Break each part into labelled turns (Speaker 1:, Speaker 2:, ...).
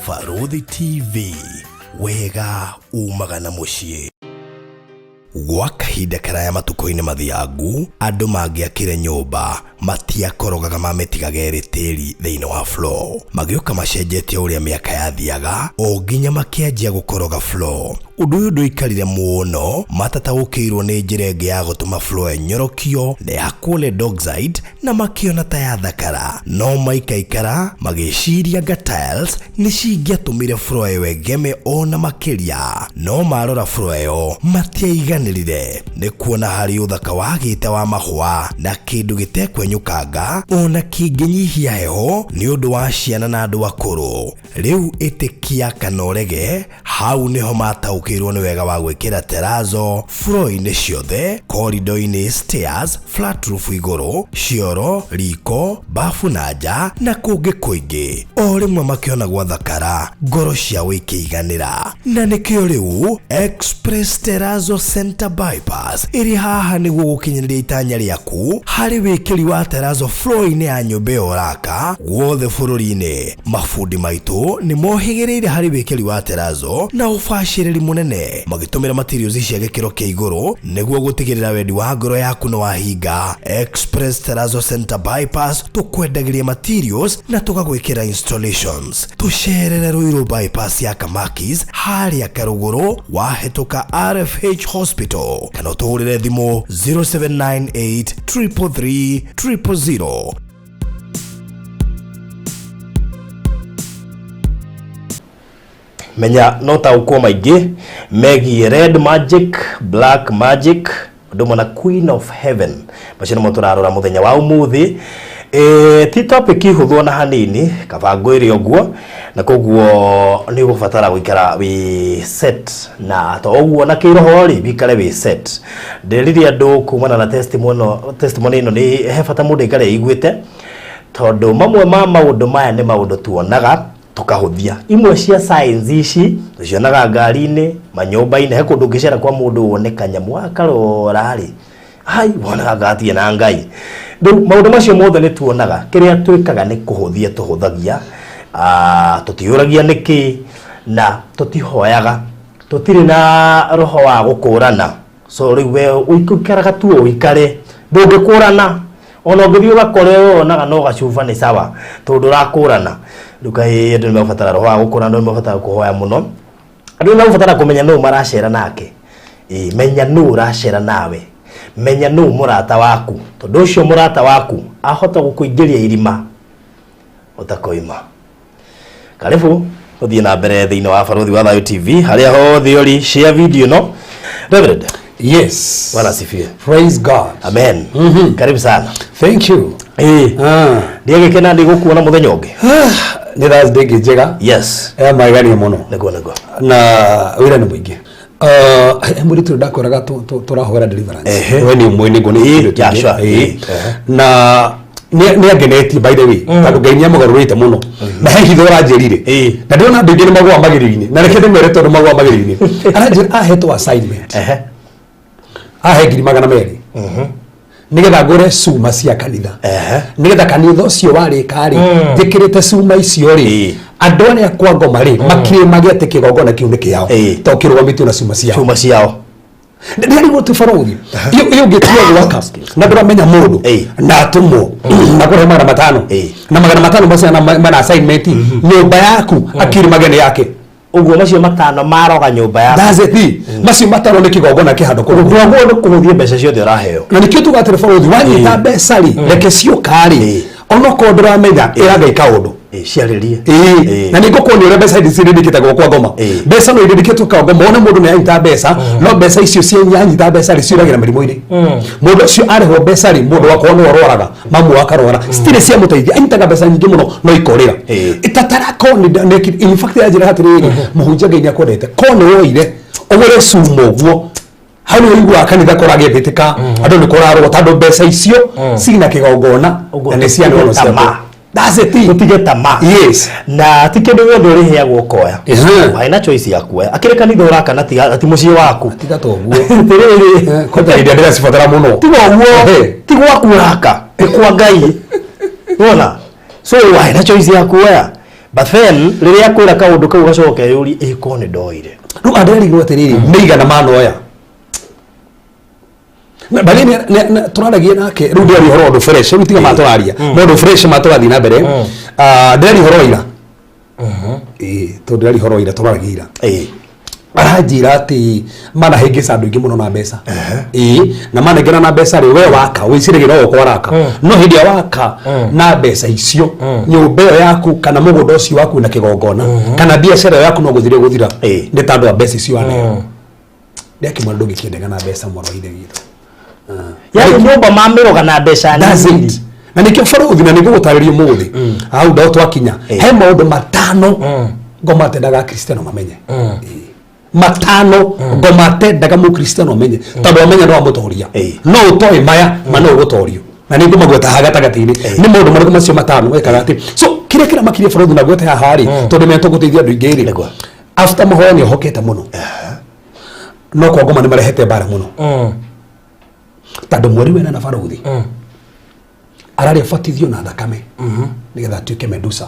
Speaker 1: Barũthi TV, wega umaga na mũciĩ. Gwa kahinda karaya matukũ-inĩ mathiangu, andũ mangĩakire nyũmba matiakorogaga mamĩtigaga ĩrĩ tĩri thĩinĩ wa floor. Magĩũka macenjetie ũrĩa mĩaka yathiaga o nginya makĩanjia gũkoroga floor. Ũndũ ũyũ ndũikarire mũno matataũkĩirwo nĩ njĩra ĩngĩ ya gũtũma floor ĩnyorokio na ĩhakwo lead oxide na makĩona ta yathakara. No maikaikara magĩciria anga tiles nĩ cingĩatũmire floor ĩyo ĩgeme o na makĩria. No marora floor ĩyo matiaiganĩrire nĩ kuona harĩ ũthaka wagĩte wa mahũa na kĩndũ gĩtekwenyũkanga ona kĩngĩnyihia heho nĩ ũndũ wa ciana na andũ akũrũ. Rĩu ĩtĩkia kana ũrege, hau nĩho mataũkĩirwo nĩ wega wa gwĩkĩra terazo floor-inĩ ciothe, corridor-inĩ, stairs, flat roof igũrũ, cioro, riko, bafu na nja na kũngĩ kũingĩ. O rĩmwe makĩona gwathakara, ngoro ciao ikĩiganĩra. Na nĩkĩo rĩu Express Terrazzo Center Bypass ĩrĩ haha nĩguo gũkinyanĩria itanya rĩaku harĩ wĩkĩri wa terrazzo floor-inĩ ya nyũmba ĩyo ũraka guothe bũrũri-inĩ. Mabundi maitũ nĩ mohĩgĩrĩire harĩ wĩkĩri wa terrazzo na ũbacĩrĩri mũnene magĩtũmĩra materials cia gĩkĩro kĩa igũrũ nĩguo gũtigĩrĩra wendi wa ngoro yaku nĩ wahinga. Express Terrazzo Center Bypass tũkwendagĩria materials na tũgagwĩkĩra installations. Tũcerere Ruiru Bypass ya Kamakis harĩa Karũgũrũ wahĩtũka RFH Hospital kana ũtũhũrĩre thimũ 0798 333 000. Menya no taũkwo maingĩ megiĩ red magic, black magic, ũndũ ũmwe na queen of heaven. Macio nĩmo tũrarora mũthenya wa ũmũthĩ. E, ti topic hũthũ ona hanini, kaba ngwĩre ũguo, na koguo nĩ ũgũbatara gũikara wĩ set, na to ũguo na kĩroho rĩ, wĩikare wĩ set. Ndĩrire andũ kumana na testimony testimony ĩno nĩ he bata mũndũ aikare aiguĩte, tondũ mamwe ma maũndũ maya nĩ maũndũ tuonaga tũkahũthia. Imwe cia signs ici tũcionaga ngari-inĩ, manyũmba-inĩ, he kũndũ ũngĩcera kwa mũndũ wone kanyamũ wakarora rĩ, hai wonaga gatirĩ na Ngai. Rĩu maũndũ macio mothe nĩ tuonaga, kĩrĩa twĩkaga nĩ kũhũthia tũhũthagia, tũtiũragia nĩkĩ na tũtihoyaga, tũtirĩ na roho wa gũkũrana. So rĩu we ũikaraga tu ũikare, ndũngĩkũrana ona ũngĩthiĩ ũgakore wonaga no gacuba nĩ sawa tondũ ndũrakũrana. Rĩu kaĩ andũ nĩ megũbatara roho wa gũkũrana, andũ nĩ megũbatara kũhoya mũno, andũ nĩ megũbatara kũmenya nũ maracera nake. Ĩĩ, menya nũ ũracera nawe, menya nũ mũrata waku, tondũ ũcio mũrata waku ahota gũkũingĩria irima ũtakoima. Karibu ũthiĩ na mbere thĩinĩ wa Barũthi wa Thayũ TV harĩa hothe ũrĩ, share video ĩno. Reverend.
Speaker 2: Yes.
Speaker 1: Bwana asifiwe.
Speaker 2: Praise God.
Speaker 1: Amen. Karibu sana.
Speaker 2: Thank you.
Speaker 1: Ĩĩ. Ndiagĩkena nĩ gũkuona mũthenya ũngĩ.
Speaker 2: Nĩ Thursday ĩngĩ njega.
Speaker 1: Yes.
Speaker 2: Ya magegania mũno.
Speaker 1: Nĩguo nĩguo.
Speaker 2: Na wĩra nĩ mũingĩ. He mũirĩtu ũrĩa ndakoraga tũrahoera deliverance. We nĩ ũmwe nĩguo nĩ mũirĩtu ũngĩ.
Speaker 1: Ehe.
Speaker 2: Na nĩ angenetie, by the way, tondũ Ngai nĩ amũgarũrĩte mũno na he hitho ũranjĩrire na ndĩrona andũ aingĩ nĩ magũa magerio-inĩ, na reke ndĩmere tondũ magũa magerio-inĩ. Aranjĩra ahetwo assignment, ahe 200,000 nigetha ngũre cuma cia kanitha, nigetha kanitha ũcio warĩka rĩ, njĩkĩrĩte cuma icio rĩ, andũ arĩa kwa ngoma rĩ makĩmage atĩ kĩgongona kĩu nĩ kĩao, tondũ kĩrũgamĩtio na cuma ciao.
Speaker 1: Cuma ciao.
Speaker 2: Ndĩrarigwo ti barũthi iyo ũngĩtua gwaka na ndũramenya mũndũ na atũmwo na kũrehe 500, na 500 macio na mana assignment nyũmba yaku akiri magene yake.
Speaker 1: Ũguo macio matano maroga nyũmba yaku.
Speaker 2: That's it. Macio matano nĩ kĩgongona kĩhandũ kũrũgũ.
Speaker 1: Ũguo nĩ kũhũthia mbeca ciothe ũraheo.
Speaker 2: Na nĩkĩo tuga atĩrĩ, barũthi, wanyita mbeca rĩ, reke ciũka rĩ, onokorwo ndũramenya, ĩra Ngai kaũndũ.
Speaker 1: Ĩĩ, ciarĩrie.
Speaker 2: Ĩĩ, na nĩ ngũkuonia ũrĩa mbeca ici cirĩndĩkĩte kwa ngoma. Mbeca no irĩndĩkĩtwo kwa ngoma, wone mũndũ nĩ anyita mbeca, no mbeca icio cia anyita mbeca rĩ, ciũragĩra mĩrimũ-inĩ. Mũndũ ũcio arĩhwo mbeca rĩ, mũndũ wakorwo nĩ arwaraga, mamu akarwara, citirĩ ciamũteithia. Anyitaga mbeca nyingĩ mũno no ikorĩra. Itatara ko nĩ in fact yanjĩra atĩrĩrĩ, mũhunjia, Ngai nĩ akwendete, ko nĩ woire ũgũre cuma ũguo hau nĩ ũiguaga kanitha kũragĩthĩtĩka, andũ nĩ kũrarwo tondũ mbeca icio cina kĩgongona.
Speaker 1: Ũguo
Speaker 2: Na nĩ cia
Speaker 1: tũtige
Speaker 2: nĩ
Speaker 1: tamaa.
Speaker 2: That's it.
Speaker 1: Tũtige tamaa. Na ti kĩndũ gĩothe ũrĩheagwo ũkoya. Warĩ na choice ya kuoya akĩrĩ kanitha ũraka na ti mũciĩ waku.
Speaker 2: Tiga to ũguo.
Speaker 1: Atĩrĩrĩ.
Speaker 2: Kwanja hĩndĩ ĩrĩa ndĩracibatara mũno.
Speaker 1: Tiga ũguo. Ti gwaku ũraka, nĩ kwa Ngai, wona? So warĩ na choice ya kuoya.
Speaker 3: But then rĩrĩa akwĩra kaũndũ kau gacoke eyũrie, ĩ ko nĩ ndoire.
Speaker 2: Rĩu andĩrarigwo atĩrĩrĩ, nĩ igana manoya na bali tũraragia nake rĩu ndĩraria ũhoro wa ũndũ fresh rĩu tiga matũraria no ũndũ fresh matũrathiĩ na mbere. Ah, ndĩraria ũhoro wa ira. Ĩĩ, tondũ ndĩraria ũhoro wa ira, tũraragia ira. Aranjĩra atĩ manahĩngĩca andũ aingĩ mũno na mbeca. Ĩĩ, na manengera na mbeca rĩ, we waka wĩciragia no gũkorwo araka, no hĩndĩ ĩrĩa waka na mbeca icio nyũmba ĩyo yaku kana mũgũnda ũcio waku na kĩgongona kana biacara ĩyo yaku no gũthira gũthira nĩ tondũ wa mbeca icio waneo. Ndakĩmwĩra ndũngĩkĩendaga na mbeca, mwana wa ithe witũ.
Speaker 3: Yani nyũmba mamĩroga na mbeca
Speaker 2: That's
Speaker 3: nini.
Speaker 2: it. Na nĩkĩo barũthi na nĩngũgũtarĩria ũmũthĩ hau ndao twakinya he maũndũ matano ngoma atendaga Akristiano mamenye. Ĩĩ. Matano ngoma atendaga mũkristiano amenye, tondũ amenya no amũtoria. No ũtoĩ maya ma no ũgũtorio, na nĩ ngũmagweta haha gatagatĩ-inĩ nĩ maũndũ marĩkũ macio matano wekaga atĩ. So kĩrĩa kĩramakirie barũthi na ngwete haha rĩ, tondũ menya tũgũteithia andũ aingĩ rĩ, after mahoya nĩ ohokete mũno, no kwa ngoma nĩ marehete mbara mũno, tondũ mweri wena na barũthi ararĩa batithio na thakame nĩgetha atuĩke Medusa.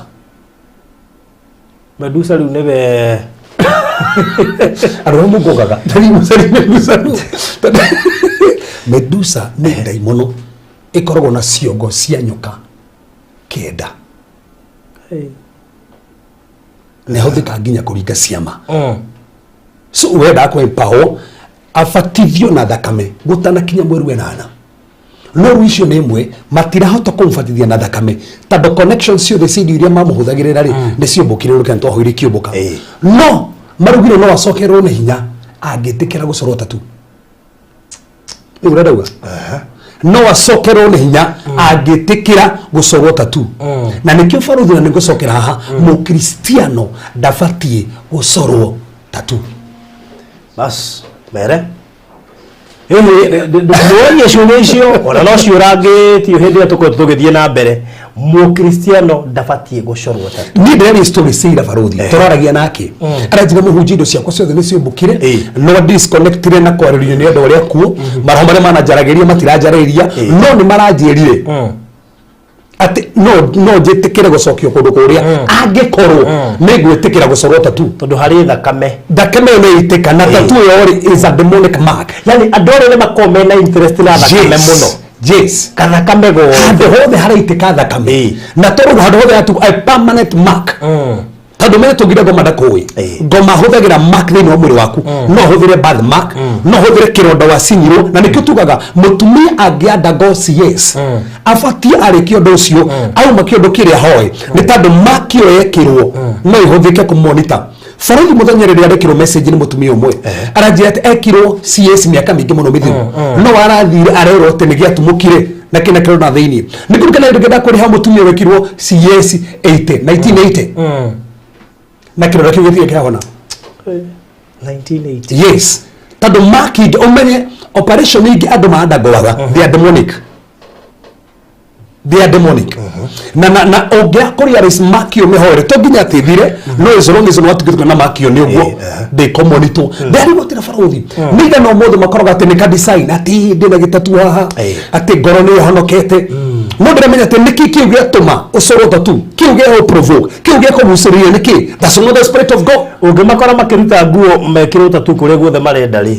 Speaker 3: Medusa rĩu nĩwe?
Speaker 2: Andũ arĩa mũngogaga ndari Medusa rĩu. Medusa nĩ ndaimono ĩkoragwo na ciongo cia nyoka 9 na ĩhũthĩkaga nginya kũringa ciama. So wendaga kũ abatithio na thakame gũtanakinya mweri wenana, no rĩu icio nĩ imwe matirahota kũmũbatithia na thakame tondũ connection ciothe cia indo iria mamũhũthagĩrĩra rĩ nĩ ciũmbũkire rũkena twahoire ikiũmbũka. No marugire no acokerwo nĩ hinya angĩtĩkĩra gũcorwo tattoo. Rĩu ũrĩa ndauga, no acokerwo nĩ hinya angĩtĩkĩra gũcorwo tattoo, na nĩkĩo barũthi na nĩngũcokera haha, mũkristiano ndabatiĩ gũcorwo tattoo.
Speaker 3: Bas mere ndũrie ciũria icio ona no ciũrangĩtio hĩndĩ ĩrĩa tũkoretwo tũgĩthiĩ na mbere. Mũkristiano ndabatiĩ gũcorwo tattoo.
Speaker 2: Niĩ ndĩraria story cia barũthi tũraragia nake, aranjĩra mũhunjia indo ciakwa ciothe nĩ ciũmbũkire, no disconnectire na kwarĩrio nĩ andũ arĩa kuo maroho marĩa mananjaragĩria matiranjarĩria, no nĩ maranjĩrire atĩ no njĩtĩkĩre gũcokio kũndũ kũrĩa angĩkorwo nĩ ngwĩtĩkĩra gũcorwo tattoo.
Speaker 3: Tondũ harĩ thakame.
Speaker 2: Thakame ĩyo nĩ ĩitĩka na tattoo ĩyo rĩ is a demonic mark.
Speaker 3: Yani andũ arĩa nĩ makoragwo mena interest na thakame mũno. Kathakame gothe.
Speaker 2: Handũ hothe haraitĩka thakame na tondũ handũ hothe hatu a permanent mark, tondũ menye tũngire ngoma ndakũĩ. Ngoma hũthagĩra mark thĩinĩ wa mwĩrĩ waku, no hũthĩre birth mark, no hũthĩre kĩronda wacinyirwo, na nĩkĩo tugaga mũtumia angĩanda go CS abatiĩ arĩkie ũndũ ũcio auma kĩũndũ kĩrĩa hoe, nĩ tondũ mark ĩyo yekĩrwo no ĩhũthĩke kũmonita borithi. Mũthenya rĩrĩa arekĩrwo message nĩ mũtumia ũmwe, aranjĩra atĩ ekirwo CS mĩaka mĩingĩ mũno mĩthiru, no arathire arerwo atĩ nĩ gĩatumũkire na kĩna kĩrona thĩinĩ. Nĩ kũrikana hĩndĩ ngenda kũrĩha mũtumia wekirwo CS 80 1980 na kĩronda kĩu gĩtirĩ kĩahona.
Speaker 3: 1980?
Speaker 2: Yes, tondũ mark ingĩ ũmenye operation ingĩ andũ maandangwaga, they are demonic, they are demonic. Na ũngĩakũria mark ĩyo mĩhoere to nginya atĩ ĩthire, no as long as nĩwatigĩtwo na mark ĩyo nĩ ũguo ndĩkomonitwo ndĩarigwo atĩ na barũthi nĩ igana ũmũthĩ makoraga atĩ nĩ ka design atĩ ndĩna gĩtatu haha atĩ ngoro nĩ ĩhonokete, no ndĩramenya atĩ nĩkĩ kĩu gĩatũma ũcorwo tattoo, kĩu gĩa provoke, kĩu gĩa kũgucĩrĩria nĩkĩ? That's not the spirit of God.
Speaker 3: Ũngĩmakora makĩruta nguo mekĩrwo tattoo kũrĩa guothe marenda rĩ,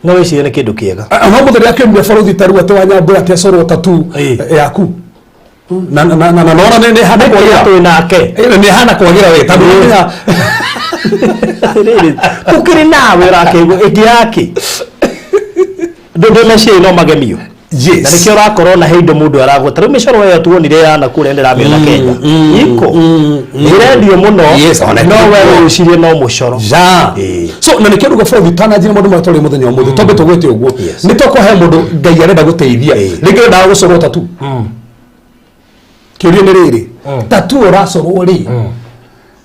Speaker 3: no wĩcirie nĩ kĩndũ kĩega.
Speaker 2: No mũthenya akĩumia barũthi tarĩu atĩ wanyambũra atĩ acorwo tattoo yaku na nona nĩ hana kwagĩra.
Speaker 3: Twĩ nake.
Speaker 2: Nĩ hana kwagĩra we tondũ nĩmenya.
Speaker 3: Atĩrĩrĩ, tũkĩrĩ nawe ũrakĩigua ĩngĩ yake ndũ meciria no magemio. Na nĩkĩo ũrakora ona he indo mũndũ aragweta rĩu mĩcoro ĩyo tuonire ya nakũrĩa ndĩramĩona Kenya iko ĩrendio mũno.
Speaker 2: Yes, ona
Speaker 3: no we wĩcirie no mũcoro.
Speaker 2: Ja. So na nĩkĩo ruga bũrũri tananjĩra maũndũ marĩa twarĩ mũthenya wa ũmũthĩ twambe tũgwĩte ũguo nĩ tũkũhe mũndũ Ngai arenda gũteithia rĩngĩ ũrendaga gũcorwo tattoo. Kĩũria nĩ rĩrĩ, tattoo ũracorwo rĩ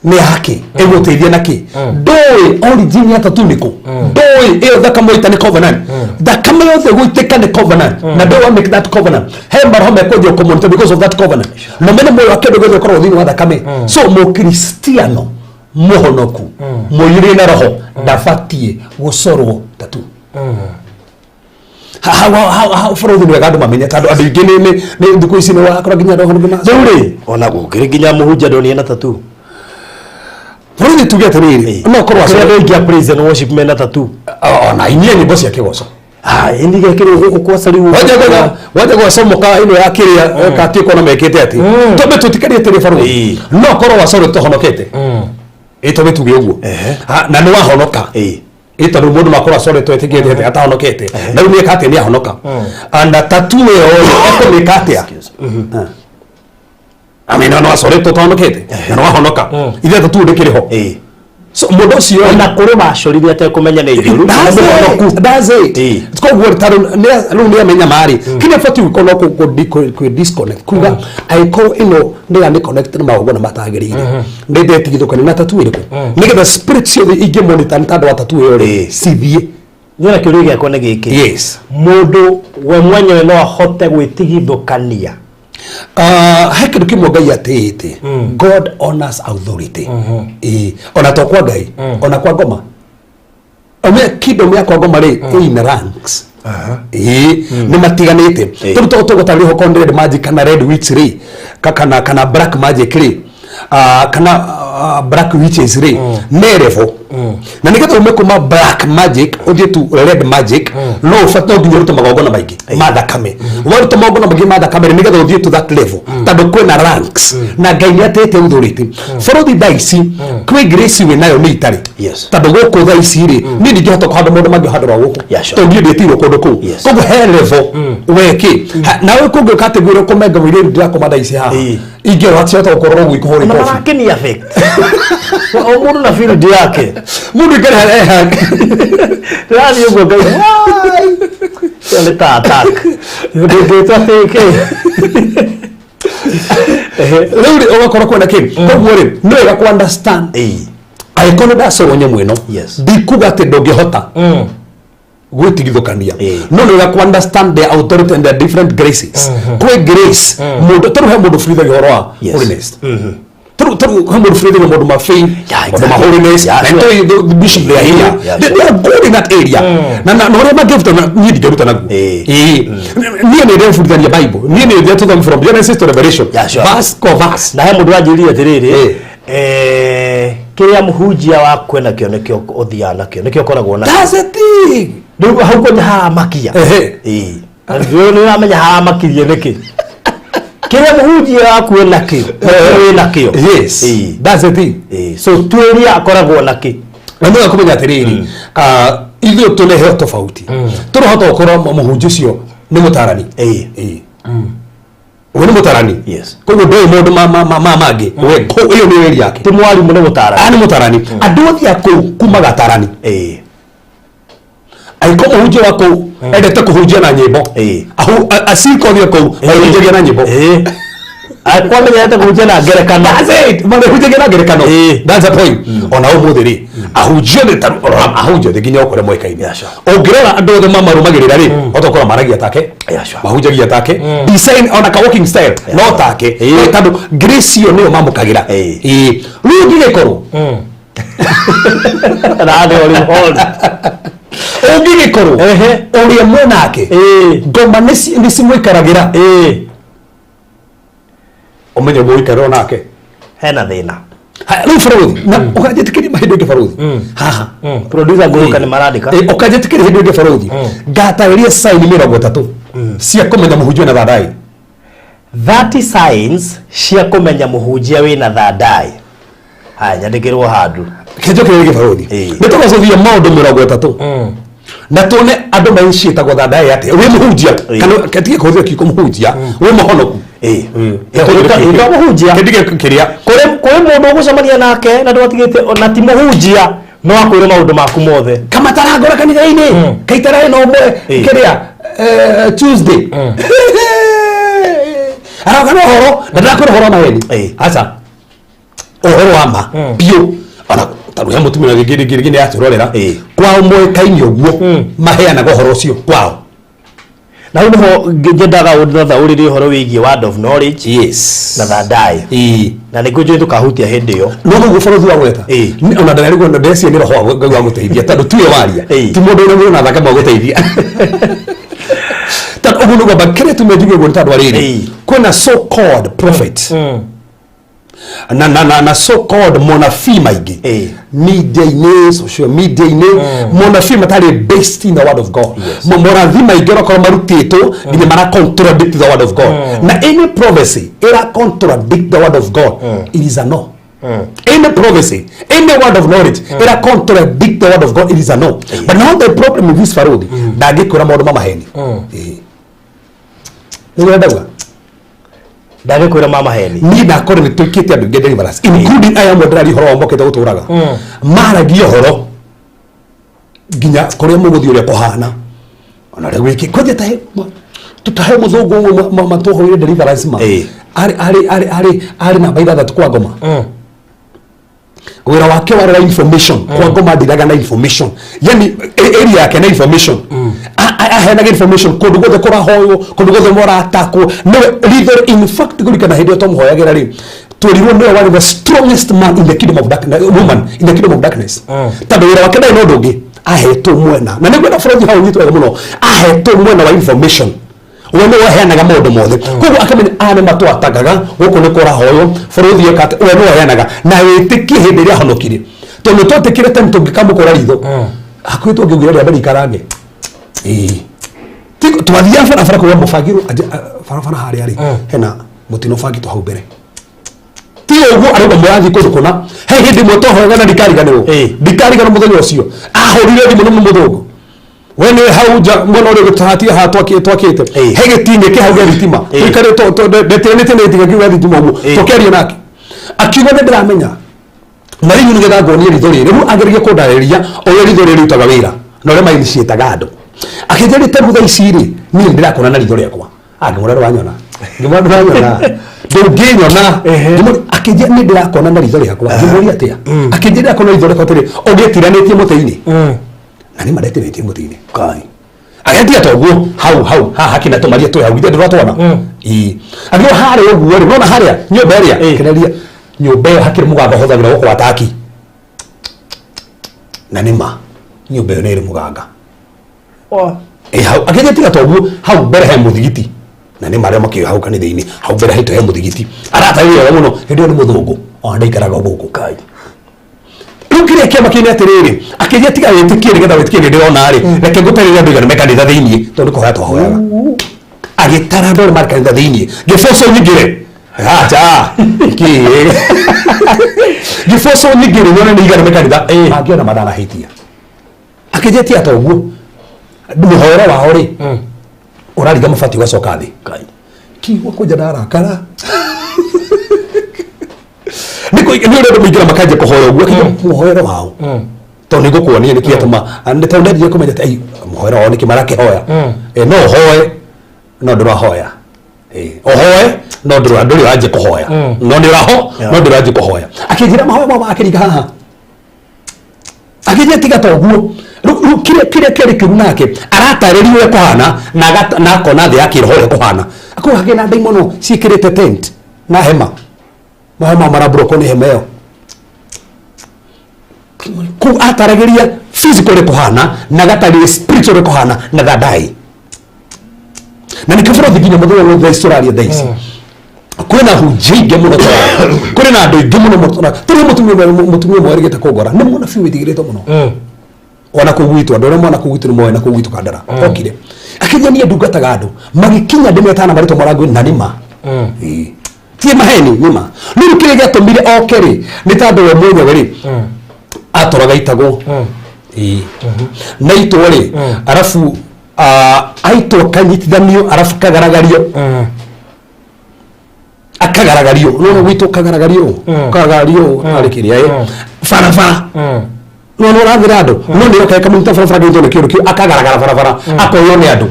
Speaker 2: nĩ yake ĩgũteithia na kĩ? Ndũĩ origin ya tattoo nĩkũ, ndũĩ ĩyo thakame waita nĩ covenant, thakame yothe gũitĩka nĩ covenant, na ndũĩ wa make that covenant he maroho mekwenjia kũmonitor because of that covenant, na mene muoyo wa kĩndũ gĩothe ũkoragwo thĩinĩ wa thakame. So mũkristiano mũhonoku mũiyũrie na roho ndabatiĩ gũcorwo tattoo. Bũrũri nĩ wega andũ mamenye, tondũ andũ aingĩ nĩ thikũ ici nĩ wakora nginya roho nĩ
Speaker 3: rĩu rĩ ona gũkĩrĩ nginya mũhunjia ndonire na tattoo.
Speaker 2: Bũrũri tuge atĩrĩrĩ, no korwo
Speaker 3: Kũrĩ andũ aingĩ a praise and worship mena tattoo.
Speaker 2: Ona inyuĩ nyĩmbo cia kĩgoco.
Speaker 3: Ah, ĩni gekĩrwo gũkũ kwa cariũ.
Speaker 2: Wanja kwa wanja kwa somoka ĩno ya kĩrĩa katiĩ kona mekĩte atĩ twambe tũtikarie atĩrĩ barũthi, no korwo wacorwo tũhonokete, ĩ twambe tuge ũguo. Ha, na nĩ wahonoka, ĩ tondũ mũndũ no akorwo acoretwo etĩkĩte atĩ atahonokete, na rĩu nĩeka atĩa? Nĩ ahonoka na tatu ĩyo rĩ, ekũmĩka atĩa? Amina, no acoretwo ũtahonokete na nĩ wahonoka, ithe tatu ndĩkĩrĩ ho. So mũndũ ũcio
Speaker 3: Ona kũrĩ wacorire atekũmenya nĩ njũru.
Speaker 2: That's
Speaker 3: Na mũhonoku.
Speaker 2: it. That's it. Koguo tondũ rĩu nĩ amenya marĩ kĩrĩa batiĩ gũkorwo no kwĩ disconnect, kuga angĩkorwo ĩno ndĩra nĩ connect na magongona matagĩrĩire, nĩ ndetigithũkania na tatu ĩrĩkũ, nĩgetha spirit ciothe ingĩ monitor nĩ tondũ wa tatu ĩyo rĩ, cithiĩ.
Speaker 3: Niĩ na kĩũria gĩakwa nĩ gĩkĩ.
Speaker 2: Yes.
Speaker 3: Mũndũ we mwenyewe no ahote gwĩtigithũkania?
Speaker 2: He kĩndũ kĩmwe Ngai atĩĩte. God honors authority. Ĩĩ, ona to kwa Ngai, ona kwa ngoma. Ome kingdom ya kwa ngoma rĩ, ĩ in ranks. Ĩĩ, nĩ matiganĩte. Tondũ to tũgũtarĩria okorwo nĩ red magic kana red witch rĩ, kana black magic rĩ, kana black witches rĩ, nĩ level. Na nĩgetha ume kuma black magic ũthiĩ tu red magic, no ũbata no nginya ũrute magongona maingĩ ma thakame. Waruta magongona maingĩ ma thakame rĩ, nĩgetha ũthiĩ to that level, tondũ kwĩna ranks na Ngai nĩ atĩte authority. Bũrũri thaa ici kwĩ grace wĩ nayo nĩ itarĩ. Tondũ gũkũ thaa ici rĩ, niĩ ndingĩhota kũhanda maũndũ mangĩhandũra gũkũ, tondũ niĩ ndĩtirwo kũndũ kũu. Koguo he level wekĩ nawe kũngĩũka atĩ ngwĩre ũkome ngamũire ndĩrakoma thaa ici haha, ingĩhota ciahota gũkorwo ũguo ikũhũra
Speaker 3: Na
Speaker 2: ikobi.
Speaker 3: marakĩni affect o mũndũ na field yake.
Speaker 2: Mũndũ ikare harĩa hake.
Speaker 3: Ndĩrathiĩ ũguo ngai ĩyo nĩ ta attack ndĩngĩtwo atĩ kĩ.
Speaker 2: Rĩu rĩ, ũgakorwo kwĩna kĩ. Koguo rĩ, nĩ wega ku understand angĩkorwo nĩ ndacorwo nyamũ ĩno, ndikuga atĩ ndũngĩhota gwĩtigithũkania, no nĩ wega ku understand their authority and their different graces. Kwĩ grace mũndũ, tarĩu he mũndũ bundithagia ũhoro wa holiness. Tarĩu he mũndũ bundithagia maũndũ ma faith, maũndũ ma holiness, na nĩtũĩ the bishop, they are here. They are good in that area, na ũrĩa mangĩruta na niĩ ndingĩruta naguo. Ĩĩ, niĩ nĩ ndĩrebundithania Bible, niĩ nĩ ndĩratũthoma from Genesis to Revelation, verse kwa verse.
Speaker 3: Na he mũndũ wanjĩrire atĩrĩrĩ, kĩrĩa mũhunjia waku enakĩo nĩkĩo ũthiaga nakĩo, nĩkĩo ũkoragwo nakĩo.
Speaker 2: That's the thing.
Speaker 3: Rĩu hau kwanja haramakia. Ĩĩ. Na nĩ ũramenya haramakirie nĩkĩ. Kĩrĩa mũhunjia waku enakĩo nĩkĩo wĩ nakĩo.
Speaker 2: That's the thing.
Speaker 3: Ĩĩ. So tuĩria akoragwo nakĩ.
Speaker 2: Na nĩ wega kũmenya atĩrĩrĩ, ithuĩ tũneheo tofauti. Tũrahota gũkorwo mũhunjia ũcio nĩ mũtarani. Ĩĩ. We nĩ mũtarani. Koguo ndoĩ maũndũ ma mangĩ. We ĩyo nĩ area yake.
Speaker 3: Ti mwarimũ, nĩ mũtarani.
Speaker 2: Ah, nĩ mũtarani. Andũ othe a kũu kumaga atarani. Angĩkorwo mũhunjia wa kũu endete kũhunjia na nyĩmbo, acirika othe a kũu marĩhunjagia na nyĩmbo.
Speaker 3: Kwamenyerete kũhunjia na ngerekano.
Speaker 2: That's it. Marĩhunjagia na ngerekano. That's the point. Ona ũmũthĩ rĩ, ahunjia othe, rora ahunjia othe nginya ũkore moĩkaine, ũngĩrora andũ othe mamarũmagĩrĩra rĩ, otokorwo maragia take, mahunjagia take, design ona ka walking style no take. Tondũ grace ĩyo nĩyo mamũkagĩra. Ĩĩ, rĩu ũngĩgĩkorwo
Speaker 3: Rathe ũrĩ hall.
Speaker 2: Ũngĩgĩkorwo ũrĩa mwenake ngoma nĩ cimũikaragĩra, ũmenye mũikarĩro nake
Speaker 3: hena thĩna.
Speaker 2: Haya, rĩu barũthi na ũkanjĩtĩkĩria mahinda ĩngĩ barũthi haha.
Speaker 3: Producer ngũrũka nĩ marandĩka.
Speaker 2: Ũkanjĩtĩkĩria hĩndĩ ĩngĩ barũthi, ngatarĩria sign 30 cia kũmenya mũhunjia na thandai.
Speaker 3: 30 signs cia kũmenya mũhunjia wĩna thandai. Haya, nyandĩkĩrwo handũ.
Speaker 2: Kĩnjũkĩrĩria gĩ barũthi. Nĩ tũgacũthia maũndũ 30 na tuone andũ maiciĩtagwo thandai atĩa. Wĩ mũhunjia kana ketige kũhũthĩra kiugo mũhunjia, wĩ mũhonoku.
Speaker 3: Ĩta mũhunjia.
Speaker 2: Kĩndige kĩrĩa
Speaker 3: Kũrĩ mũndũ ũgũcemania nake na ndwatigĩte na ti mũhunjia, no akwĩre maũndũ maku mothe.
Speaker 2: Kamatarangora kanitha-inĩ kaitara ĩno ũmwe kĩrĩa, Tuesday aroka na ũhoro na ndakwĩra ũhoro wa maheni. Aca, ũhoro wa ma biũ. Ona tondũ he mũtumia rĩngĩ rĩngĩ rĩngĩ nĩ atũrorera kwao moĩkaine ũguo, maheanaga ũhoro ũcio kwao.
Speaker 3: Na hau nĩho nyendaga ũthathaũrĩre ũhoro wĩgiĩ word of knowledge na thandai, na nĩguo njũĩ tũkahutia hĩndĩ ĩyo.
Speaker 2: No ũguo bũrũri wa gweta, ona ndarĩguo ndeciria nĩ roho wa Ngai wa gũteithia, tondũ tiwe waria, ti mũndũ ũrĩa mwĩna thakame wa gũteithia, tondũ ũguo nĩguo kĩrĩa tume njuge ũguo nĩ tondũ wa rĩrĩ, kwĩna so called prophet. Na so called monabii maingĩ media-inĩ, social media-inĩ, monabii matarĩ based in the word of God. Morathi maingĩ ũrakorwo marutĩtwo nginya mara contradict the word of God, na any prophecy ĩra contradict the word of God, it is a no. Any prophecy, any word of knowledge ĩra contradict the word of God, it is a no. But now the problem with this farodi, ndangĩkwĩra maũndũ ma maheni. Nĩguo ndauga.
Speaker 3: Ndagĩkwĩra ma maheni.
Speaker 2: Niĩ ndakora nĩ twĩkĩte andũ aingĩ deliverance, including aya amwe ndĩraria ũhoro wao mokĩte gũtũraga, maragia ũhoro nginya kũrĩa mũgũthiĩ, ũrĩa kũhana, ona ũrĩa gwĩkĩ kwanja tahe tũtahe mũthũngũ ũmwe matũhoire deliverance ma arĩ namba 6 kwa ngoma. Wĩra wake warĩ wa information kwa ngoma, ndiraga na information, yani area yake na information. Aheanaga information kũndũ guothe kũrahoywo, kũndũ guothe mũratakwo nĩwe ritho. In fact, kũrikana hĩndĩ ĩyo twamũhoyagĩra rĩ, twerirwo nĩwe warĩ the strongest man in the kingdom of darkness, woman in the kingdom of darkness, tondũ wĩra wake ndarĩ na ũndũ ũngĩ, ahetwo mwena na nĩguo na bũrũri hau nyitwo wega mũno, ahetwo mwena wa information, we nĩwe aheanaga maũndũ mothe. Koguo akamenya aya nĩ matwatangaga gũkũ, nĩ kũrahoywo bũrũri eka atĩ, we nĩwe aheanaga na wĩtĩkie hĩndĩ ĩrĩa ahonokire, tondũ twetĩkire tene tũngĩkamũkũra ritho hakuhĩ tũngĩugire rĩa mbere ikarange. Ĩĩ. Twathiaga barabara kũrĩa mũbangirwo barabara harĩa rĩ, hena mũtino ũbangĩtwo hau mbere, ti ũguo arauga mũrathiĩ kũndũ kũna. He hĩndĩ ĩmwe twahoyaga na ndikariganĩrwo, ndikariganĩrwo mũthenya ũcio ahũrire thimũ nĩ mũthũngũ, we nĩ hau nja mwena ũrĩa tũhatia haha twakĩte, he gĩtingĩ kĩ hau gĩa thitima, tũikarĩte ndeteanĩte na gĩtingĩ kĩu gĩa thitima ũguo, tũkĩaria nake akiuga nĩ ndĩramenya na rĩu nĩgetha nguonie ritho rĩrĩ. Rĩu ageragia kũndarĩria ũrĩa ritho rĩrĩ rĩrutaga wĩra na ũrĩa mainiciĩtaga andũ. Akĩnjĩra ta rĩu thaa ici rĩ, niĩ nĩ ndĩrakona na ritho rĩakwa. Ngĩmwĩra ndũranyona, ngĩmwĩra ndũranyona, ndũngĩnyona. Akĩnjĩra nĩ ndĩrakona na ritho rĩakwa. Ngĩmũria atĩa? Akĩnjĩra ndĩrakona ritho rĩakwa atĩrĩ, ũgĩtiranĩtie mũtĩ-inĩ, na nĩ maretirĩtie mũtĩ-inĩ. Kai agetia toguo hau hau haha hakina tũmaria twĩ hau, githĩ ndũratwona? Ĩĩ, akiuga harĩa ũguo rĩ, nona harĩa nyũmba ĩrĩa kereria nyũmba ĩyo hakĩrĩ mũganga ũhũthagĩra gũkũ ataki, na nĩ ma nyũmba ĩyo nĩ ĩrĩ mũganga. Ĩ hau akĩnjia tiga toguo hau mbere he mũthigiti, na nĩ marĩa makĩoya hau kanitha-inĩ hau mbere haitũ he mũthigiti. Aratarĩria wega mũno hĩndĩ ĩyo nĩ mũthũngũ ona ndaikaraga gũkũ. Kai rĩu kĩrĩa kĩama kĩnĩ atĩrĩrĩ, akĩnjia tiga wĩtĩkie, nĩgetha wĩtĩkie nĩ ndĩrona rĩ, reke ngũtarĩrie andũ igana me kanitha thĩiniĩ, tondũ kũhoya twahoyaga. Agĩtara andũ arĩa marĩ kanitha thĩiniĩ, ngĩboco nyingĩre acha kĩ ngĩboco nyingĩre nyone nĩ igana me kanitha mangĩona matanahĩtia. Akĩnjia tiga toguo mũhoere wao rĩ, ũrariga mabati ũgacoka thĩ. Kiugo kũnja ndarakara nĩ nĩ ũrĩa andũ maingĩra makanjia kũhoya ũguo. Akĩnjia mũhoere wao, tondũ nĩ ngũkuonia nĩkĩ gĩatũma, nĩ tondũ ndendire kũmenya atĩ ai mũhoere wao nĩkĩ marakĩhoya. No ũhoe no ndũrahoya. Ũhoe no ndũrĩ ũranjia kũhoya, no nĩ ũraho no ndũrĩ ũranjia kũhoya. Akĩnjĩra mahoya mao makĩringa haha, akĩnjĩra tiga toguo. Rĩu kĩrĩa kĩarĩ kĩũru nake aratarĩria ũrĩa kũhana na akona thĩ ya kĩroho ũrĩa kũhana, akauga hagĩ na ndaimono ciĩkĩrĩte tent na hema, mahema maraburokwo nĩ hema ĩyo. Kũu ataragĩria physical ũrĩa kũhana na agatarĩria spiritual ũrĩa kũhana na thadai, na nĩkĩo bũrũri nginya mũthenya ũyũ thaa ici tũraria, thaa ici kwĩna hunjia ingĩ mũno tũraria, kũrĩ na andũ aingĩ mũno tũrĩ mũtumia ũmwe erĩgĩte kũngora, nĩ mũnabii wĩtigĩrĩtwo mũno ona kũu gwitũ, andũ arĩa mona kũu gwitũ nĩ moĩ na kũu gwitũ Kandara. Okire akĩnjia niĩ ndungataga andũ magĩkinya ndĩmetana marĩtwa marangu, na nĩ ma. Ĩĩ. Ti maheni, nĩ ma. Rĩu kĩrĩa gĩatũmire oke rĩ, nĩ tondũ we mwenyewe rĩ atũraga itagwo. Ĩĩ. Na itwo rĩ, arabu aitwo kanyitithanio, arabu kagaragario, akagaragario no gwitwo kagaragario, kagaragario arĩ kĩrĩa ĩ barabara, no no ũrathĩra andũ, no nĩ oka ĩkamũnyita barabara kĩnyitwo nĩ kĩũndũ kĩu, akagaragara barabara, akoywo nĩ andũ,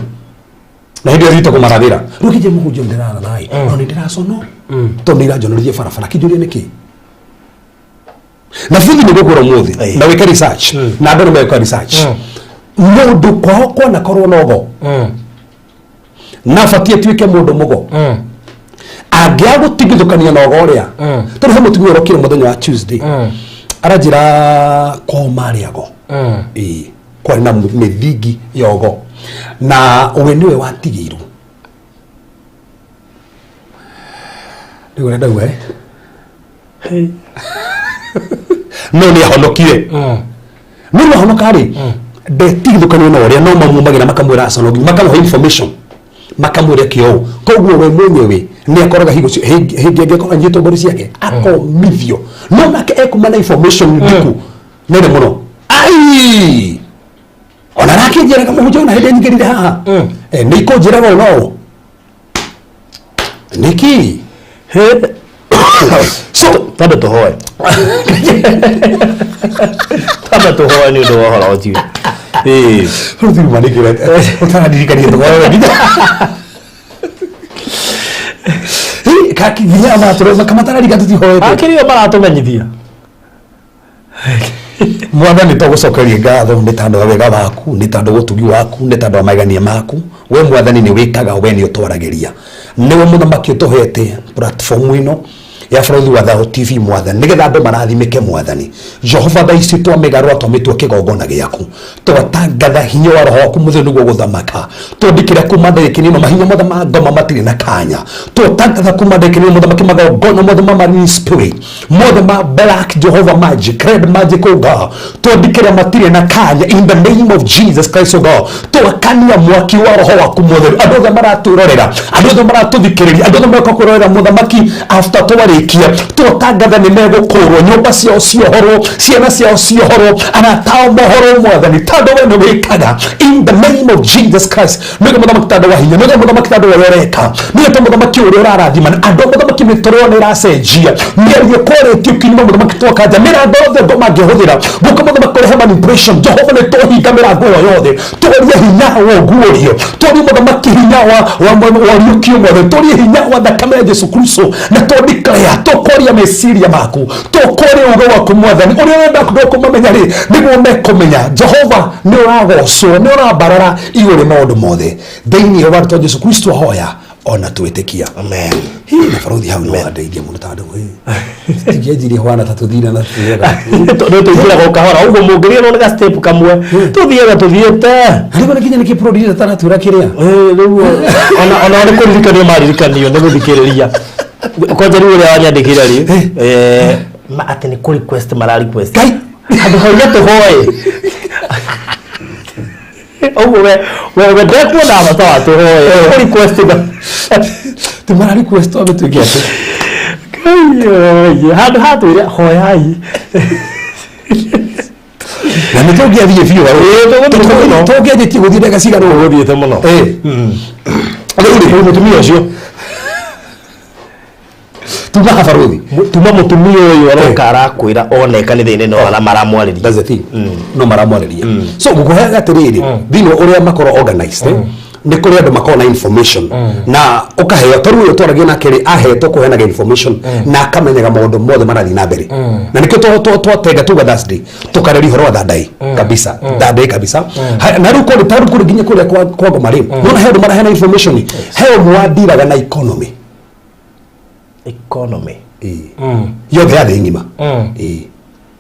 Speaker 2: na hĩndĩ ĩyo thiĩte kũmarathĩra. Rĩu kĩnjĩ mũhunjia ndĩrara naĩ no nĩ ndĩracono tondũ nĩ iranjonorithia barabara. Kĩnjũria nĩkĩ na bithi nĩ gũkwĩra ũmũthĩ na wĩke research, na andũ nĩ meka research, mũndũ kwao kwanakorwo nogo na batie tuĩke mũndũ mũgo angĩaga gũtigithũkania na ũgo ũrĩa, tondũ he mũtumia ũrokire mũthenya wa Tuesday aranjĩra kwao marĩ ago. Ĩĩ, kwarĩ na mĩthingi ya ũgo na we nĩwe watigĩirwo. Rĩu ũrĩa ndauga, eh? No nĩ ahonokire. No nĩ ahonoka rĩ, ndetigithũkanio na ũrĩa no mamumagĩra, makamwĩra aca, no nginya makamũhe information, makamwĩra kĩo. Koguo we mwenyewe nĩ akoraga hingo hĩndĩ ĩngĩ akorwo anyitwo mbaru ciake akomithio, no nake ekuma na information ndiku nene mũno. Ai, ona arakĩnjĩraga mũhunjia, ona hĩndĩ nyingĩrire haha. Nĩ ikũnjĩraga ũno nĩkĩ. So
Speaker 3: Twambe tũhoe, twambe tũhoe nĩ ũndũ wa ũhoro ũcio. Ĩĩ.
Speaker 2: Rĩu thiruma nĩkĩra ũtarandirikania tũkorwo nginya kakinya matũrema kamatararika tũtihoete.
Speaker 3: Akĩrĩ o maratũmenyithia.
Speaker 2: Mwathani, tũgũcokerie ngatho nĩ tondũ wa wega waku, nĩ tondũ wa ũtugi waku, nĩ tondũ wa magegania maku. We Mwathani nĩ wĩkaga, we nĩ ũtwaragĩria, nĩwe Mũthamaki ũtũhete platform ĩno ya Bũrũri wa Thao TV, Mwathani, nĩgetha andũ marathimĩke. Mwathani Jehova, thaa ici twamĩgarũra, twamĩtua kĩgongona gĩaku, twatangatha hinya wa Roho waku Mũtheru nĩguo gũthamaka. Twandĩkĩra kuma ndagĩka ĩno mahinya mothe ma ngoma matirĩ na kanya. Twatangatha kuma ndagĩka ĩno, Mũthamaki, magongona mothe ma marine spirit, mothe ma black Jehovah magic, red magic, oh God, twandĩkĩra matirĩ na kanya in the name of Jesus Christ, oh God. Twakania mwaki wa Roho waku Mũtheru. Andũ othe maratwĩrorera, andũ othe maratũthikĩrĩria, andũ othe maroka kwĩrorera, Mũthamaki, after twarĩkia, twatangatha nĩ megũkũrwo, nyũmba ciao ciohorwo, ciana ciao ciohorwo, aratao mohorwo, Mwathani, tondũ we nĩ wĩkaga in the name of Jesus Christ. Nĩwe Mũthamaki tondũ wa hinya, nĩwe Mũthamaki tondũ wa ũrĩa ũreka, nĩwe ta Mũthamaki ũrĩa ũrarathima andũ. Mũthamaki, mĩtũrĩre nĩ ĩracenjia, mĩario kwarĩtio kinyuma, Mũthamaki, twakanja mĩrango yothe ngoma ngĩhũthĩra gũka, Mũthamaki, kũrehe manipulation. Jehova, nĩ twahinga mĩrango ĩyo yothe. Twaria hinya wa ũguũrio, twarie, Mũthamaki, hinya wa ũriũkio, Mwathani, twarie hinya wa thakame ya Jesu Kristo, na twa declare tũkwaria meciria maku, tũkwaria uge waku, Mwathani, ũrĩa ũrenda andũ kũmamenya rĩ, nĩguo mekũmenya. Jehova, nĩ ũragocwo, nĩ ũrambarara igũrũ maũndũ mothe, thĩinĩ wa rĩtwa Jesu Kristo ahoya ona twĩtĩkia.
Speaker 1: Amen.
Speaker 2: Hii na barothi hau no wandeithia mũno, tondũ tingĩanjirie hwana ta tũthire na tũthiaga.
Speaker 3: Nĩ tũingĩraga o kahora ũguo, mũngĩrĩrwo nĩ ga step kamwe, tũthiaga tũthiĩte.
Speaker 2: Harĩ nginya nĩkĩ producer taratwĩra kĩrĩa.
Speaker 3: Ĩĩ, rĩu ona nĩ kũririkanio maririkanio nĩ gũthikĩrĩria kwanja. Rĩu ũrĩa wanyandĩkĩra rĩ, atĩ nĩ kũ request mara request.
Speaker 2: Ngai.
Speaker 3: Handũ hauge tũhoe ũguo, we ndekuona bata wa tũhoe, kũ request na
Speaker 2: Ti mara request twambe tuĩke atĩ
Speaker 3: Kai, handũ hatwĩre hoyai.
Speaker 2: Na nĩ tũngĩathiĩ biũ.
Speaker 3: Ĩĩ, tũgũthiĩ mũno.
Speaker 2: Tũngĩanjĩtie gũthiĩ ndagĩka cigana ũguo.
Speaker 3: Ũgũthiĩte mũno.
Speaker 2: Rĩu rĩ,
Speaker 3: rĩu mũtumia ũcio
Speaker 2: tuma habaruthi.
Speaker 3: Tuma mũtumia ũyũ aroka arakwĩra one kanitha-inĩ no ara maramwarĩria.
Speaker 2: That's the thing, no maramwarĩria. So ngũkũheaga atĩrĩrĩ, thĩinĩ wa ũrĩa makorwo organized, nĩ kũrĩ andũ makorwo na information na ũkaheo. Tarĩu ũyũ twaragia nake rĩ, ahetwo kũheanaga information na akamenyaga maũndũ mothe marathiĩ na mbere, na nĩkĩo twatenga tuga Thursday tũkareria ũhoro wa Thursday kabisa, Thursday kabisa. Na rĩu kũrĩ tarĩu kũrĩ nginya kũrĩa kwa ngoma rĩ, nona he andũ maraheana information, he ũmwe wandiraga na economy.
Speaker 3: Economy.
Speaker 2: Ĩĩ. Yothe ya thĩ ng'ima. Ĩĩ,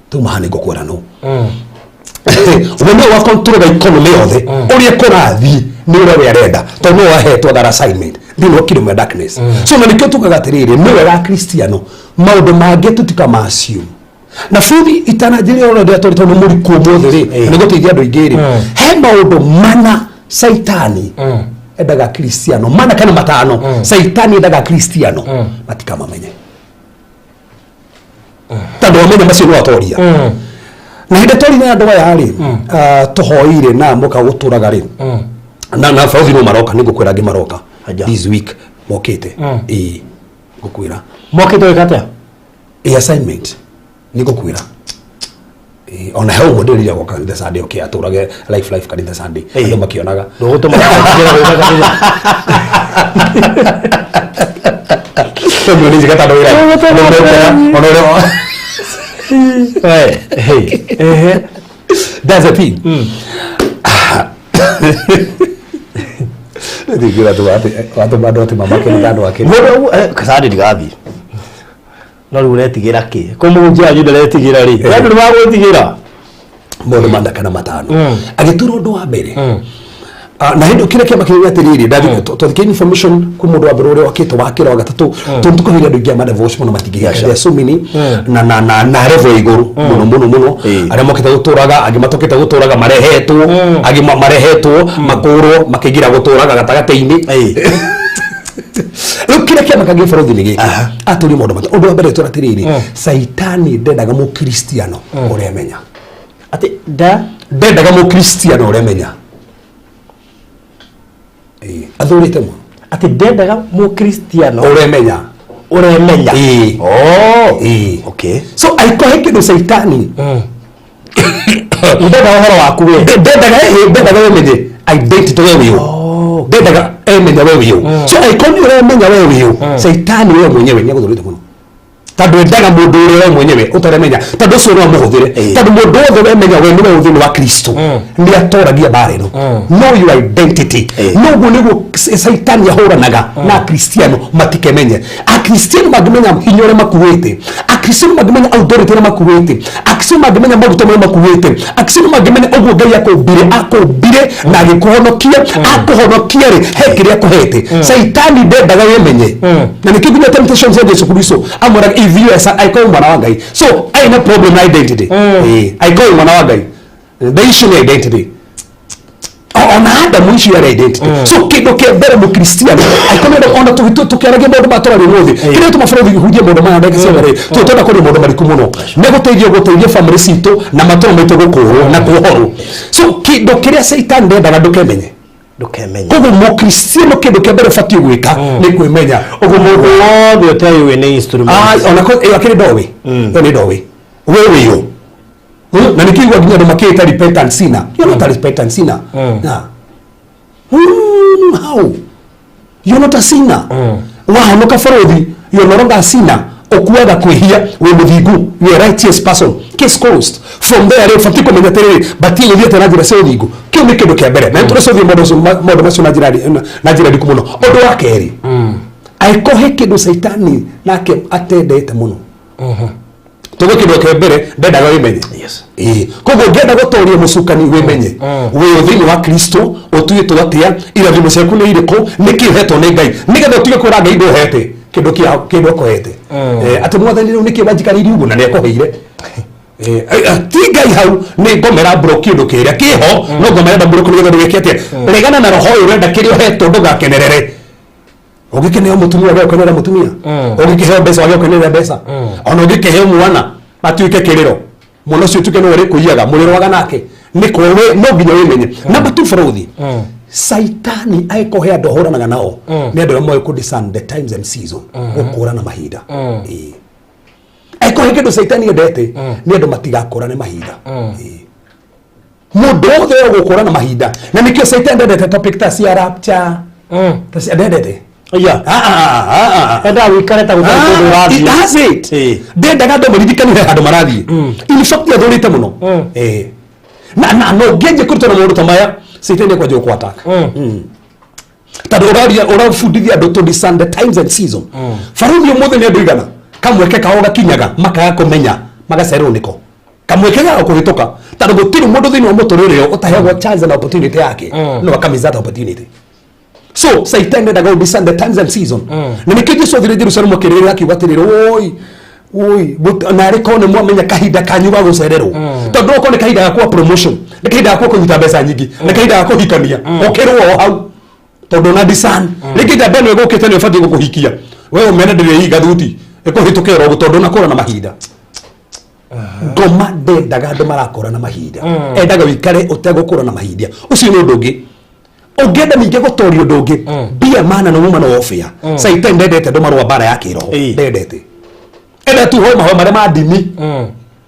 Speaker 2: tuma haha nĩngũkwĩra no we nĩwe wa control economy yothe ũrĩa kũrathiĩ, nĩ ũrĩa we arenda, tondũ nĩwe wahetwo that assignment thĩinĩ wa kingdom ya darkness. So na nĩkĩo tugaga atĩrĩrĩ, nĩ wega Kristiano maũndũ mangĩ tũtika macio na buthi itananjĩrĩra ũrĩa ndĩratwari, tondũ nĩ mũriku ũmũthĩ rĩ, nĩ gũteithia andũ aingĩ rĩ. He maũndũ mana Saitani endaga Kristiano, mana kana matano, Saitani endaga Kristiano matikamamenye, tondũ wamenya macio nĩ watoria. Na hĩndĩ twarire andũ aya rĩ, tũhoire na mũka gũtũraga rĩ, na barothi no maroka, nĩ ngũkwĩra angĩ maroka.
Speaker 3: Aja.
Speaker 2: This week mokĩte, ĩĩ, ngũkwĩra.
Speaker 3: Mokĩte gwĩka atĩa?
Speaker 2: Ĩ assignment nĩ ngũkwĩra. Ĩĩ, ona he ũmwe ndĩrire gwoka kanitha Sunday, okay, atũrage life kanitha Sunday.
Speaker 3: Ĩĩ.
Speaker 2: Andũ makĩonaga.
Speaker 3: Ndũgũtũma njĩra gũka kanitha.
Speaker 2: Tondũ nĩ njĩka tondũ wĩra ona ũrĩa
Speaker 3: We, hey, ehe.
Speaker 2: That's the thing. Ndingĩra tu watũma andũ atĩ mamake nĩ andũ ake.
Speaker 3: Mũndũ Sunday ndigathiĩ, no rĩu ũretigĩra kĩ? Kũ mũhunjia wanyu ndaretigĩra rĩ? We andũ nĩ magwĩtigĩra.
Speaker 2: Maũndũ mana kana matano. Agĩtũra ũndũ wa mbere. Ah, na hĩndĩ kĩrĩa kĩama kĩrĩa atĩrĩrĩ twathikia information kwĩ mũndũ wa mbere ũrĩa wakĩtwo wa kerĩ wa gatatũ, tondũ tũkahuria andũ aingĩ a madevotion mũno matingĩgĩka. There are so many na level ya igũrũ mũno mũno mũno, arĩa mokĩte gũtũraga, angĩ matokĩte gũtũraga, marehetwo, angĩ marehetwo makũrwo makĩingĩra gũtũraga gatagatĩ-inĩ. Rĩu kĩrĩa kĩama kangĩ bũrũri nĩ gĩkĩ, atũrie maũndũ matatũ. Ũndũ wa mbere tũra atĩrĩrĩ, Caitani ndendaga mũkristiano ũremenya.
Speaker 3: Atĩ nda
Speaker 2: Ndendaga mũkristiano ũremenya. Ĩĩ, athũrĩte mũno.
Speaker 3: Atĩ ndendaga mũkristiano
Speaker 2: ũremenya.
Speaker 3: Ũremenya.
Speaker 2: Ĩĩ.
Speaker 3: Oh.
Speaker 2: Ĩĩ.
Speaker 3: Okay.
Speaker 2: So aikohe kĩndũ caitani
Speaker 3: Ndendaga ũhoro waku we.
Speaker 2: Ndendaga, ĩĩ, ndendaga wĩmenye identity we wĩũ. Ndendaga emenya we wĩũ. So aiko nĩ ũremenya we wĩũ, caitani we mwenyewe nĩ agũthũrĩte mũno, tondũ endaga mũndũ ũrĩa we mwenyewe ũtaremenya, tondũ ũcio no amũhũthĩre. Tondũ mũndũ wothe wemenya we nĩwe thĩinĩ wa Kristo nĩ atoragia mbara ĩno. Know your identity. Noguo nĩguo Caitani ahũranaga na Akristiano matikemenye. Akristiano mangĩmenya hinya ũrĩa makuĩte, Akristiano mangĩmenya authority ĩrĩa makuĩte, Akristiano mangĩmenya maguta marĩa makuĩte, Akristiano mangĩmenya ũguo Ngai akũmbire, akũmbire na agĩkũhonokia, akũhonokia rĩ, he kĩrĩa akũhete. Caitani ndendaga wĩmenye, na nĩkĩo nginya temptation cia Jesu Kristo amwĩraga, "If you are son," aikorwo mwana wa Ngai. So aina problem na identity. Aikorwo mwana wa Ngai, the issue nĩ identity. Ona Adamu issue ya identity. So kĩndũ kĩa mbere mũkristiano aikorwo ona tũkĩaragia maũndũ ma tũraria ũmũthĩ, kĩrĩa tũma bũrũri kũhunjia maũndũ maya ndagĩka cia mbere, tũtenda kũria maũndũ mariku mũno nĩ gũteithia family citũ na matũra maitũ gũkũrwo na kuohorwo. So kĩndũ kĩrĩa Satan ndendaga, ndũkemenye.
Speaker 3: Ndũkemenye.
Speaker 2: Koguo mũkristiano kĩndũ kĩa mbere ũbatiĩ gwĩka nĩ kwĩmenya.
Speaker 3: Ũguo mũndũ wothe ũteyũĩ nĩ instrument.
Speaker 2: Ah, ona ko ĩyo akĩrĩ ndoĩ, ĩyo nĩ ndoĩ we wĩyo. Na nĩkĩo igua nginya andũ makĩĩta repentant sinner. You're not a repentant sinner. Yeah. How you're not a sinner? Wahonoka bũrũri, you're no longer a sinner. Ũkuaga kwĩhia, wĩ mũthingu, you're a righteous person, case closed. From there rĩ, ũbatiĩ kũmenya atĩrĩrĩ, batiĩ gũthiĩ atĩa na njĩra cia ũthingu. Kĩu nĩ kĩndũ kĩa mbere, na nĩtũrĩcothia maũndũ macio na njĩra ndiku mũno. Ũndũ wa kerĩ, angĩkorwo he kĩndũ caitani nake atendete mũno, tuge kĩndũ kĩa mbere ndendaga wĩmenye. Ĩĩ, koguo ũngĩenda gũtoria mũcukani, wĩmenye wĩ thĩinĩ wa Kristo, ũtuĩtwo atĩa, irathimo ciaku nĩ irĩkũ, nĩkĩ ũhetwo nĩ Ngai, nĩgetha ũtige kwĩra Ngai ndũhete kĩndũ kĩa kĩndũ akũhete. Atĩ Mwathani, rĩu nĩkĩ wanjikarĩire ũguo na nĩ akũheire? Ti Ngai hau nĩ ngomera block kĩndũ kĩrĩa kĩho, no ngomera nda block nĩgetha ndũgeke atĩa, regana na roho ũyũ ũrenda kĩrĩa ũhetwo ndũgakenerere. Ũngĩkĩneo mũtumia, wage gũkenerera mũtumia. Ũngĩkĩheo mbeca, wage gũkenerera mbeca. Ona ũngĩkĩheo mwana atuĩke kĩrĩro, mwana ũcio ũtuĩke nĩwe ũrĩkũiyaga, mũrĩrwaga nake nĩ we no nginya wĩmenye. Number two, bũrũthi, Saitani angĩkorwo he andũ ahũranaga nao, nĩ andũ arĩa moĩ kũ discern the times and season, gũkũrana mahinda. Ĩĩ. Angĩkorwo he kĩndũ Saitani endete, nĩ andũ matigakũrane mahinda. Ĩĩ. Mũndũ wothe ũgũkũrana mahinda, na nĩkĩo Saitani ndendete topic ta cia rapture, ta cia ndendete.
Speaker 3: Iya.
Speaker 2: Ah, ah, ah, ah.
Speaker 3: Endaga wĩikare ta gũtarĩ kũndũ
Speaker 2: Ah,
Speaker 3: ũrathiĩ.
Speaker 2: it does it. Ndendaga andũ maririkane he handũ marathiĩ. In fact, athũrĩte mũno. Na no ngĩanjia kũrutana maũndũ ta maya, Satan ekwanjia gũkũ-attack, tondũ ũraria, ũrabundithia andũ to discern the times and season. Barũthi, ũmũthĩ nĩ andũ igana kamweke kao gakinyaga makaga kũmenya, magacererwo nĩko kamweke gao kũhĩtũka, tondũ gũtirĩ mũndũ thĩinĩ wa mũtũrĩre ũyũ ũtaheagwo chance na opportunity yake, no akamiss that opportunity. So Satan endaga discern the times and season, na nĩkĩo Jesu athire Jerusalemu akĩrĩrĩra akiuga atĩrĩrĩ, "Oi oi, narĩ korwo nĩ mwamenya kahinda kanyu ga gũcererwo, tondũ okorwo nĩ kahinda ga kwa promotion, nĩ kahinda ga kwa kũnyita mbeca nyingĩ, nĩ kahinda ga kũhikania, ũkĩrwo o hau, tondũ na discern rĩngĩ njamba ĩno ĩgũkĩte nĩ ũbatiĩ gũkũhikia we, ũmene ndĩrĩhinga thuti ĩkũhĩtũke oro ũguo, tondũ nakũra na mahinda." Ngoma ndendaga andũ marakũra na mahinda, endaga wĩikare ũtegũkũra na mahinda. Ũcio nĩ ũndũ ũngĩ ũngĩenda ningĩ gũtoria. Ũndũ ũngĩ, be a man and a woman of warfare. Satan ndendete andũ marũa mbara ya kĩroho. Ndendete, enda tu hoe mahoya marĩa ma ndini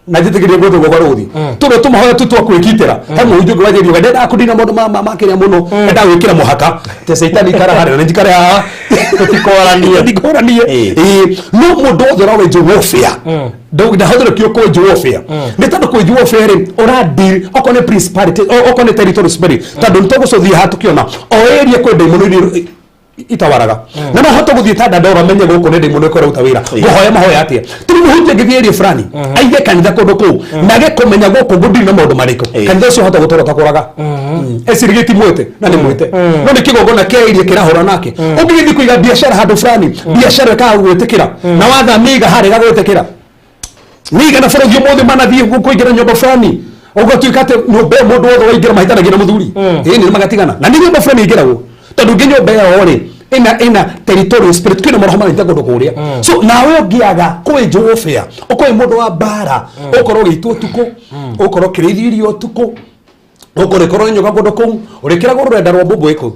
Speaker 2: na njĩtĩkĩrie gwĩtwo barũthi tũrĩa tũmahoya tu twa kwĩgitĩra. He mũhunjia ũngĩ wanjĩria ndendaga kũndina maũndũ ma kĩrĩa mũno, endaga gwĩkĩra mũhaka te Caitani ikara harĩa na njikare haha.
Speaker 3: Tũtikũranie.
Speaker 2: Tũtikũranie. Ĩĩ, no mũndũ wothe ũrawenja warfare, ndahũthĩra kĩo kwenja warfare, nĩ tondũ kwenja warfare rĩ, ũra deal okorwo nĩ principality, okorwo nĩ territory spirit, tondũ nĩ tũgũcũthia haha tũkĩona o area kwĩ ndaimono iria Itawaraga na no hote gũthiĩ ta Dandora, menye gũkũ nĩ ndĩ mũndũ ĩkũruta wĩra, ngũhoya mahoya atĩa. Tiri mũhunjia ngĩthiĩ area fulani aige kanitha kũndũ kũu nage kũmenya gũkũ ngũndiri na maũndũ marĩkũ, kanitha ũcio hota gũtũra ũtakũraga. Ecirigĩti mwĩte na nĩ mwĩte, no nĩ kĩgongona kĩa area kĩrahũra nake. Ũngĩgĩthiĩ kũiga biacara handũ fulani, biacara ĩkaga gwĩtĩkĩra, na wathamia harĩa ĩgagwĩtĩkĩra. Nigana bũrũri ũmũthĩ manathiĩ kũingĩra nyũmba fulani, ũgatuĩka atĩ nyũmba ĩyo mũndũ wothe waingĩra mahĩtanagia na mũthuri, ĩĩ, nĩ magatigana, na nĩ nyũmba fulani ĩingĩragwo, tondũ ngĩ nyũmba ĩyo rĩ ĩna territorial spirit, kwĩna maroho maranyita kũndũ kũrĩa. So nawe ũngĩaga kwĩnjwo warfare, ũkorwo wĩ mũndũ wa mbara, ũkorwo ũgĩitwo ũtukũ, ũkorwo ũkĩrĩithio irio ũtukũ, ũkorwo ĩkorwo nĩ nyoka kũndũ kũu, ũrĩkĩragwo rũrenda rwa mbũmbũ ĩkũ,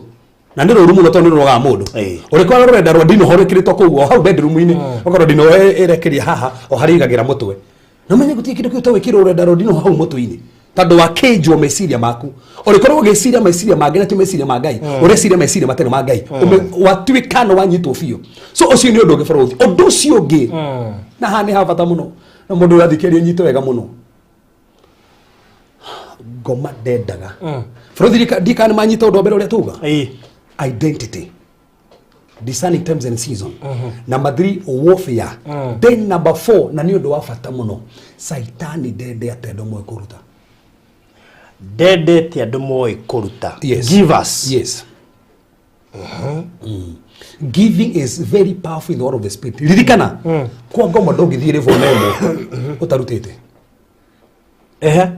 Speaker 2: na nĩ rũru mũno tondũ nĩ rũrogaga mũndũ. Ũrĩkora rũrenda rwa ndinoho rwĩkĩrĩtwo kũu o hau bedroom-inĩ, ũkorwo ndinoho ĩrekeria haha o harĩa ĩigagĩra mũtwe, na ũmenye gũtirĩ kĩndũ kĩu ta gwĩkĩrwo rũrenda rwa ndinoho hau mũtwe-inĩ, tondũ wakĩnjwo meciria maku, ũrĩkorwo ũgĩciria meciria mangĩ na ti meciria ma Ngai, ũreciria meciria matarĩ ma Ngai. Watuĩka nĩ wanyitwo biũ. So ũcio nĩ ũndũ ũngĩ, bũrũri. Ũndũ ũcio ũngĩ, na haha nĩ ha bata mũno, na mũndũ ũrathikĩrĩria nyite wega mũno, ngoma ndendaga bũrũri ndikana nĩ manyita ũndũ wa mbere ũrĩa tuga, identity, discerning times and season. Number three, warfare. Then number four, na nĩ ũndũ wa bata mũno, Saitani ndende atĩ andũ moĩ kũruta.
Speaker 3: Ndendete andũ moĩ kũruta.
Speaker 2: Yes.
Speaker 3: Givers.
Speaker 2: Yes. Giving is very powerful in the world of the spirit. Ririkana, kwa ngoma ndũngĩthiĩ level na ĩmwe ũtarutĩte.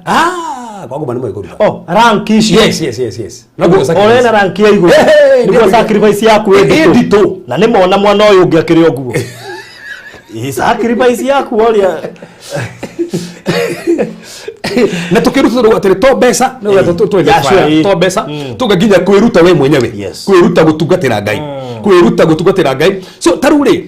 Speaker 2: Ah, kwa ngoma nĩ moĩ kũruta.
Speaker 3: Oh, rank icio.
Speaker 2: Yes. Naguo sacrifice.
Speaker 3: Ũrena rank ya igũrũ.
Speaker 2: Hey,
Speaker 3: nĩguo
Speaker 2: nĩguo-
Speaker 3: sacrifice yaku ĩ
Speaker 2: Ĩ nditũ.
Speaker 3: Na nĩ mona mwana ũyũ ũngĩ akĩrĩ ũguo. Ĩ sacrifice yaku ũrĩa.
Speaker 2: Na tukiruta rĩu atĩrĩ, to mbeca nĩ
Speaker 3: Yeah, sure, ĩ.
Speaker 2: to mbeca, tuga nginya kwĩruta we mwenyewe, kwĩruta gũtungatĩra Ngai, kwĩruta gũtungatĩra Ngai. So ta rĩu rĩ,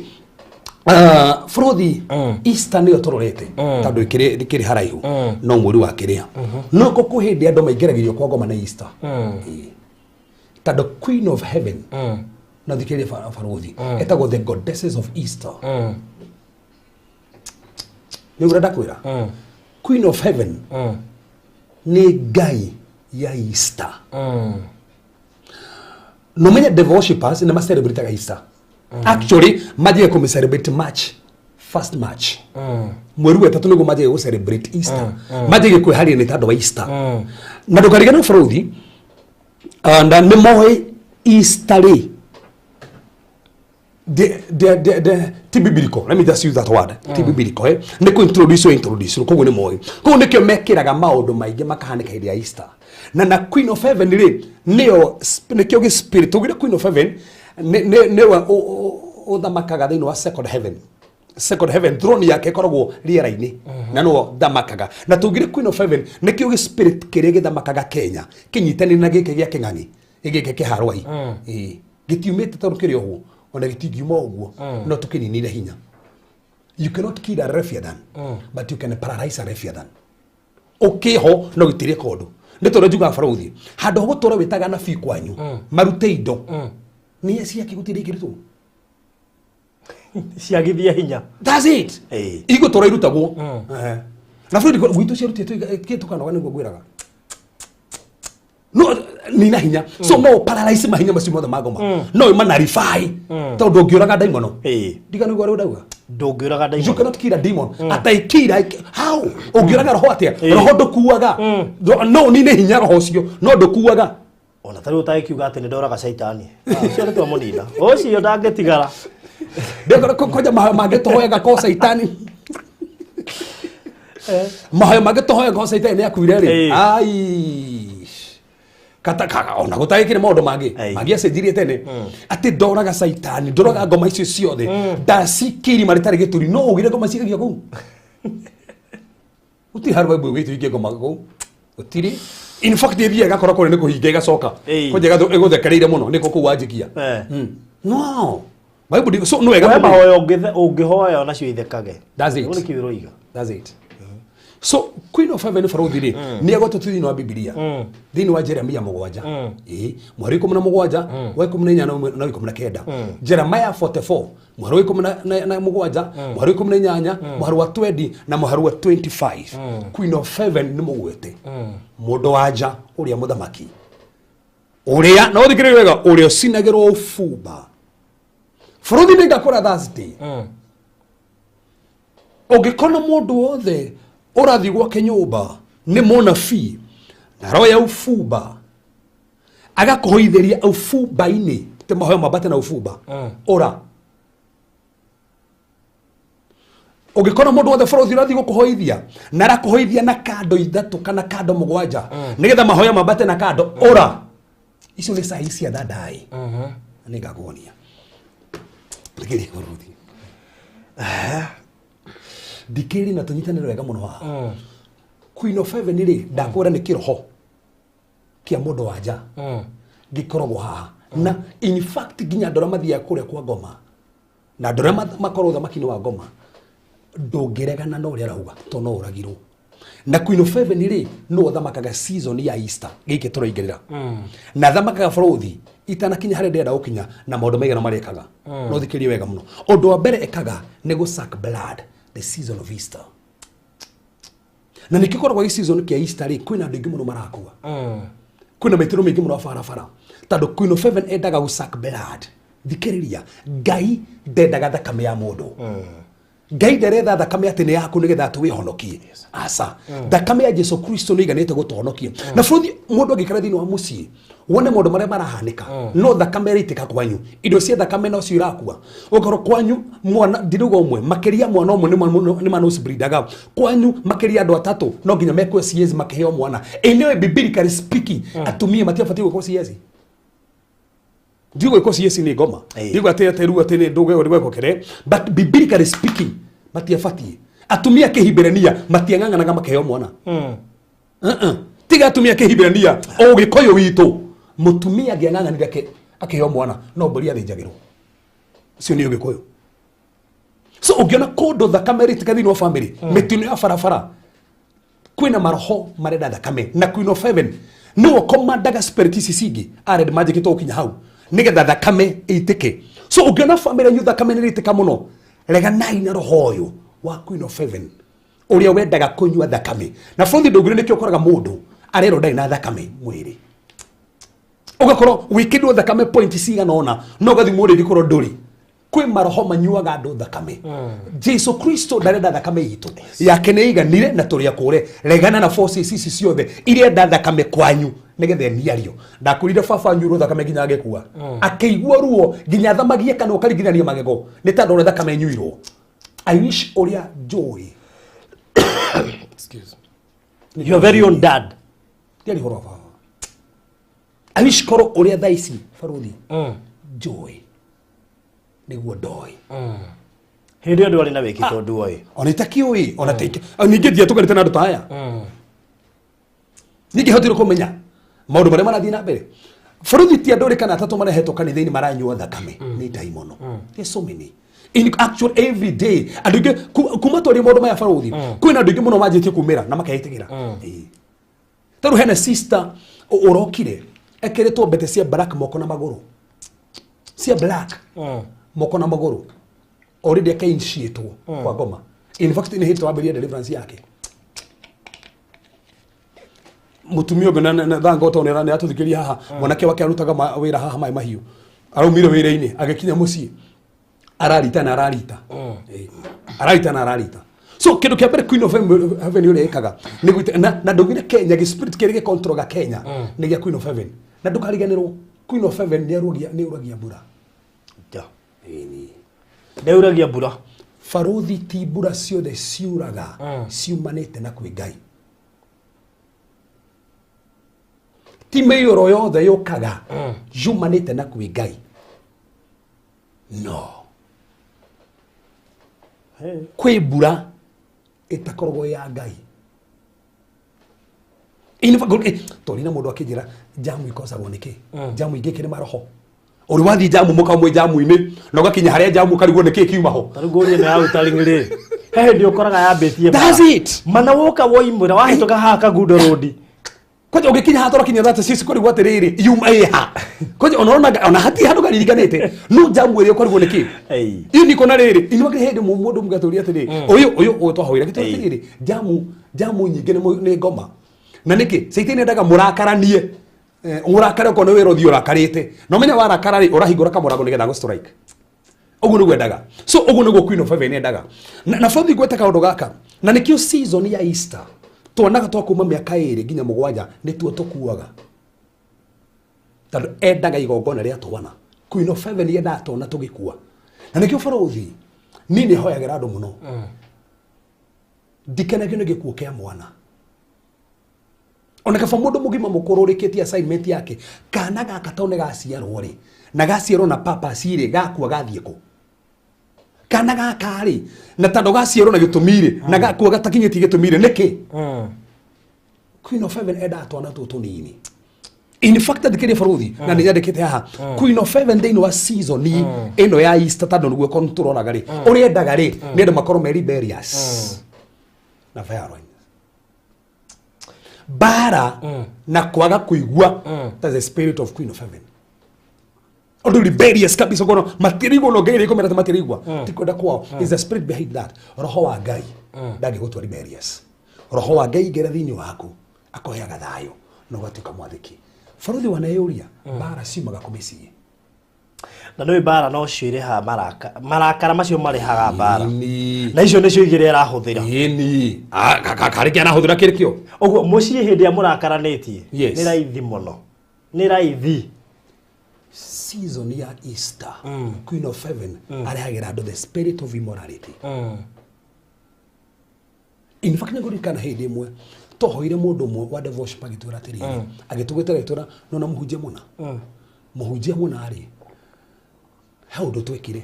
Speaker 2: bũrũthi, Easter nĩyo tũrorete, tondũ ĩkĩrĩ haraihu, no mweri wa kĩrĩa no kũ hĩndĩ andũ maingĩragĩrio kwa ngoma nĩ Easter. Ĩ. Tondũ Queen of Heaven, no thikĩrĩrie, barũthi, etagwo the goddesses of Easter. Nĩ ũrenda kwĩra Queen of Heaven nĩ ngai ya Easter. No menye devil worshippers nĩ macelebrataga Easter. Actually manjie kũmĩ celebrate March, first March, mweri wa ĩtatũ, nĩguo manjie gũ celebrate Easter, manjie kwĩharĩria nĩ tondũ wa Easter. Na ndũkariganĩrwo, bũrũthi, na nĩ moĩ Easter rĩ de ti biblical. Let me just use that word, ti biblical, eh, nĩ kũ introduce, introduce. Koguo nĩ moĩ, koguo nĩkĩo mekĩraga maũndũ maingĩ makahanĩka hĩndĩ ya Easter. Na Queen of Heaven rĩ, nĩyo nĩkĩo gĩ spirit tugire Queen of Heaven nĩwe ũthamakaga thĩinĩ wa second heaven. Second heaven, throne yake ĩkoragwo rĩera-inĩ, na nĩwe thamakaga. Na tugire Queen of Heaven nĩkĩo gĩ spirit kĩrĩa gĩthamakaga Kenya, kĩnyitanĩire na gĩkĩ gĩa kĩng'ang'i, gĩkĩ kĩharwai. Ĩĩ, gĩtiumĩte tondũ kĩrĩ ũguo, ona gĩtingiuma ũguo, no tũkĩninire hinya. You cannot kill a Leviathan, but you can paralyze a Leviathan. Ũkĩho no gĩtirĩ kũndũ. Nĩ tondũ njugaga, barũthi, handũ ha gũtũra wĩtaga nabii kwanyu marute indo nĩ ciake, gũtirĩ ikĩrutwo.
Speaker 3: Ciagithie hinya.
Speaker 2: That's it. Igũtũra irutagwo. Ehe. Na bũrũri gwitũ ciarutĩtwo tũkanoga, nĩguo ngwĩraga, no nina hinya. So no paralyze mahinya macio mothe ma ngoma, no ĩmanullify, tondũ ũngĩũraga ndaimono, ndiga nĩguo rĩu ndauga.
Speaker 3: Ndũngĩũraga
Speaker 2: You
Speaker 3: ndaimono.
Speaker 2: cannot kill a demon. Ataikira how? Ũngĩũraga roho atĩa? Roho ndũkuaga. No ũnine hinya roho ũcio, no ndũkuaga.
Speaker 3: Ona tarĩu ũtagĩkiuga atĩ nĩ ndoraga caitani. Ah, ũcio nĩ twamũnina, ũcio ndangĩtigara.
Speaker 2: Ndĩkora kwanja mahoya mangĩ tũhoyaga ko caitani, mahoya mangĩ tũhoyaga ko caitani nĩ akuire rĩ. Ai, kata kaga ona gũtagĩkĩrĩ maũndũ mangĩ mangĩacenjirie tene, atĩ ndoraga caitani, ndoraga ngoma icio ciothe, ndacikĩiri marĩ tarĩ gĩturi, no ugire ngoma cigagio kũu. Gũtirĩ handũ Bible ĩgĩte ũikie ngoma kũu, gũtirĩ. In fact, ĩthiaga ĩgakora kũrĩa nĩ kũhinga, ĩgacoka kwanja ĩgũthekereire mũno nĩko kũu wanjikia. No Bible so nĩ wega
Speaker 3: we
Speaker 2: kũmenya.
Speaker 3: Mahoya ũngĩhoya onacio ithekage.
Speaker 2: That's it.
Speaker 3: Ũguo nĩkĩo ũroiga.
Speaker 2: That's it. So Queen of Heaven, barũthi rĩ, nĩ agwetetwo thĩinĩ wa Bibilia, thĩinĩ wa Jeremia 7, ĩĩ, mweri 17 wa 14 na 19, Jeremiah 44, mweri wa 17, mweri wa 18, mweri wa 20 na mweri wa 25. Queen of Heaven nĩ mũgwete mũndũ wa nja ũrĩa mũthamaki. Ũrĩa na ũthikĩrĩrie wega, ũrĩa ũcinagĩrwo ũbumba bũrũri nĩ ngakũra Thursday. Ũngĩkona mũndũ wothe ũrathiĩ gwake nyũmba nĩ mũnabii na aroya ũbumba agakũhoithĩria ũbumba-inĩ, ti mahoya mambate na ũbumba ũra. Ũngĩkona mũndũ wothe bũrũri ũrathiĩ gũkũhoithia na arakũhoithia na kando ithatũ kana kando mũgwanja nĩgetha mahoya mambate na kando ũra, icio nĩ cai cia thandai. Nĩ ngakuonia. Thikĩrĩria bũrũri, thikĩrĩria na tũnyitanĩre wega mũno haha. Queen of Heaven rĩ, ndakwĩra nĩ kĩroho kĩa mũndũ wa nja gĩkoragwo haha, na in fact nginya andũ arĩa mathiaga kũrĩa kwa ngoma na andũ arĩa makorwo ũthamaki-inĩ wa ngoma, ndũngĩregana na ũrĩa arauga tondũ no ũragirwo. Na Queen of Heaven rĩ, nĩwe ũthamakaga season ya Easter gĩkĩ tũraingĩrĩra, na athamakaga bũrũthi itanakinya harĩa ndĩrenda gũkinya na maũndũ maigana marĩa ekaga. No thikĩrie wega mũno, ũndũ wa mbere ekaga nĩ gũ suck blood the season of Easter, na nĩkĩo koragwo gĩ season kĩa Easter rĩ, kwĩna andũ aingĩ mũno marakua, kwĩna mĩtino mĩingĩ mũno ya barabara, tondũ Queen of Heaven endaga gũ suck blood. Thikĩrĩria, Ngai ndendaga thakame ya mũndũ. Ngai ndaretha thakame atĩ nĩ yaku nĩgetha atĩ wĩhonokie, aca. Thakame ya Jesu Kristo nĩ iganĩte gũtũhonokia. Na bũrũri mũndũ angĩikara thĩinĩ wa mũciĩ wone maũndũ marĩa marahanĩka, no thakame ĩraitĩka kwanyu, indo cia thakame nocio irakua. Ũkorwo kwanyu mwana ndirauga ũmwe, makĩria mwana ũmwe nĩ manosbreedaga kwanyu, makĩria andũ atatũ no nginya mekwo CS makĩheo mwana. Anyway, biblically speaking, atumia matiabatiĩ gwĩkwo CS. Ndiũĩ gwĩkwo CS nĩ ngoma. Ndiũĩ atĩ atĩ rĩu atĩ nĩ ndũgwe gwĩkwo kĩrĩa, but biblically speaking matiabatiĩ. Atumia kĩhibirania matiang'ang'anaga makĩheo mwana. Uh-uh. Tiga atumia kĩhibirania, o gĩkũyũ witũ mũtumia angĩang'ang'anire akĩheo mwana no mbũri athĩnjagĩrwo. Ũcio nĩ ũgĩkũyũ. So ũngĩona kũndũ thakame ĩrĩtĩka thĩinĩ wa family, mĩtino ya barabara, kwĩna maroho marenda thakame, na Queen of Heaven nĩwe komandaga spirit ici cingĩ a red magic tũgũkinya hau nĩgetha thakame ĩitĩke. So ũngĩona family yanyu thakame nĩ ĩraitĩka mũno, reganai na roho ũyũ wa Queen of Heaven ũrĩa wendaga kũnyua thakame. Na bũthi ndũngĩrĩ, nĩkĩo ũkoraga mũndũ arerwo ndarĩ na thakame mwĩrĩ, ũgakorwo wĩkĩrwo thakame point cigana ũna no ũgathimwo rĩngĩ korwo ndũrĩ. Kwĩ maroho manyuaga andũ thakame. Jesu Kristo ndarenda thakame itũ, yake nĩ iganire na tũrĩ akũre. Regana na forces ici ciothe irenda thakame kwanyu nĩgetha ĩniario. Ndakwĩrire baba anyuirwo thakame nginya agĩkua, akĩigua ruo nginya athamagie kanua ũkaringithania magego nĩ tondũ ũrĩa thakame ĩnyuirwo. I wish ũrĩa njũĩ. Excuse.
Speaker 3: Your very own dad.
Speaker 2: Ndiarĩ ũhoro wa baba. I wish korwo ũrĩa thaa ici barũthi njũĩ nĩguo ndoĩ.
Speaker 3: Hĩndĩ ĩyo ndwarĩ na wĩki tondũ oĩ.
Speaker 2: Ona itakĩũĩ ona ningĩ ndiatukanĩte na andũ ta aya, ningĩhotire kũmenya maũndũ marĩa marathiĩ na mbere bũrũri. Ti andũ rĩ kana atatũ marehetwo kanitha-inĩ maranyua thakame nĩ ndaimono. There's so many in actual every day. Andũ aingĩ kuma twaria maũndũ maya barũthi, kwĩna andũ aingĩ mũno manjĩtie kumĩra na makeĩtĩkĩra. Ĩĩ. Tarĩu hena sister ũrokire ekĩrĩtwo mbete cia black moko na magũrũ, cia black moko na magũrũ, already akainitiatwo kwa ngoma. In fact, nĩ hĩndĩ twambĩrĩria deliverance yake. Mutumia ũngĩ thango tondũ nĩ aratũthikĩria haha, mwanake wake arutaga wĩra haha maĩ mahiũ, araumire wĩra-inĩ agĩkinya mũciĩ ararita na ararita. Ĩĩ. Ararita na ararita. So kĩndũ kĩa mbere Queen of Heaven ũrĩa ĩkaga nĩ gwĩte na ndaugire Kenya gĩ spirit kĩrĩa gĩkontroga Kenya nĩ gĩa Queen of Heaven. Na ndũkariganĩrwo Queen of Heaven nĩ uragia mbura.
Speaker 3: Ja.
Speaker 2: Ĩni.
Speaker 3: Ndeuragia mbura.
Speaker 2: Barũthi, ti mbura ciothe ciuraga ciumanĩte na kwĩ Ngai. Ti mĩiyũro yothe yũkaga yumanĩte na kwĩ Ngai, no kwĩ mbura ĩtakoragwo ya Ngai. In fact, twarĩ na mũndũ akĩnjĩra jamu ikosagwo nĩkĩ, jamu ingĩ kĩrĩ maroho. Ũrĩ wathiĩ jamu mũkamwe jamu-inĩ na ũgakinya harĩa jamu ũkarigwo nĩkĩ kiuma ho.
Speaker 3: Tarĩu ngũrie ĩno ya utaring rĩ, he hĩndĩ ũkoraga yambĩtie
Speaker 2: That's it.
Speaker 3: Mana woka woimũra wahĩtũka haha Kangundo Road.
Speaker 2: Kwanja ũgĩkinya haha tũrakinya thate cici kũrigwo atĩrĩrĩ yuma ĩha kwanja ona ona ona hatirĩ handũ karirikanĩte no jamu ĩrĩa ũkarigwo nĩkĩ.
Speaker 3: Ei.
Speaker 2: Iyo niko na rĩrĩ inua hĩndĩ mũndũ mũgatũria atĩrĩ ũyũ twahoire gĩtũria atĩrĩrĩ jamu nyingĩ nĩ ngoma na nĩkĩ caitani endaga mũrakaranie. Ũrakare okorwo nĩ wĩra ũthiĩ ũrakarĩte no menya warakara rĩ ũrahingũra kamũrango nĩgetha gũ strike. Ũguo nĩguo endaga. So ũguo nĩguo Queen of Heaven endaga. Na bũthi ngwete kaũndũ gaka na nĩkĩo season ya Easter tuonaga twa kuma mĩaka 2 nginya 7 nĩtuo tũkuaga tondũ endaga igongona rĩa twana. Queen of Heaven yendaga twana tũgĩkua na nĩkĩo bũrũthi niĩ nĩ hoyagĩra andũ mũno. Ndikenagio nĩ gĩkuũ kĩa mwana ona kaba mũndũ mũgima mũkũrũ ũrĩkĩtie assignment yake kana gaka to nĩ gaciarwo rĩ na gaciarwo na purpose rĩ gakua gathiĩ kũ kana gaka rĩ na tondũ gaciarwo na gĩtũmi rĩ na gakua gatakinyĩtie gĩtũmi rĩ nĩkĩ? Queen of Heaven endaga twana tũtũ tũnini. In fact thikĩrĩria baruthi na nĩ nyandĩkĩte haha Queen of Heaven thĩinĩ wa season ĩno ya Easter tondũ nĩguo korwo tũroraga rĩ ũrĩa endaga rĩ nĩ andũ makorwo me rebellious na violent bara na kwaga kuigua. That's the spirit of Queen of Heaven. Undu rebellious kabisa kono matirigwo no ngai rikomera matirigwa ti kwenda kwao. Is the spirit behind that. Roho wa Ngai ndangĩgũtua rebellious. Roho wa Ngai ingĩra thĩinĩ waku akoheaga thayũ na ũgatuĩka mwathĩki. Baruthi waneyũria mbara ciumaga kũ mĩciĩ?
Speaker 3: Na nĩ mbara no cio irĩhaga marakara macio marĩhaga mbara na icio nĩcio igĩrĩ arahũthĩra.
Speaker 2: Ĩni karĩ kĩa arahũthĩra kĩrĩ kĩo.
Speaker 3: Ũguo mũciĩ hĩndĩ ĩrĩa mũrakaranĩtie nĩ raithi mũno, nĩ raithi.
Speaker 2: Season ya Easter Queen of Heaven arehagĩra andũ the spirit of immorality. In fact nĩngũririkana hĩndĩ ĩmwe twahoire mũndũ ũmwe wa devotion agĩtwĩra atĩrĩrĩ, agĩtũgwĩtĩra agĩtwĩra nona mũhunjia mũna mũhunjia mũna rĩ he ũndũ twekire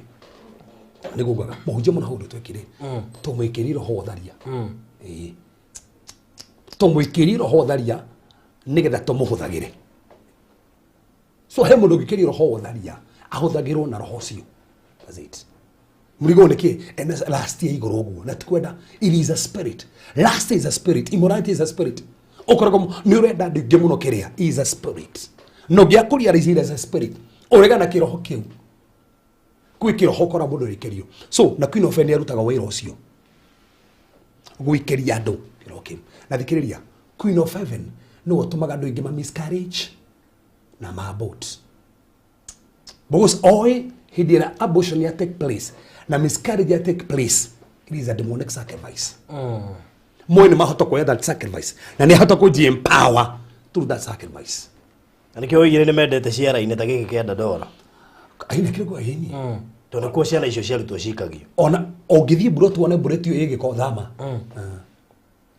Speaker 2: nĩguo ngugaga mũhunjia mũna he ũndũ twekire tũmwĩkĩrire roho wa ũtharia. Ĩĩ. Tũmwĩkĩrire roho wa ũtharia nĩgetha tũmũhũthagĩre. So he mũndũ ũngĩkĩrio roho wa ũtharia ahũthagĩrwo na roho ũcio. That's it. Mũrigo nĩ kĩ ena last ya igũrũ ũguo na tikwenda. It is a spirit. Lust is a spirit. Immorality is a spirit. Ũkoragwo nĩ ũrenda andũ aingĩ mũno kĩrĩa is a spirit. No ngĩakũria it is a spirit. Ũregana kĩroho kĩu kwĩ kĩroho ũkora mũndũ ũrĩkĩrio. So na Queen of Heaven arutaga wĩra ũcio gwĩkĩria andũ kĩroho kĩu. Na thikĩrĩria, Queen of Heaven nĩwe ũtũmaga andũ aingĩ ma miscarriage na ma abort because oĩ hĩndĩ ĩrĩa abortion ya take place na miscarriage ya take place, it is a demonic sacrifice. Moĩ nĩ mahota kuoya that sacrifice na nĩ ahota kũji empower through that sacrifice.
Speaker 3: Na nĩkĩo oigire nĩ mendete ciara-inĩ ta gĩkĩ kĩa Dandora.
Speaker 2: Aina kĩrĩkũ aini.
Speaker 3: Tondũ nĩkuo ciana icio ciarutwo cikagio.
Speaker 2: Ona ũngĩthiĩ mburoti wone mbureti ĩyo ĩgĩko thama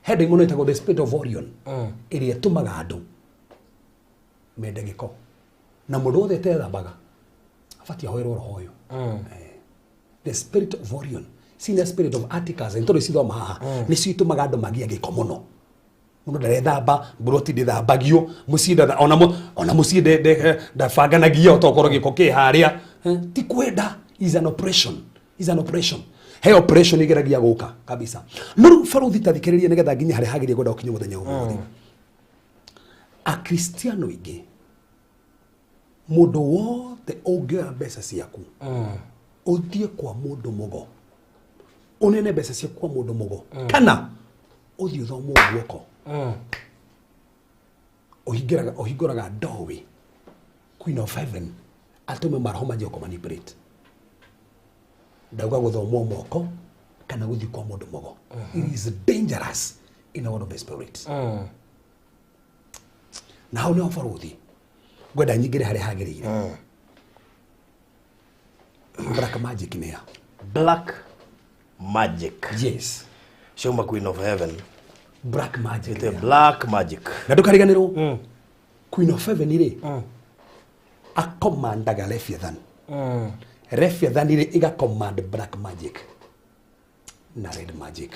Speaker 2: he ndaimono ĩtagwo the spirit of Orion ĩrĩa ĩtũmaga andũ mende gĩko na mũndũ wothe etethambaga abatiĩ ahoerwo roho ũyũ. The spirit of Orion senior spirit of Atticus nĩ tondũ cithoma haha nĩcio itũmaga andũ magĩe gĩko mũno mũndũ ndarethamba mburoti ndĩthambagio mũciĩ ona mũciĩ ndabanganagia otokorwo gĩko kĩ harĩa. Ti kwenda is an operation, is an operation. He operation igeragia gũka kabisa no rĩu baruthi ta thikĩrĩria nĩgetha nginya harĩa hagĩrĩire kwenda gũkinya mũthenya ũmũthĩ. Akristiano aingĩ mũndũ wothe ũngĩoya mbeca ciaku ũthiĩ kwa mũndũ mũgo ũnene mbeca ciaku kwa mũndũ mũgo kana ũthiĩ ũthomwo guoko ũhingĩraga ũhingũraga doorway Queen of Heaven atũme maroho manjie kũ manipulate. Ndauga gũthomwo moko kana gũthiĩ kwa mũndũ mũgo, it is dangerous in the world of the spirit. Na hau nĩho baruthi ngwenda nyingĩre harĩa hagĩrĩire. Black magic nĩ ya
Speaker 3: Black magic.
Speaker 2: Yes.
Speaker 3: Ciauma Queen of Heaven.
Speaker 2: Black magic.
Speaker 3: Ĩte black magic.
Speaker 2: Na ndũkariganĩrwo Queen of Heaven rĩ akomandaga Leviathan. Leviathan rĩ ĩgacommand black magic na red magic.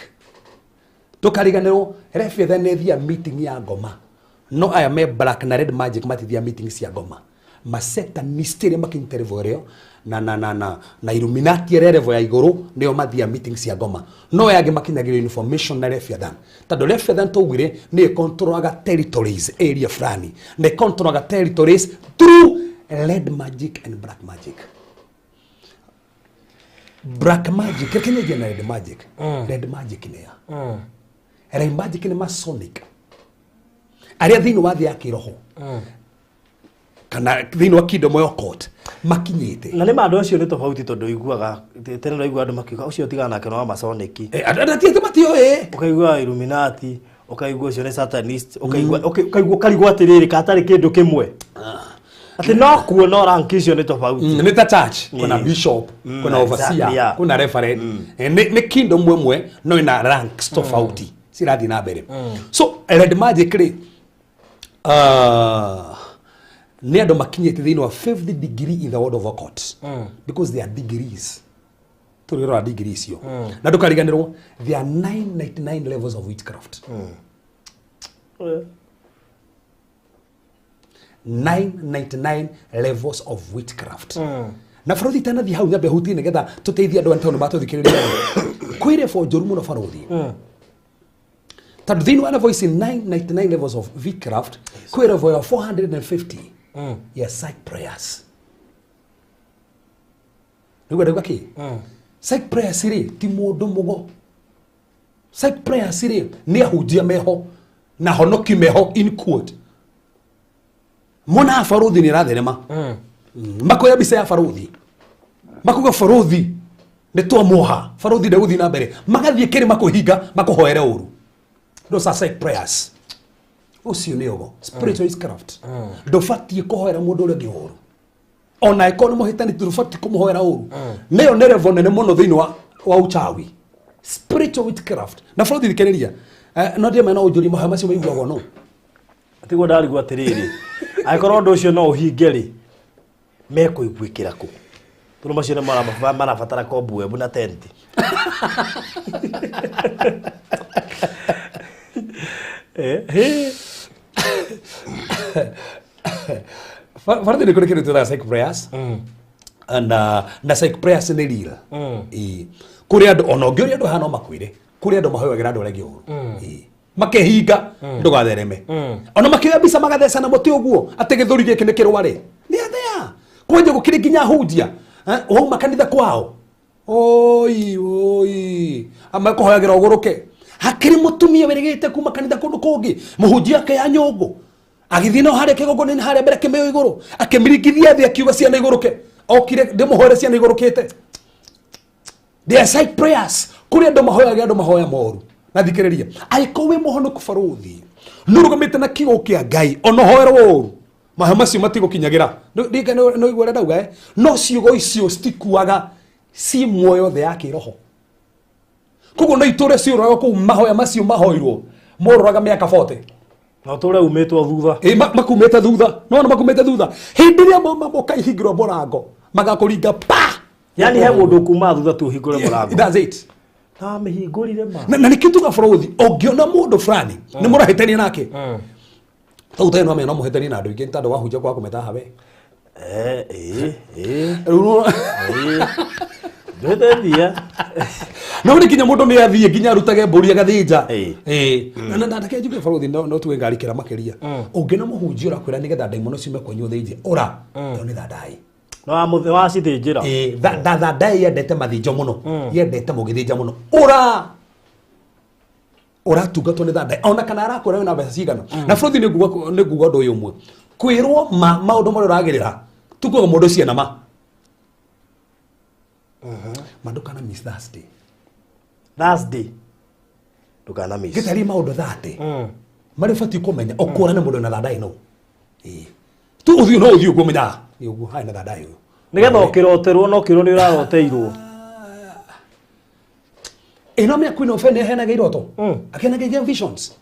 Speaker 2: Ndũkariganĩrwo Leviathan nĩ ĩthiaga meeting ya ngoma no aya me black na red magic matithia meeting cia ngoma. Masatanist arĩa makinyĩte level ĩrĩa na Illuminati ĩrĩa level ya igũrũ nĩo mathiaga meeting cia ngoma no aya angĩ makinyagĩrio information na Leviathan tondũ Leviathan twaugire nĩ ĩcontrolaga territories area fulani na ĩcontrolaga territories through red magic and black magic. Black magic reke nyenjie na red magic. Red magic nĩ ya red magic nĩ masonic arĩa thĩinĩ wa thĩ ya kĩroho. Kana thĩinĩ wa kingdom ya occult makinyĩte.
Speaker 3: Na nĩ ma andũ acio nĩ tofauti, tondũ iguaga tene ũraigua andũ makiuga ũcio tigana nake no wa Masonic.
Speaker 2: Andũ ati matioĩ.
Speaker 3: Ũkaigua Illuminati, ũkaigua ũcio nĩ satanist, ũkaigua ũkaigua ũkarigwo atĩrĩrĩ katarĩ kĩndũ kĩmwe, atĩ no kuo no rank icio nĩ tofauti.
Speaker 2: Nĩ ta church, kuna bishop, kuna overseer, kuna referend. Nĩ kingdom ĩmwe no ĩna ranks tofauti cirathiĩ na mbere. So red magic rĩ, nĩ andũ makinyĩte thĩinĩ wa fifth degree in the world of occult, because they are degrees. Tũrĩrora degree icio na ndũkariganĩrwo there are 999 levels of witchcraft. 999 levels of witchcraft. Na barothi, itanathiĩ hau, nyambe hutie nĩgetha tũteithie andũ aya tondũ matũthikĩrĩria. Kwĩ level njũru mũno, barothi, tondũ thĩinĩ wa level ici 999 levels of witchcraft, kwĩ level ya 450 ya psych prayers. Nĩguo ndauga kĩ psych prayers rĩ, ti mũndũ mũgo. Psych prayers rĩ, nĩ ahunjia meho na honoki meho, in quote. Mona barothi nĩ ĩratherema, makoya mbica ya barothi, makuga barothi nĩ twamuoha, barothi ndegũthiĩ na mbere, magathiĩ kĩrĩma kwĩhinga makũhoere ũru. Those are psych prayers. Ũcio nĩ ogo spiritual witchcraft. Ndũbatiĩ kũhoera mũndũ ũrĩa ũngĩ ũru, ona ĩkorwo nĩ mũhĩtani, ndũbatiĩ kũmũhoera ũru. Nĩyo nĩ level nene mũno thĩinĩ wa uchawi, spiritual witchcraft. Na barothi, thikĩrĩria. No ndĩme no ũnjũrie mahoya macio maiguagwo no
Speaker 3: Tiguo ndarigwo atĩrĩrĩ, angĩkorwo ũndũ ũcio no ũhinge rĩ, mekũiguĩkĩra kũ? Tondũ macio nĩ marabatara cobweb na tenti.
Speaker 2: Barothi, nĩ kũrĩ kĩndũ twĩtaga psych prayers, na psych prayers nĩ real. Ĩĩ. Kũrĩ andũ ona ũngĩũria andũ haha no makwĩre kũrĩ andũ mahoyagĩra andũ arĩa angĩ ũru. Ĩĩ. Makehinga ndũgathereme, ona makĩoya mbica magathecana mũtĩ ũguo atĩ gĩthũri gĩkĩ nĩ kĩrware nĩ athea kwanja gũkĩrĩ nginya hunjia. Wauma kanitha kwao, oi oi, amakũhoyagĩra ũgũrũke. Hakĩrĩ mũtumia wĩrĩgĩte kuma kanitha kũndũ kũngĩ, mũhunjia akĩoya nyũngũ, agĩthiĩ no harĩa kĩgongona-inĩ harĩa mbere, akĩmĩo igũrũ, akĩmĩringithia thĩ, akiuga ciana igũrũke. Okire ndĩmũhoere ciana igũrũkĩte. They are psych prayers. Kũrĩ andũ mahoyaga andũ mahoya moru. Na thikĩrĩria, angĩkorwo wĩ mũhonoku, barothi, nĩũrũgamĩte na kiugo kĩa Ngai, ona ũhoerwo ũru, mahoya macio matigũkinyagĩra. No igua ũrĩa ndauga, eh? No ciugo icio citikuaga, ci muoyo thĩ ya kĩroho. Koguo no itũre ciũraga kũu. Mahoya macio mahoirwo morũraga mĩaka 40.
Speaker 3: Na ũtũre umĩtwo thutha.
Speaker 2: Ĩ, makumĩte thutha, nona makumĩte thutha hĩndĩ ĩrĩa mauma mũkaihingĩrwo mũrango, magakũringa pa.
Speaker 3: Yani he mũndũ ũkuma thutha tu ũhingũre mũrango.
Speaker 2: That's it.
Speaker 3: Na mĩhingũrire ma.
Speaker 2: Na nĩkĩo tuga, bũrũthi, ũngĩona mũndũ fulani nĩ mũrahĩtania nake, tau tene no amenya no mũhĩtanie na andũ aingĩ, nĩ tondũ wahunjia kwa kũmeta hawe.
Speaker 3: Eh, ĩ.
Speaker 2: Rĩu
Speaker 3: Ĩ. Ndũhĩtĩtie.
Speaker 2: No nĩ nginya mũndũ nĩ athiĩ nginya arutage mbũri agathĩnja.
Speaker 3: Ĩ.
Speaker 2: Ĩ. Na reke njuge, bũrũthi, no tuge ngarikĩra makĩria. Ũngĩona mũhunjia ũrakwĩra nĩgetha ndaimono ciume kwanyu ũthĩnje, ũra ĩyo nĩ thandai.
Speaker 3: No wacithĩnjĩra.
Speaker 2: Ĩ, thandai yendete mathĩnjo mũno, yendete mũgĩthĩnja mũno. Ũra ũratungatwo nĩ thandai, ona kana arakwĩra wĩna mbeca cigana. Na bũrũthi, nĩ nguga ũndũ ũyũ ũmwe, kwĩrwo ma maũndũ marĩa ũragĩrĩra tukuga mũndũ ũcio na ma ma. Ndũkana miss Thursday.
Speaker 3: Thursday. Ndũkana miss.
Speaker 2: Gĩtarie maũndũ 30 marĩa ũbatiĩ kũmenya ũkũrane mũndũ na thandai no. Ĩĩ. Tu ũthiĩ, no ũthiĩ ũguo menya nĩ ũguo harĩ na thandai ũyũ.
Speaker 3: Nĩgetha ũkĩroterwo no kĩrwo nĩ ũraroteirwo.
Speaker 2: Ĩno mĩa Queen of nĩ aheanaga iroto, akenaga visions.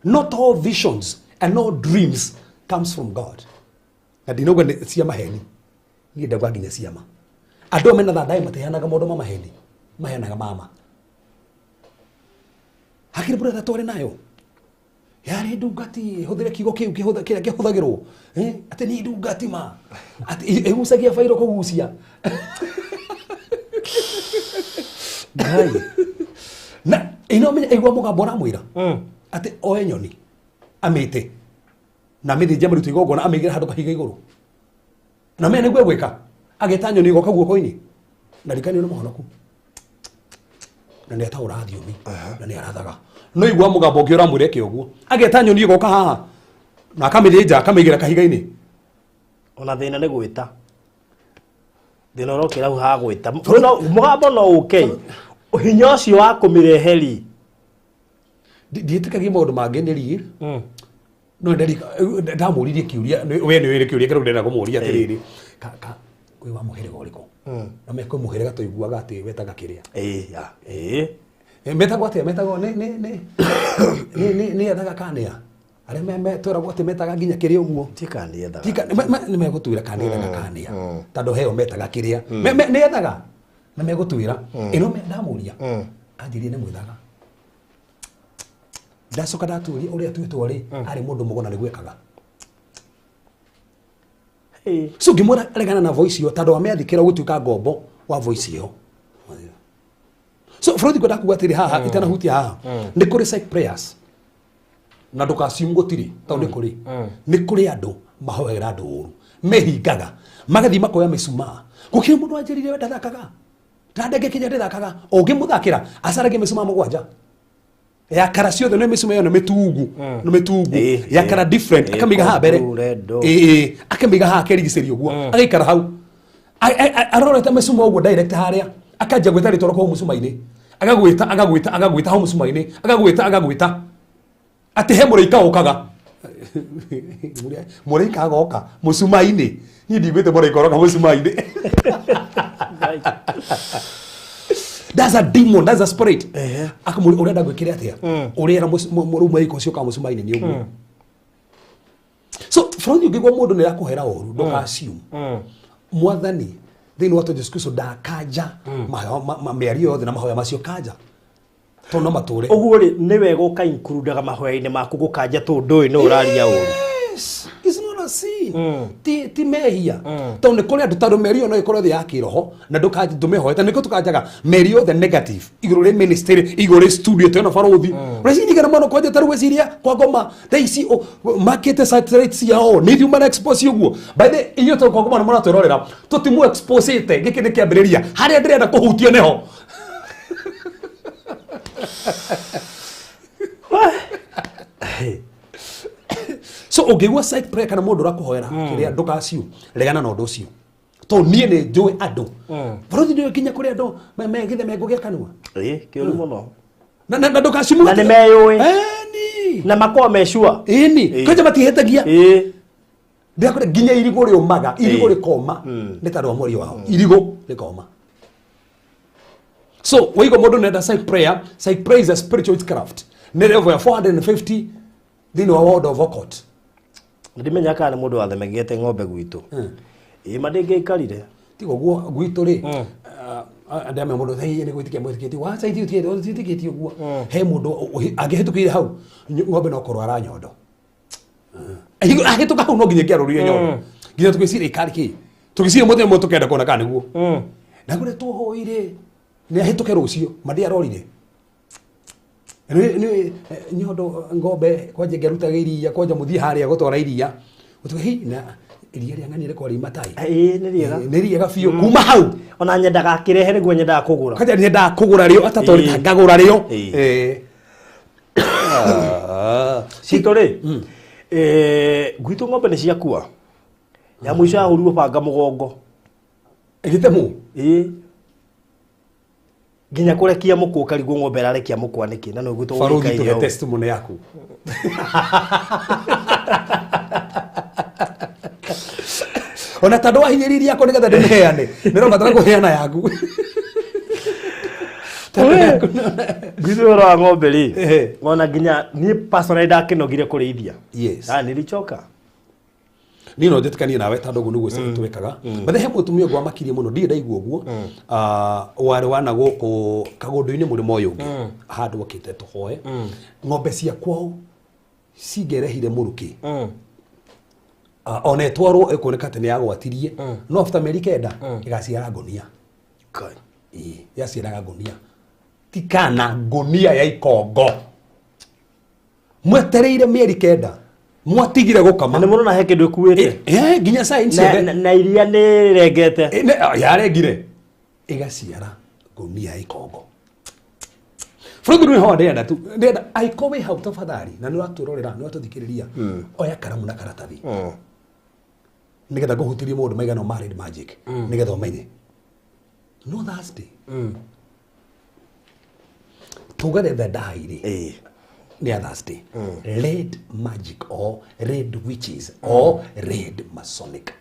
Speaker 2: Not all visions and all dreams comes from God. Na ndinauga nĩ cia maheni, niĩ ndauga nginya ciama. Andũ aya mena thandai matiheanaga maũndũ ma maheni, maheanaga mama. Hakĩrĩ brother twarĩ nayo yarĩ ndungati, hũthĩre kiugo kĩu kĩrĩa kĩhũthagĩrwo, atĩ nĩ ndungati ma atĩ ĩgucagia bairo kũgucia.
Speaker 3: Ngai.
Speaker 2: Na ĩno menya ĩgua mũgambo ũramwĩra atĩ oe nyoni, amĩte na amĩthĩnje, amĩrute igongona, amĩigĩre handũ kahiga igũrũ. Na menya nĩguo egwĩka, ageta nyoni ĩgoka guoko-inĩ na rikanio nĩ mũhonoku na nĩ ataũra thiomi na nĩ arathaga, no igua mũgambo ũngĩ ũramwĩra eke ũguo. Ageta nyoni ĩgoka haha na akamĩthĩnja, akamĩigĩra kahiga-inĩ.
Speaker 3: Ona thĩna nĩ gwĩta. Thĩna ũrokĩra hau ha gwĩta. Mũgambo no ũke. Hinya ũcio wa kũmĩrehe-rĩ.
Speaker 2: Ndiĩtĩkagia maũndũ mangĩ nĩ real. No ndamũririe kĩũria, we nĩ wĩrĩ kĩũria kĩrĩa ndĩrenda kũmũria atĩrĩrĩ. Ka wĩ wa mũhĩrĩga ũrĩkũ? Na me kwĩ mũhĩrĩga tũiguaga atĩ wetaga kĩrĩa.
Speaker 3: Ĩĩ, ya, ĩĩ.
Speaker 2: Metagwo atĩa? Metagwo nĩ ethaga kanĩa. Arĩa me twĩragwo atĩ metaga nginya kĩrĩa ũguo.
Speaker 3: Ti kanĩa ethaga.
Speaker 2: Ti nĩ megũtwĩra kana nĩ ethaga kanĩa. Tondũ heo metaga kĩrĩa. Nĩ ethaga. Na megũtwĩra. Ĩno ndamũria. Anjĩrire nĩ mwĩthaga. Ndacoka ndaturia ũrĩa tuĩtwo rĩ, arĩ mũndũ mũgona nĩguo ekaga. So ngĩmwĩra regana na voice ĩyo tondũ wamĩathĩkĩra ũgũtuĩka ngombo wa voice ĩyo. So Freud ngwenda kuga atĩrĩ haha itanahutia haha nĩ kũrĩ psych prayers na ndũkaciumu gũtirĩ tondũ nĩ kũrĩ nĩ kũrĩ andũ mahoyagĩra andũ ũru mehingaga magathiĩ makoya mĩcumaa. Gũkĩrĩ mũndũ wanjĩrire we ndathakaga ndandengĩkinya ndĩthakaga ũngĩmũthakĩra acaragie mĩcumaa mũgwanja ya kara ciothe nĩ mĩcumaa ĩyo nĩ mĩtungu nĩ mĩtungu ya kara different akamĩiga haha mbere ĩĩ akamĩiga haha akerigicĩria ũguo agaikara hau arorete mĩcumaa ũguo direct harĩa akanjia gwĩta rĩtwa rĩakwa hau mũcuma-inĩ agagwĩta agagwĩta agagwĩta hau mũcuma-inĩ agagwĩta agagwĩta atĩ he mũraika ũkaga mũraika agoka mũcuma-inĩ niĩ ndigwĩte mũraika ũroka mũcuma-inĩ. That's a demon, that's a spirit. Akamũria ũrenda gwĩkĩre atĩa? Ũrĩa rĩu mũraika ũcio ũkaga mũcuma-inĩ nĩ ũguo. So Freud ũngĩigua mũndũ nĩ arakũhera ũru ndũka assume. Mwathani thĩinĩ wa Jesu Kristo ndakanja mĩario yothe na mahoya macio kanja. Tondũ no matũre.
Speaker 3: Ũguo rĩ nĩ wega ũka include-aga mahoya-inĩ maku gũkanja tondũ ndũĩ nũ ũraria ũru.
Speaker 2: Yes, it's not a sin. Ti mehia. Tondũ nĩ kũrĩ andũ tondũ mĩario no ĩkorwo thĩ ya kĩroho na ndũmĩhoete nĩkĩo tũkanjaga mĩario yothe negative igũrũ rĩ ministry igũrũ rĩ studio twĩna barũthi. Ũreciria mũno kwanja ta rĩu weciria kwa ngoma thaa ici makĩte satellite ciao nĩ ithuĩ mara expose ũguo. By the inyuĩ tondũ kwa ngoma nĩ mũratwĩrorera tũtimũ expose-ĩte gĩkĩ nĩ kĩambĩrĩria harĩa ndĩrenda kũhutia nĩho. So ũngĩigua psych prayer kana mũndũ ũrakũhoera kĩrĩa ndũkaciu regana na ũndũ ũcio tondũ niĩ nĩ njũĩ andũ barũthi nĩ nginya kũrĩ andũ megithe mengũgĩa kanua
Speaker 3: Ĩĩ, kĩũru mũno.
Speaker 2: na ndũkacimu
Speaker 3: Na nĩ meyũĩ.
Speaker 2: Ĩni.
Speaker 3: Na makoragwo me sure.
Speaker 2: Ĩni. Kwanja matihĩtagia.
Speaker 3: Ĩĩ.
Speaker 2: Ndĩrakora nginya irigũ rĩũmaga irigũ rĩkoma nĩ tondũ wa mwario wao irigũ rĩkoma. So waigua mũndũ nenda psych prayer, psych prayer is a spiritual witchcraft nĩ level ya 450 thĩinĩ wa world of occult.
Speaker 3: Ndimenya kana nĩ mũndũ wathemegete ng'ombe gwitũ. Ĩĩ ma ndĩngĩaikarire.
Speaker 2: Tiga ũguo gwitũ rĩ andũ amwe mũndũ thaiĩ nĩ gwĩtĩkia mwĩtĩkĩtie waca ithuĩ tutiĩtĩkĩtie ũguo he mũndũ angĩhĩtũkĩire hau ng'ombe no kũrwara nyondo ahĩtũka hau no nginya ĩngĩarũrire nyondo nginya tũgĩciria ikarĩ kĩ tũgĩciria mũthenya ũmwe tũkenda kuona kana nĩguo na kũrĩa tũhoire nĩ ahĩtũke rũciũ ma ndĩarorire nĩ nyondo ng'ombe kwanja ĩngĩarutaga iria kwanja mũthiĩ harĩa gũtwara iria ũtuge hi na iria rĩa ng'ania rĩkorwo rĩ matai.
Speaker 3: Ĩĩ nĩ rĩega.
Speaker 2: Nĩ rĩega biũ kuma hau.
Speaker 3: Ona nyendaga akĩrehe nĩguo nyendaga kũgũra.
Speaker 2: Kwanja nyendaga kũgũra rĩo atatwarĩte ngagũra rĩo.
Speaker 3: Citũ rĩ gwitũ ng'ombe nĩ ciakua. Ya mũico yahũrirwo banga mũgongo.
Speaker 2: Ĩgĩtemwo?
Speaker 3: Ĩĩ. Nginya kũrekia mũkwa ũkarigwo ng'ombe ĩrarekia mũkwa nĩkĩ na nĩ gwitũ
Speaker 2: Barũthi
Speaker 3: ũikaire
Speaker 2: tũhe
Speaker 3: ũũ.
Speaker 2: testimony yaku. Ona tondũ wahinyĩrĩirie yakwa nĩgetha ndĩmĩheane nĩũrabatara kũheana yaku.
Speaker 3: Gwitũ ũhoro wa ng'ombe rĩ ona nginya niĩ personally ndakĩnogire kũrĩithia.
Speaker 2: Yes.
Speaker 3: Ah, nilichoka.
Speaker 2: Niĩ no njĩtĩkanie nawe tondũ ũguo nĩguo twĩkaga. But he mũtumia ũngĩ wamakirie mũno ndirĩ ndaigua ũguo warĩ wana gũkũ kagũndũ-inĩ mũrĩmo ũyũ ũngĩ handũ okĩte tũhoe ng'ombe cia kwao cingĩrehire mũrukĩ ona ĩtwarwo ĩkuoneka atĩ nĩ yagwatirie no after mĩeri 9 ĩgaciara ngũnia. Ĩĩ, yaciaraga ngũnia ti kana ngũnia ya ikongo mwetereire mĩeri 9 mwatigire gũkama.
Speaker 3: Na nĩ mũrona he kĩndũ ĩkuĩte.
Speaker 2: Nginya signs ciothe.
Speaker 3: Na iria nĩ rĩrengete.
Speaker 2: Yarengire ĩgaciara ngũnia ya ikongo. Freud nĩ ho ndĩrenda tu ndĩrenda angĩkorwo wĩ hau tafadhali na nĩ ũratwĩrorera nĩ ũratũthikĩrĩria oya karamu na karatathi. Nĩgetha ngũhutĩrie maũndũ maigana ma red magic nĩgetha ũmenye. No Thursday. Tuge the die rĩ. Nĩ a Thursday. Red magic or red witches or red masonic.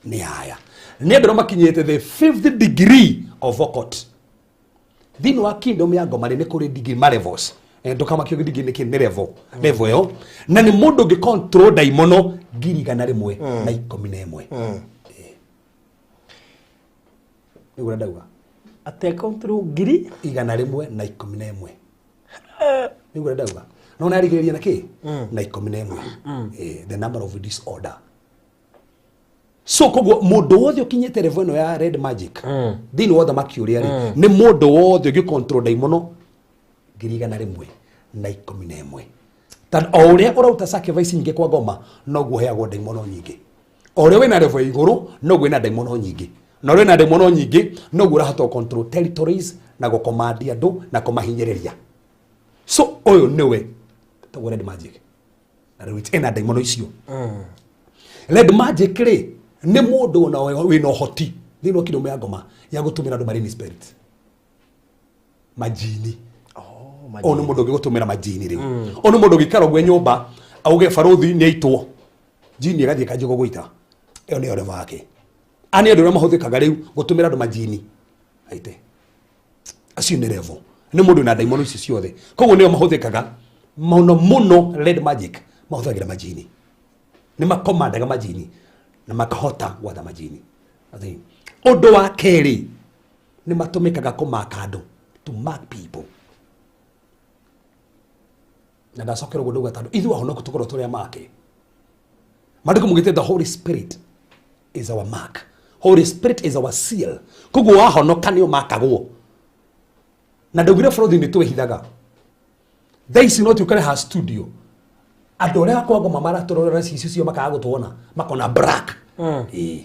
Speaker 2: Nĩ aya. Nĩ andũ arĩa makinyĩte the fifth degree of occult. Thĩinĩ wa kingdom ya ngoma rĩ nĩ kũrĩ degree ma levels. Ndũkamakio degree nĩ kĩ nĩ level. Level ĩyo. Na nĩ mũndũ ũngĩ control ndaimono 111. Nĩguo ũrĩa ndauga.
Speaker 3: Ate control ngiri
Speaker 2: 111. Nĩguo ũrĩa ndauga. No narigĩrĩria na kĩ? Na 11. The number of disorder. So koguo mũndũ wothe ũkinyĩte level ĩno ya red magic thĩinĩ wa ũthamaki ũrĩa rĩ nĩ mũndũ wothe ũngĩ control ndaimono 111. Tondũ o ũrĩa ũraruta sacrifice nyingĩ kwa ngoma noguo ũheagwo ndaimono nyingĩ. O ũrĩa wĩna level ya igũrũ noguo wĩna ndaimono nyingĩ. Na ũrĩa wĩna ndaimono nyingĩ noguo ũrahota gũ control territories na gũkomandi andũ na kũmahinyĩrĩria. So ũyũ nĩwe tagwo red magic. Na rĩu ĩna ndaimono icio. Red magic rĩ nĩ mũndũ ona wĩna ũhoti thĩinĩ wa kingdom ya ngoma ya gũtũmĩra andũ marine spirit. Majini. Ũyũ nĩ mũndũ ũngĩgũtũmĩra majini rĩu. Ũyũ nĩ mũndũ ũngĩikara ũguo nyũmba auge barũthi nĩ aitwo. Jini ĩgathiĩ ĩkanjia gũgũita. Ĩyo nĩyo level yake. Aya nĩ andũ arĩa mahũthĩkaga rĩu gũtũmĩra andũ majini. Aite. Acio nĩ level. Nĩ mũndũ na ndaimono icio ciothe. Koguo nĩo mahũthĩkaga mũno mũno red magic mahũthagĩra majini. Nĩ makomandaga majini na makahota gwatha majini. Ũndũ wa kerĩ nĩ matũmĩkaga kũmaka andũ, to mark people. Na ndacokera ũguo ndauga tondũ ithuĩ ahonoku tũkorwo tũrĩ amake. Maandĩko maugĩte the Holy Spirit is our mark. Holy Spirit is our seal. Koguo wahonoka nĩ ũmakagwo. Na ndaugire bũrũri nĩ twĩhithaga. Thaa ici no tũikare ha studio. Andũ arĩa akwa ngoma maratũrorera cicio cio makaga gũtuona, makona black. Ĩĩ.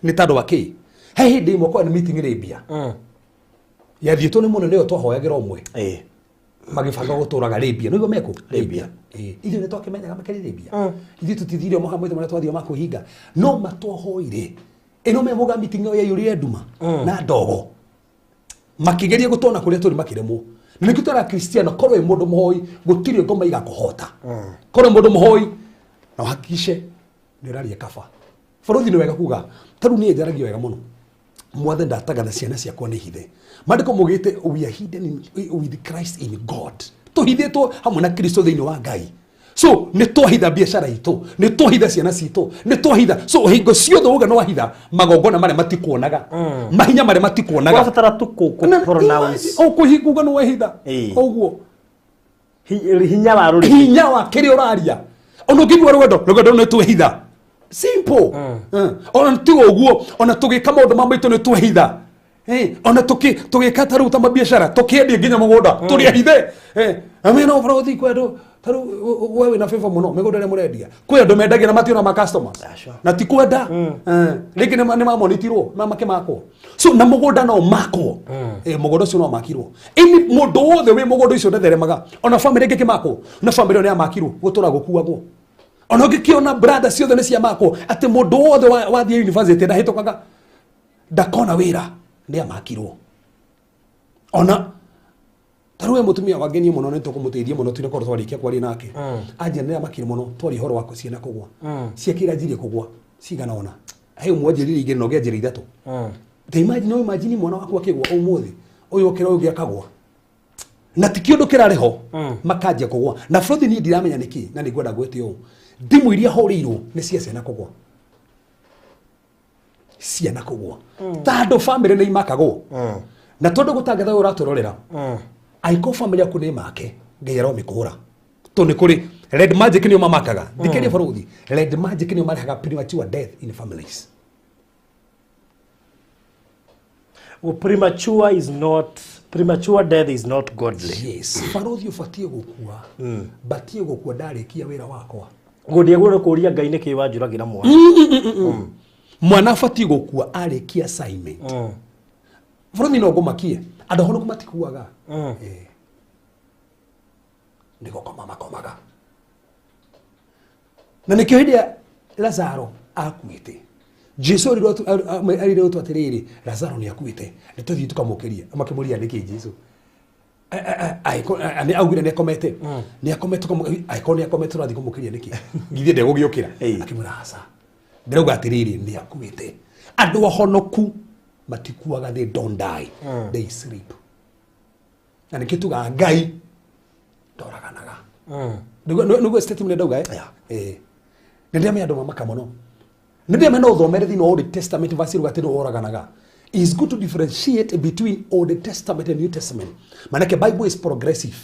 Speaker 2: Nĩ tondũ wa kĩ? He hĩndĩ ĩmwe kwa meeting Arabia. Yathiĩtwo nĩ mũnene ũyũ twahoyagĩra ũmwe. Magĩbanga gũtũraga Arabia. Nĩguo mekũ?
Speaker 3: Arabia.
Speaker 2: Ĩĩ. Ithuĩ nĩ twakĩmenyaga makĩrĩ Arabia. Ithuĩ tũtithire o mũhaka marĩa twathiĩ makwĩhinga. No matwahoire. Ĩno me mũga meeting ĩyo yaiyũrire nduma na ndogo. Makĩgeria gũtona kũrĩa tũrĩ makĩremwo. Na nĩkĩo twĩra Kristiano korwo wĩ mũndũ mũhoi gũtirĩ ngoma igakũhota. Korwo wĩ mũndũ mũhoi na ũhakikice nĩ ũraria kaba. Bũrũri nĩ wega kuga ta rĩu niĩ njaragia wega mũno. Mwathe ndatagatha ciana ciakwa nĩ hithe. Maandĩko maugĩte we are hidden with Christ in God. Tũhithĩtwo hamwe na Kristo thĩinĩ wa Ngai. So nĩ twahitha biacara itũ, nĩ twahitha ciana citũ, nĩ twahitha. So hingo ciothe wauga nĩ wahitha magongona marĩa matikuonaga. Mahinya marĩa matikuonaga.
Speaker 3: Ũrabatara tu kũ pronounce.
Speaker 2: Ũkũhinguga nĩ wehitha. Ũguo.
Speaker 3: Hinya wa rũrĩmĩ.
Speaker 2: Hinya wa kĩrĩa ũraria. Ona ũngĩigua rwendo, rwendo nĩ twehitha. Simple. Ona tiga ũguo, ona tũgĩka maũndũ ma maitũ nĩ twehitha. Ona tũgĩka ta rĩu ta mabiacara, tũkĩendia nginya mũgũnda, tũrĩ ahithe. Amwe no bũrũri kwĩ andũ, ta rĩu we wĩna favor mũno, mĩgũnda ĩrĩa mũrendia. Kwĩ andũ mendagia na mationa ma customers. Na ti kwenda. Rĩngĩ nĩ mamonitirwo, na makĩmakwo. So na mũgũnda no makwo. Mũgũnda ũcio no makirwo. Ĩni mũndũ wothe wĩ mũgũnda ũcio ndatheremaga. Ona famĩlĩ ĩngĩ ĩkĩmakwo, na famĩlĩ ĩyo nĩ yamakirwo, gũtũra gũkuagwo. Ona ũngĩkĩona brother ciothe nĩ ciamakwo, atĩ mũndũ wothe wathiĩ university ndahĩtũkaga, ndakona wĩra, nĩ amakirwo. Ona ta rĩu we mũtumia wangenie mũno nĩ tũkũmũteithia mũno tũinakorwo twarĩkia kwaria nake. Anjia nĩ amakire mũno twaria ũhoro wa ciana kũgwa. Ciake iranjirie kũgwa cigana ũna. He ũmwe anjĩrire igĩrĩ na ũngĩ anjĩrire ithatũ. Ta imagine, no imagine mwana waku akĩgwa ũmũthĩ, ũyũ okĩra ũyũ ũngĩ akagwa. Na ti kĩũndũ kĩrarĩ ho, makanjia kũgwa. Na bũrũri niĩ ndiramenya nĩkĩ, na nĩngwenda ngwĩte ũũ. Thimũ iria hũrĩirwo nĩ cia ciana kũgwa. Ciana kũgwa. Tondũ famĩlĩ nĩ imakagwo. Na tondũ gũtangatha ũyũ ũratũrorera, angĩkorwo famĩlĩ yaku nĩ make, Ngai aromĩkũra. Tondũ nĩ kũrĩ red magic nĩo mamakaga. Thikĩrĩria bũrũri. Red magic nĩo marehaga premature death in families.
Speaker 3: Well, premature is not, premature death is not godly.
Speaker 2: Yes. Barũthi ũbatiĩ gũkua. Batiĩ gũkua ndarĩkia wĩra wakwa.
Speaker 3: Gũthiĩ gũrĩ kũria Ngai nĩkĩ wanjũragĩra mwana.
Speaker 2: Mwana abatiĩ gũkua arĩkia assignment. Bũrũri no ngũmakie. Andũ ahonoku matikuaga. Nĩ gũkoma makomaga. Na nĩkĩo hĩndĩ ya Lazaro akuĩte. Jesu arire ũtũ atĩrĩrĩ, Lazaro nĩ akuĩte, nĩ tũthiĩ tũkamũkĩrie. Makĩmũria nĩkĩ Jesu? Nĩ augire nĩ akomete. Nĩ akomete, angĩkorwo nĩ akomete tũrathiĩ kũmũkĩria nĩkĩ? Githĩ ndegũgĩũkĩra? Akĩmwĩra aca. Ndĩrauga atĩrĩrĩ, nĩ akuĩte. Andũ ahonoku matikuaga, they don't die. They sleep. Na nĩkĩo tugaga Ngai ndoraganaga. Nĩguo statement ndauga eh? Eh. Nĩ ndĩramenya andũ mamaka mũno. Nĩ ndĩramenya no ũthomere thĩinĩ wa Old Testament verse iruga atĩ nĩ woraganaga. It's good to differentiate between Old Testament and New Testament. Manake Bible is progressive.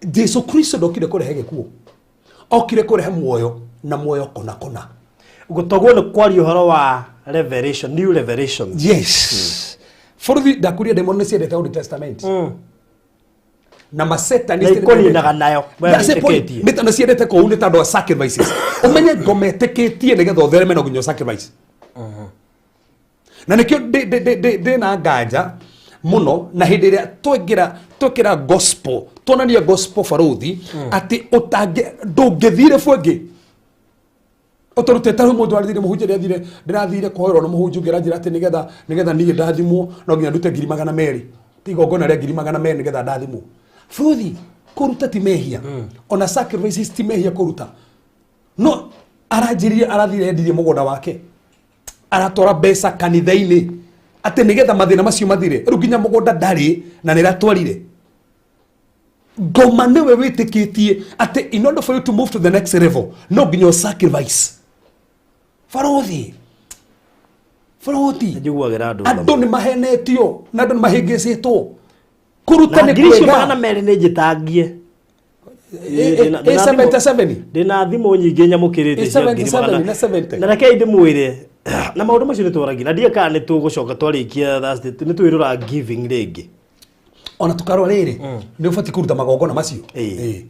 Speaker 2: Jesu Kristo ndokire kũrehe gĩkuũ. Okire kũrehe muoyo na muoyo kona kona.
Speaker 3: Gũtogwo nĩ kwaria ũhoro wa revelation, new revelation.
Speaker 2: Yes. Bũrũri ndakuria ndemon nĩ ciendete Old Testament. Na masetanist
Speaker 3: Na ikũninaga nayo, we
Speaker 2: That's the point.
Speaker 3: wĩtĩkĩtie.
Speaker 2: Nĩ tondũ ciendete kũu nĩ tondũ wa sacrifices. Ũmenye ngoma ĩtĩkĩtie nĩgetha ũthereme no nginya sacrifice. Na nĩkĩo ndĩ na nganja mũno na hĩndĩ ĩrĩa twekĩra twekĩra gospel, tuonania gospel baruthi atĩ ũtangĩ ndũngĩthire bwengĩ ũtũrutĩte rĩu mũndũ arathire mũhunjia ndĩrathire ndĩrathire kũhoerwo nĩ mũhunjia ũngĩ aranjĩra atĩ nĩgetha niĩ ndathimwo no nginya ndute 200,000, ti igongona rĩa 200,000 nĩgetha ndathimwo. Bũthi kũruta ti mehia, ona sacrifices ti mehia kũruta, no aranjĩrire arathire endirie mũgũnda wake aratwara mbeca kanitha-inĩ atĩ nĩgetha mathĩna macio mathire. Rĩu nginya mũgũnda ndarĩ na nĩ ratwarire ngoma. Nĩwe wĩtĩkĩtie atĩ in order for you to move to the next level no nginya sacrifice. Barothi, barothi.
Speaker 3: Njiguagĩra andũ.
Speaker 2: Andũ nĩ mahenetio na andũ nĩ mahĩngĩcĩtwo kũruta
Speaker 3: na
Speaker 2: nĩ
Speaker 3: ngiri icio
Speaker 2: kwega.
Speaker 3: 200 nĩ njĩtangie.
Speaker 2: 77.
Speaker 3: Ndĩna thimũ nyingĩ nyamũkĩrĩte cia ngiri
Speaker 2: 77
Speaker 3: magana
Speaker 2: na 70.
Speaker 3: Na rekei ndĩmwĩre na maũndũ macio nĩ twaragia na ndiĩ kana nĩ tũgũcoka twarĩkia Thursday nĩ twĩrora giving rĩngĩ.
Speaker 2: Ona tukarora rĩrĩ, nĩ ũbatiĩ kũruta magongona macio.
Speaker 3: Ĩĩ.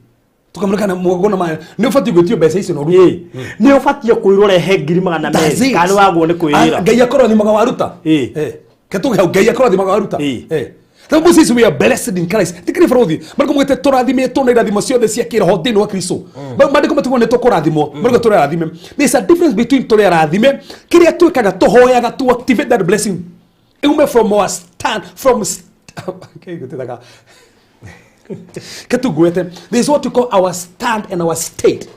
Speaker 2: Tukamũra kana magongona maya nĩ ũbatiĩ gwĩtio mbeca icio na ũrute.
Speaker 3: Ĩĩ. Nĩ ũbatiĩ kwĩrwo rehe ngiri magana
Speaker 2: That's
Speaker 3: merĩ
Speaker 2: it.
Speaker 3: kana nĩ wagwo nĩ kwĩrĩra.
Speaker 2: Ah, Ngai akũrathimaga waruta.
Speaker 3: Ĩĩ.
Speaker 2: Eh. Ketuge hau, Ngai akũrathimaga waruta.
Speaker 3: Ĩĩ.
Speaker 2: Eh. The Bible says we are blessed in Christ. Tikiri barothi. Mariko mwete tũrathimĩtwo na irathimo ciothe cia kĩroho thĩinĩ wa Kristo. Maandĩko matugo nĩ tũkũrathimwo. Mariko tũrĩ arathime. There's a difference between tũrĩ arathime. Kĩrĩa twĩkaga tũhoyaga to activate that blessing. Iume from our stand from okay, gũtithaga. Ketugwete. There is what we call our stand and our state.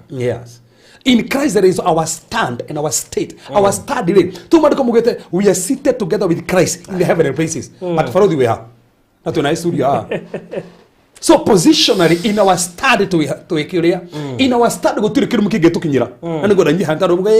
Speaker 2: Yes. In Christ there is our stand and our state. Our stand rĩ, tu maandĩko mugĩte we are seated together with Christ in the heavenly places. But barothi we ha. Na twĩna studio haha. So positionally in our stand twĩkĩrĩa in our stand gũtirĩ kĩndũ kĩngĩtũkinyĩra. Na nĩngwenda nyiha tondũ muga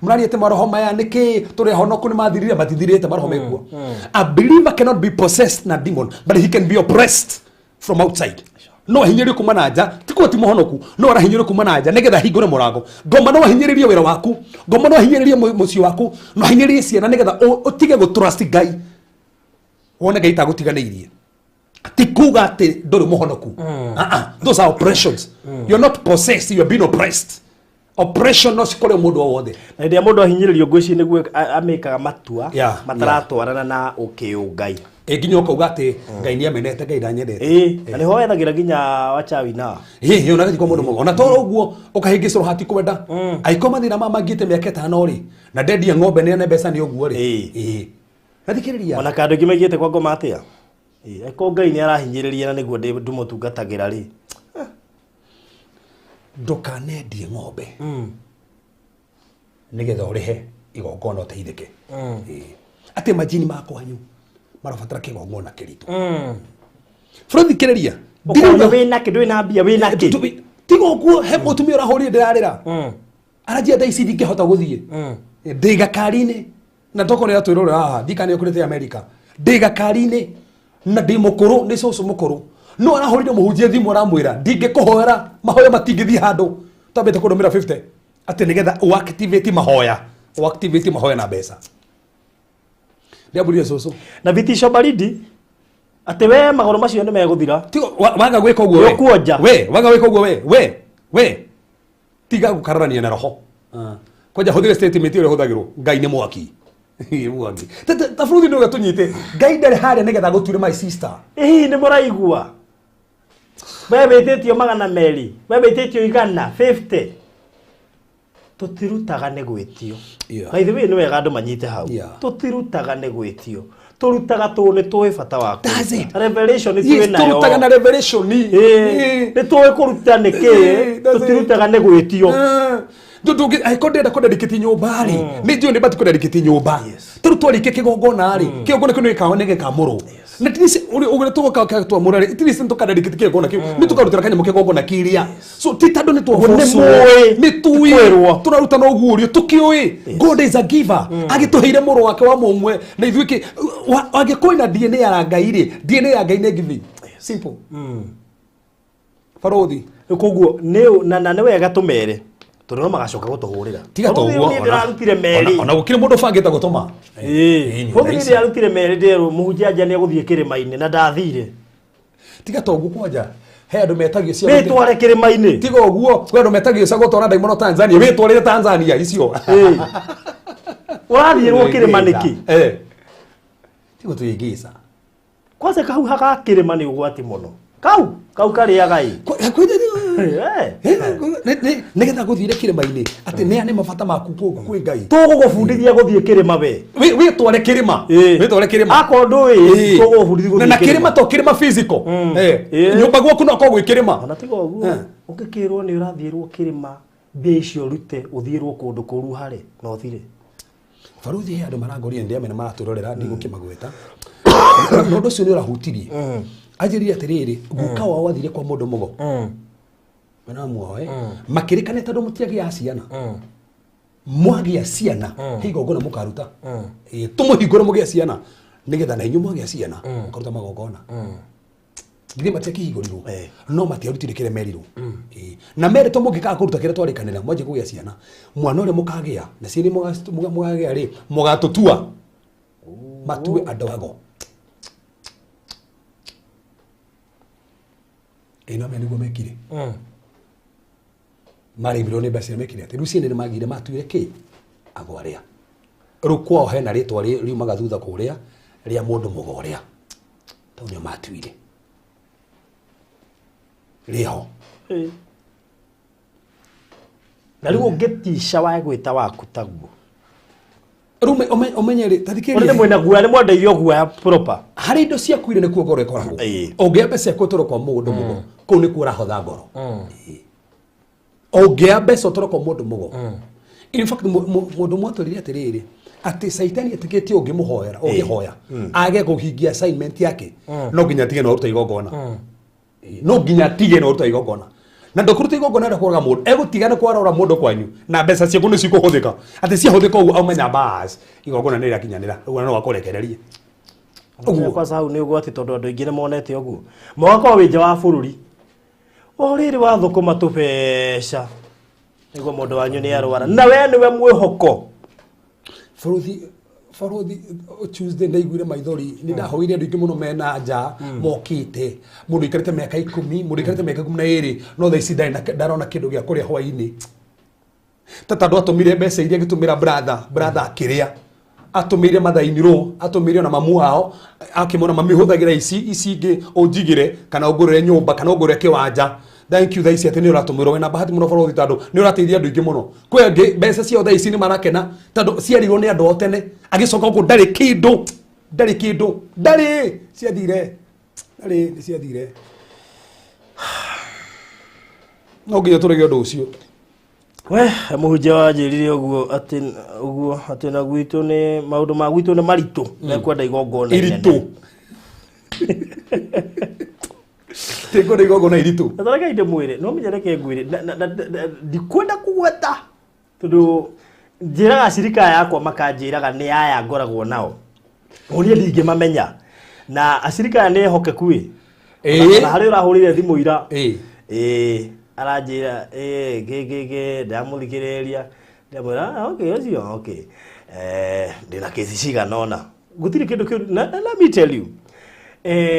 Speaker 2: mũraria atĩ maroho maya nĩkĩ tũrĩ ahonoku nĩ mathirire, matithirĩte, maroho mekuo. A believer cannot be possessed na demon, but he can be oppressed from outside. No ahinyĩrĩrio kuma na nja, ti kuo ti mũhonoku, no arahinyĩrĩrio kuma na nja nĩgetha ahingũre mũrango. Ngoma no ahinyĩrĩrie wĩra waku, ngoma no ahinyĩrĩrie mũciĩ waku, no ahinyĩrĩrie ciana nĩgetha ũtige gũtrust Ngai, wone Ngai tagũtiganĩirie. Ti kuga atĩ ndũrĩ mũhonoku. Ah, ah, those are oppressions. You're not possessed, you're being oppressed. Oppression no cikore mũndũ o wothe.
Speaker 3: Na hĩndĩ ĩrĩa mũndũ ahinyĩrĩrio ngwĩciria nĩguo amĩkaga matua mataratwarana na ũkĩũngai.
Speaker 2: Ĩ nginya ũkauga atĩ Ngai nĩ amenete, Ngai ndanyendete.
Speaker 3: Ĩĩ, na nĩho wethagĩra nginya wachawi na
Speaker 2: Ĩ ona gathiĩ kwa mũndũ mũgo ona toro ũguo ũkahĩngĩcwo hatikwenda angĩkorwo mathĩna ma mangĩte mĩaka 5 rĩ, na ndendia ng'ombe nĩane mbeca nĩ ũguo rĩ. Ĩ na thikĩrĩria.
Speaker 3: Ona kandũ ingĩ maigĩte kwa ngoma atĩa. Ĩĩ, angĩkorwo Ngai nĩ arahinyĩrĩria na nĩguo ndĩmũtungatagĩra rĩ.
Speaker 2: Ndũkanendie ng'ombe nĩgetha ũrĩhe igongona ũteithĩke. Ĩĩ. Atĩ majini ma kwanyu marabatara kĩgongona kĩritũ. Bũrũri thikĩrĩria.
Speaker 3: Ũkona wĩna kĩ, ndũrĩ na mbia, wĩna kĩ.
Speaker 2: Tiga ũguo, he mũtumia ũrahũrire ndĩrarĩra aranjia thaa ici ndingĩhota gũthiĩ, ndĩ gakari-inĩ na tokorwo nĩ atwĩrorera haha ndikane ũkũrĩte America, ndĩ gakari-inĩ na ndĩ mũkũrũ, nĩ cũcũ mũkũrũ, no arahũrire mũhunjia thimũ aramwĩra ndingĩkũhoera mahoya matingĩthiĩ handũ twambĩte kũndũmĩra 50 atĩ nĩgetha ũactivate mahoya, ũactivate mahoya na mbeca. Ndĩambũrire cũcũ.
Speaker 3: Na vitisho baridi atĩ we magũrũ macio nĩ megũthira.
Speaker 2: Tiga waga gwĩka ũguo we.
Speaker 3: Nĩũkuonja.
Speaker 2: We waga gwĩka ũguo we tiga gũkararania na roho. Kwanja hũthĩre statement ĩrĩa ĩhũthagĩrwo, Ngai nĩ mwaki. Nĩ mwaki. Ta bũrũri nĩ ũrĩa tũnyite Ngai ndarĩ harĩa nĩgetha agũture, my sister.
Speaker 3: Ĩ hihi nĩ mũraigua? We wĩtĩtio 200, we wĩtĩtio 150. Tũtirutaga nĩ gwĩtio. By the way, nĩ wega andũ manyite hau. Tũtirutaga nĩ gwĩtio. Tũrutaga tũ nĩ tũĩ bata wa
Speaker 2: That's it.
Speaker 3: Revelation nĩ
Speaker 2: Yes,
Speaker 3: twĩ nayo.
Speaker 2: tũrutaga na revelation.
Speaker 3: Nĩ tũĩ kũruta nĩ kĩ,
Speaker 2: That's it.
Speaker 3: tũtirutaga nĩ gwĩtio.
Speaker 2: Angĩkorwo ndĩrenda kũndedicate nyũmba rĩ, nĩ njũĩ nĩ batiĩ kũndedicate nyũmba. Tarĩu twarĩkia kĩgongona rĩ, kĩgongona kĩu nĩ gĩkawa nĩ gĩkamũrwo. Na at least ũrĩa tũgũka twamũra rĩ, at least nĩ tũkadedicate kĩgongona kĩu, nĩ tũkarutĩra kanyamũ kĩgongona kĩrĩa. So ti tondũ nĩ
Speaker 3: Nĩ mũĩ.
Speaker 2: nĩ tũĩ,
Speaker 3: Kwĩrwo.
Speaker 2: tũraruta na ũguũrio, tũkĩũĩ. God is a giver. Agĩtũheire mũrũ wake wa mũmwe, na ithuĩ angĩkorwo ĩna DNA ya Ngai rĩ, DNA ya Ngai nĩ giving. Simple. Barothi.
Speaker 3: Koguo nĩ na nĩ wega tũmere tondũ no magacoka gũtũhũrĩra.
Speaker 2: Tiga
Speaker 3: Tondũ
Speaker 2: toguo,
Speaker 3: niĩ ndĩrarutire merĩ.
Speaker 2: ona gũkĩrĩ mũndũ ũbangĩte gũtũma.
Speaker 3: Ĩĩ. Koguo niĩ ndĩrarutire merĩ ndĩrwo mũhunjia anja nĩegũthiĩ kĩrĩma-inĩ na ndathire.
Speaker 2: Tiga toguo kwanja. He andũ metagio cia
Speaker 3: Wĩtware kĩrĩma-inĩ.
Speaker 2: Tiga ũguo, kwĩ andũ metagio cia gũtwara ndaimono Tanzania, wĩtwarĩre Tanzania icio.
Speaker 3: Ĩĩ. Ũrathiĩrwo kĩrĩma nĩkĩ?
Speaker 2: Tiga tũyĩngĩca.
Speaker 3: Kwanza kau haga kĩrĩma nĩ ũgwati mũno. Kau, kau karĩaga ĩ.
Speaker 2: Nĩgetha gũthiire kĩrĩma-inĩ, atĩ nĩ mabata maku kwĩ Ngai.
Speaker 3: Tũgũgũbundithia gũthiĩ kĩrĩma we.
Speaker 2: Wĩtware kĩrĩma. Wĩtware kĩrĩma.
Speaker 3: Akorwo ndũĩ, tũgũgũbundithia gũthiĩ
Speaker 2: Na kĩrĩma to kĩrĩma physical. Nyũmba gwaku no korwo gwĩ kĩrĩma.
Speaker 3: Ona tiga ũguo, ũngĩkĩrwo nĩ ũrathiĩrwo kĩrĩma, mbia icio ũrute ũthiĩrwo kũndũ kũru harĩ na ũthire.
Speaker 2: Baruthi he andũ marangorire ndĩa mena maratwĩrorera ndigũkĩmagweta. Na ũndũ ũcio nĩ ũrahutirie. Anjĩrire atĩrĩrĩ, guka wao athire kwa mũndũ mũgo. Mena muoe. Makĩrĩkane tondũ mũtiagĩa ciana. Mwagĩa ciana, he igongona mũkaruta. Tũmũhingũre mũgĩe ciana. Nĩgetha na inyuĩ mwagĩa ciana, mũkaruta magongona. Githĩ matiakĩhingũrirwo? No matiarutire kĩrĩa merirwo. Na merĩtwo mũngĩkaga kũruta kĩrĩa twarĩkanĩra, mwanjie kũgĩa ciana. Mwana ũrĩa mũkagĩa, na ciana mũgagĩa rĩ, mũgatũtua. Matue andũ ago. Ĩno nĩguo mekire. Marĩmirwo nĩ mbeca mekire atĩ rĩu ciana nĩ magire matuire kĩ? Ago arĩa. Rĩu kwao hena rĩtwa riumaga thutha kũrĩa rĩa mũndũ mũgo ũrĩa. Tondũ nĩo matuire. Rĩho.
Speaker 3: Na rĩu ũngĩtica wa gwĩta waku taguo.
Speaker 2: Rĩu ũmenye rĩ, ta thikĩrĩria.
Speaker 3: Ũrĩa nĩ mwĩna guoya, nĩ mwendeire guoya proper.
Speaker 2: Harĩ indo ciaku iria nĩkuo ngoro ĩkoragwo. Ũngĩoya mbeca ciaku ũtware kwa mũndũ mũgo, kũu nĩkuo ũrahotha ngoro. Ũngĩoya mbeca ũtware kwa mũndũ mũgo. In fact, mũndũ ũmwe atwĩrire atĩrĩrĩ, atĩ Caitani etĩkĩtie ũngĩmũhoera, ũngĩhoya, age kũhingia assignment yake, no nginya atige na ũrute igongona. No nginya atige na ũrute igongona. Na ndũkũruta igongona rĩa kũraga mũndũ, egũtiga nĩ kwarora mũndũ kwanyu, na mbeca ciaku nĩ cikũhũthĩka. Atĩ ciahũthĩka ũguo aumenya bas, igongona nĩ rĩakinyanĩra, ũguo no akũrekererie.
Speaker 3: Ũguo. Kwanza hau nĩ ũgwati tondũ andũ aingĩ nĩ monete ũguo. Mũgakorwo wĩ nja wa bũrũri. O rĩrĩ wathũkũma tũbeca. Nĩguo mũndũ wanyu nĩ arwara. Na we nĩwe mwĩhoko.
Speaker 2: Baruthi Tuesday ndaiguire maithori, nĩ ndahoire andũ aingĩ mũno mena nja mokĩte. Mũndũ aikarĩte mĩaka 10, mũndũ aikarĩte mĩaka 12, no thaa ici ndarona kĩndũ gĩa kũrĩa hwaĩ-inĩ. Ta tondũ atũmire mbeca iria agĩtũmĩra brother akĩrĩa. Atũmĩire mathainirwo, atũmĩire ona mamu wao, akĩmona mami hũthagĩra ici ingĩ ũnjigĩre, kana ũngũrĩre nyũmba, kana ũngũrĩre kĩwanja. Thank you thaa ici atĩ nĩ ũratũmĩrwo wĩna bahati mũno barothi tondũ nĩ ũrateithia andũ aingĩ mũno. Kwĩ angĩ mbeca ciao thaa ici nĩ marakena tondũ ciarirwo nĩ andũ ao tene, agĩcoka gũkũ ndarĩ kĩndũ, ndarĩ kĩndũ, ndarĩ ciathire, ndarĩ nĩ ciathire. No nginya tũrege ũndũ ũcio.
Speaker 3: We mũhunjia wanjĩrire ũguo atĩ ũguo atĩ na gwitũ nĩ maũndũ ma gwitũ nĩ maritũ, mekwenda igongona inene.
Speaker 2: Iritũ. Tĩkwenda igongona iritũ.
Speaker 3: Na tareke ndĩmwĩre, no menye reke ngwĩre, ndikwenda kũgweta tondũ njĩraga cirika yakwa makanjĩraga nĩ aya ngoragwo nao. O niĩ ndingĩmamenya. Na acirika aya nĩ ehokeku ĩ. Na harĩa ũrahũrĩire thimũ ira. Aranjĩra, gĩ, gĩ, gĩ, ndamũthikĩrĩria. Ndamwĩra, okay, ũcio, okay. Ndĩna kesi cigana ũna. Gũtirĩ kĩndũ kĩu, na let me tell you.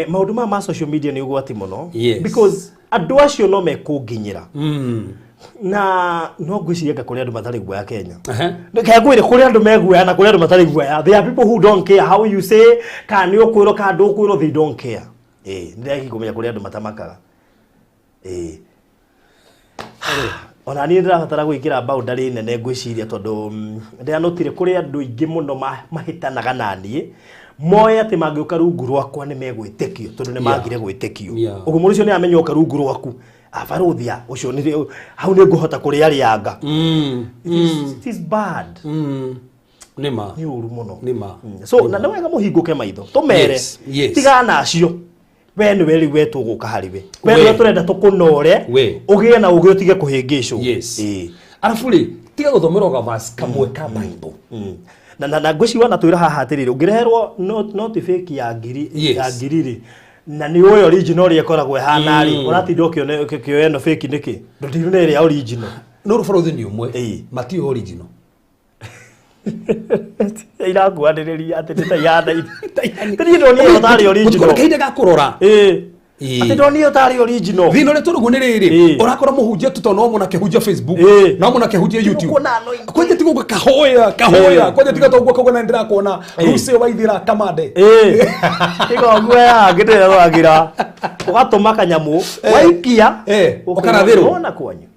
Speaker 3: Maũndũ maya ma social media nĩ ũgwati mũno. Because andũ acio no mekũnginyĩra. Na no ngwĩciria anga kũrĩ andũ matarĩ guoya Kenya. Reke ngwĩre kũrĩ andũ me guoya na kũrĩ andũ matarĩ guoya. There are people who don't care how you say, kana nĩ ũkwĩrwo kana ndũkwĩrwo, they don't care. Nĩ ndĩrageria kũmenya kũrĩ andũ matamakaga. Ĩĩ. Ona niĩ ndĩrabatara gwĩkĩra boundary nene ngwĩciria tondũ ndĩranotire kũrĩ andũ aingĩ mũno mahĩtanaga na niĩ moe atĩ mangĩũka rungu rwakwa nĩ megwĩtĩkio tondũ nĩ magire gwĩtĩkio. Ũguo mũndũ ũcio nĩ amenya oka rungu rwaku abarothia ũcio nĩ hau nĩ ngũhota kũrĩa rĩanga. It is bad.
Speaker 2: Nĩ ma.
Speaker 3: Nĩ ũru mũno.
Speaker 2: Nĩ ma.
Speaker 3: So na nĩ wega mũhingũke maitho tũmere. Tigana nacio. We nĩwe rĩu we tũgũka harĩ we. We nĩwe tũrenda tũkũnore ũgĩe na ũgĩ ũtige kũhĩngĩcwo.
Speaker 2: Yes. Arabu rĩ tiga gũthomerwo gavaci kamwe ka Bible.
Speaker 3: Na ngwĩciria wanatwĩra haha atĩrĩrĩ ũngĩreherwo noti fake ya ngiri ya ngiri rĩ na nĩ ũĩ original ũrĩa ĩkoragwo ĩhana rĩ ũratinda ũkĩoya ĩno fake nĩkĩ ndũtirĩ ĩrĩa original.
Speaker 2: No rũbarothi nĩ ũmwe matiũĩ original.
Speaker 3: Irakuanĩrĩria atĩ nĩ ta ihana niĩ ndonire ĩyo tarĩ original.
Speaker 2: Gũtikona kahinda ga kũrora.
Speaker 3: Atĩ ndonire ĩyo tarĩ original.
Speaker 2: Thĩna ũrĩa tũrĩ nĩ rĩrĩ ũrakora mũhunjia tu tondũ no mũna akĩhunjia Facebook no mũna akĩhunjia YouTube kwanja tiga ũguo kahoya kahoya kwanja tiga toguo kauga na ndĩrakuona rũciũ waithira kamande.
Speaker 3: Tiga ũguo ya ngĩndĩroragĩra ũgatũma kanyamũ waikia
Speaker 2: ũkarathĩrwo.
Speaker 3: Wona kwanyu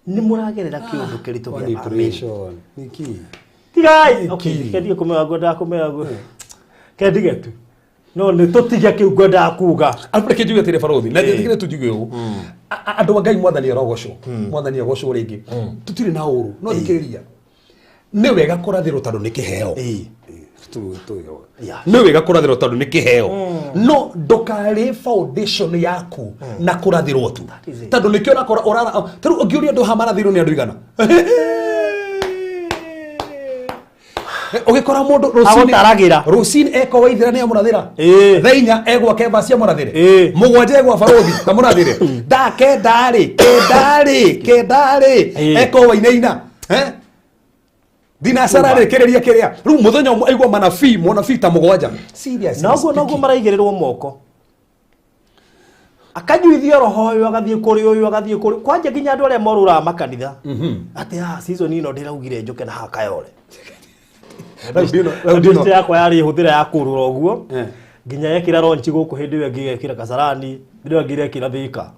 Speaker 3: nĩ mũragerera kĩũndũ kĩritũ gĩa famĩlĩ.
Speaker 2: Nĩkĩ?
Speaker 3: Tigai. Okay, kendige kũmera ngwendaga kũmera kendige tu. No nĩ tũtige kĩu ngwendaga kuga.
Speaker 2: Arabu reke njuge atĩrĩ barothi na njĩtĩkĩre tu njuge ũũ. Andũ a Ngai mwathani arogocwo. Mwathani agocwo rĩngĩ. Tũtirĩ na ũru no thikĩrĩria. Nĩ wega kũrathĩrwo tondũ nĩ kĩheo. Nĩ wega kũrathĩrwo tondũ nĩ kĩheo. No ndũkarĩ foundation yaku na kũrathĩrwo tu. Tondũ nĩkĩo ũrakora ũrara tarĩu ũngĩũria andũ haha marathĩrwo nĩ andũ igana. Ũgĩkora mũndũ
Speaker 3: rũcinĩ
Speaker 2: rũcinĩ eko waithĩra nĩ amũrathĩra. Thaa inya egwake basi amũrathĩre. Mũgwanja egwa barothi amũrathĩre. Thaa kenda rĩ kenda rĩ kenda rĩ eko wainaina. Thinacara rĩkĩrĩria kĩrĩa rĩu mũthenya ũmwe aigua manabii mũnabii ta mũgwanja.
Speaker 3: Seriously noguo noguo maraigĩrĩrwo moko akanyuithio roho ũyũ agathiĩ kũrĩ ũyũ agathiĩ kũrĩ kwanja nginya andũ arĩa morũraga makanitha atĩ ah season ĩno ndĩraugire njũke na haha Kayole. Rĩu yakwa yarĩ hũthĩra ya kũrũra ũguo nginya yekĩra ronchi gũkũ hĩndĩ ĩyo ĩngĩ ĩgekĩra Kasarani hĩndĩ ĩyo ĩngĩ ĩrekĩra Thika.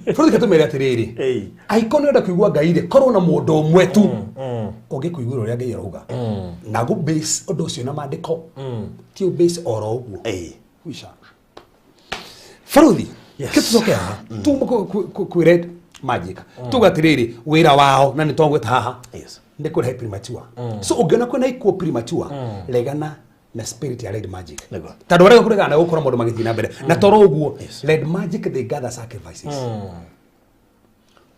Speaker 2: Bũrũri katũmere atĩrĩrĩ angĩkorwo nĩ ũrenda kũigua Ngai rĩ korwo na mũndũ ũmwe tu ũngĩkũiguĩra ũrĩa Ngai arauga na gũ base ũndũ ũcio na maandĩko ti ũ base oro ũguo. Wisha. Barothi kĩtũcoke haha tuma kwĩ Red Magic tuga atĩrĩrĩ wĩra wao na nĩ twagweta haha nĩ kũrehe premature. So ũngĩona kwĩna ikuũ premature regana na spirit ya Red Magic. Tondũ arĩa kũregana na gũkora maũndũ magĩthiĩ na mbere na toro ũguo Red Magic they gather sacrifices.